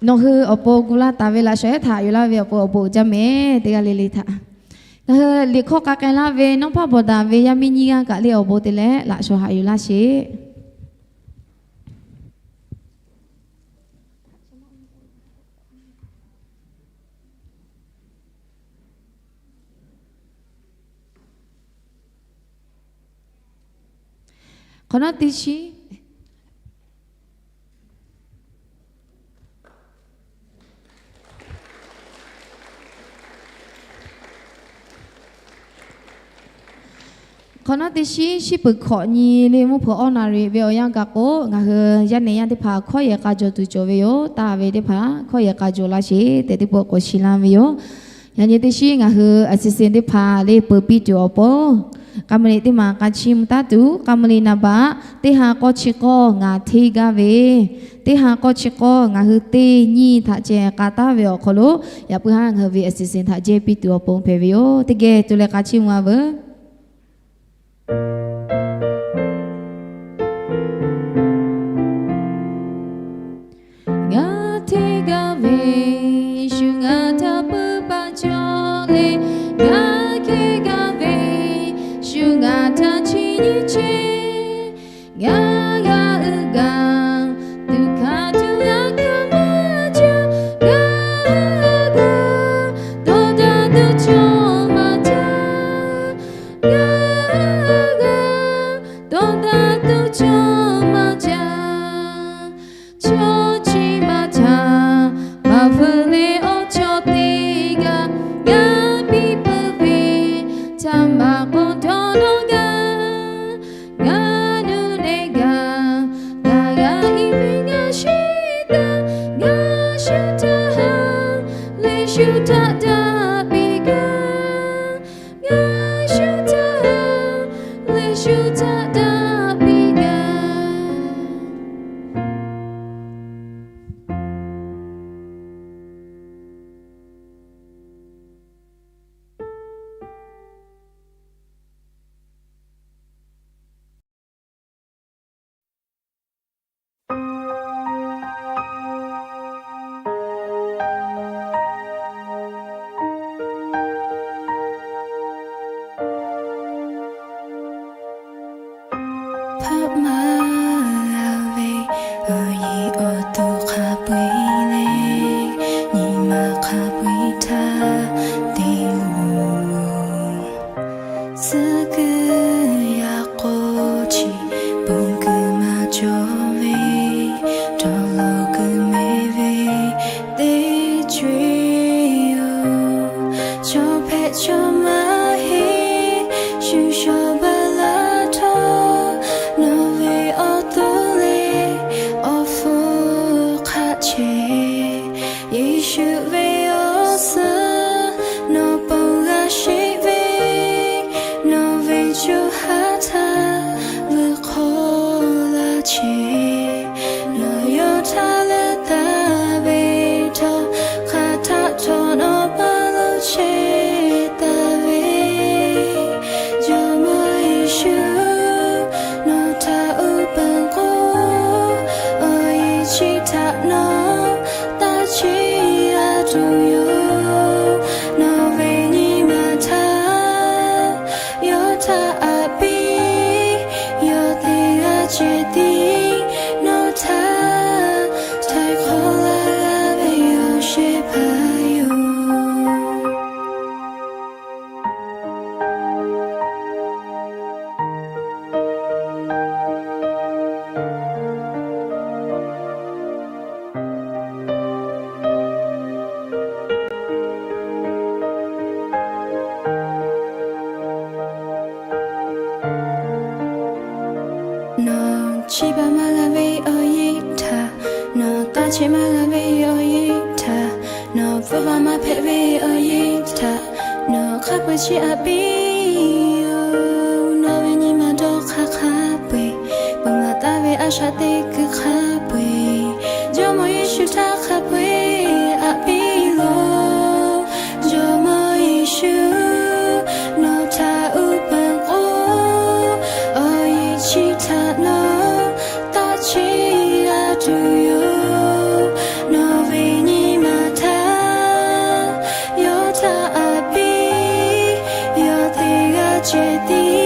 Nawˬ hui awˬ pon gu laˇ taˍ ve laꞈ shawnˍ ehˉ htaꞈ yuˬ laˇ ve awˬ pon awˬ bon uiˍ jaˇ mehˍ teˇ g'aˇ le le htaꞈ. Ngaˬ hui liꞈ hkawˇ k'a k'ai laˇ ve nawˉ hpaˇ bawˬ daꞈ ve yaˇ miˇ nyiˇ g'aˇ kaꞈ le awˬ bon te leh laꞈ shawnˍ haꞈ yuˬ laˇ sheˍ. Hk'awꞈ nawˉ teˇ shiˉ Hk'awꞈ nawˉ teˇ shiˉ shiˉ peuˬ hkawꞈ nyi le mvuhˇ hpeuꞈ awˇ na riꞈ ve awˬ yanˇ gaˬ k'o, ngaˬ hui yaˇ nehˬ yaˇ teˇ hpaˍ hkawˇ yehˬ k'a jawˬ tuˬ cawˬ ve yoˬ. Taˇ ve teˇ hpaˍ hkawˇ yehˬ k'a jawˬ laˇ sheˍ tehꞈ teˇ pawˆ k'awꞈ shiˍ laˇ ve yoˬ. Yaꞈ nyi teˇ shiˉ ngaˬ hui a sisi teˇ hpaˍ le peuˬ piˇ tuˬ awˬ pon, k'a meuˇ liꞈ teˇ maˬ k'a chiˇ mvuh taˉ tuˬ, k'a meuˇ liꞈ naˍ baꞈ teˇ ha k'awˇ chi k'awˇ ngaˬ hteˇ gaˇ ve, teˇ ha k'awˇ chi k'awˇ ngaˬ hui teˇ nyiˇ htaꞈ ceh k'a taˉ ve awˬ hk'aw lo, yaꞈ puiˉ haˉ ngaˬ hui ve a sisi htaꞈ jehˇ piˇ tuˬ awˬ pon hpehꞈ ve yoˬ. Teˇ geh tu leh k'a chiˇ mvuh-a veuˬ. Ngaˬ hteˇ gaˇ ve, shu ngaˬ htaꞈ peuˬ paˍ cawˬ le. Ngaˬ hteˇ gaˇ ve, shu ngaˬ htaꞈ chi nyi cheˇ. Ngaˬ g'a uiˍ gaˬ, tuꞈ hkanˍ tuˬ g'a hkanˍ maˇ jaˇ. Ngaˬ g'a dawˇ daꞈ tuˬ cawˬ maˇ jaˇ. shu htaꞈ daꞈ piˇ gaˇ. Ngaˬ shu htaꞈ leh shu htaꞈ daꞈ piˇ gaˇ. Hpeuˆ maˇ g'a ve awˬ yiˬ awˬ to hk'a peu-eˬ leh, nyi ma hk'a peu-eˬ htaˇ te-o. Suh kuiˬ yaꞈ k'aw chi ponˬ kuiˬ maˇ cawˬ ve, dawˇ law kuiˬ mehˍ ve teˇ co-eˬ yoˬ. Chaw hpehꞈ chaw maˇ heˆ, shu shawˍ baˬ laˇ htawˇ, nawˬ ve awˬ to leh awˬ hpfuhˇ hk'aˆ chehˇ. Yeˍsuˆ ve awˬ suhˉ nawˬ ponˬ g'a sheˆ ve, nawˬ ve co ha htaˇ vuiˬ hk'awˇ laˇ chehˇ. Nawˬ yawˇ htaˇ leuˉ taˍ ve htawˇ, hk'aˬ htaˆ htawˇ nawˬ maˇ loˍ chehˇ taˍ ve, Jawˇmawˇ Yeˍsuˆ, nawˬ htaꞈ uˉ peunˍ k'o, awˬ yiˬ chi htaꞈ nawˬ taˇ chiˇ aˬ tuˬ yoˬ. Nawˬ ve nyi ma htaꞈ yawˇ htaꞈ aꞈ piˇ, yawˇ teˇ g'aˇ ceh tiˉ nawˬ htaꞈ htaiˍ hk'awꞈ laˇ g'a ve awˬ shehˍ hpaˇ yoˬ. Nawˬ chiˇ baˬ maˇ g'a ve awˬ yiˇ htaꞈ, nawˬ taˇ chehˇ maˇ g'a ve awˬ yiˇ htaꞈ, nawˬ pfuhˇ vaˇ maˇ hpehꞈ ve awˬ yiˇ htaꞈ, nawˬ hk'a peu-eˬ chiˇ aꞈ piˇ-oˬ. Nawˬ ve nyi ma dawˇ hk'aˇ hk'a peu-eˬ, ponˬ laˬ taˍ ve a shaꞈ teˇ kuiˬ hk'a peu-eˬ, Jawˇmawˇ Yeˍsuˆ htaꞈ hk'a peu-eˬ aꞈ piˇ loˬ. Jawˇmawˇ Yeˍsuˆ, nawˬ htaꞈ uˉ peunˍ k'o, awˬ yiˬ chi htaꞈ nawˬ taˇ chiˇ aˬ tuˬ yoˬ. Nawˬ ve nyi ma htaꞈ yawˇ htaꞈ aꞈ piˇ, yawˇ teˇ g'aˇ ceh tiˉ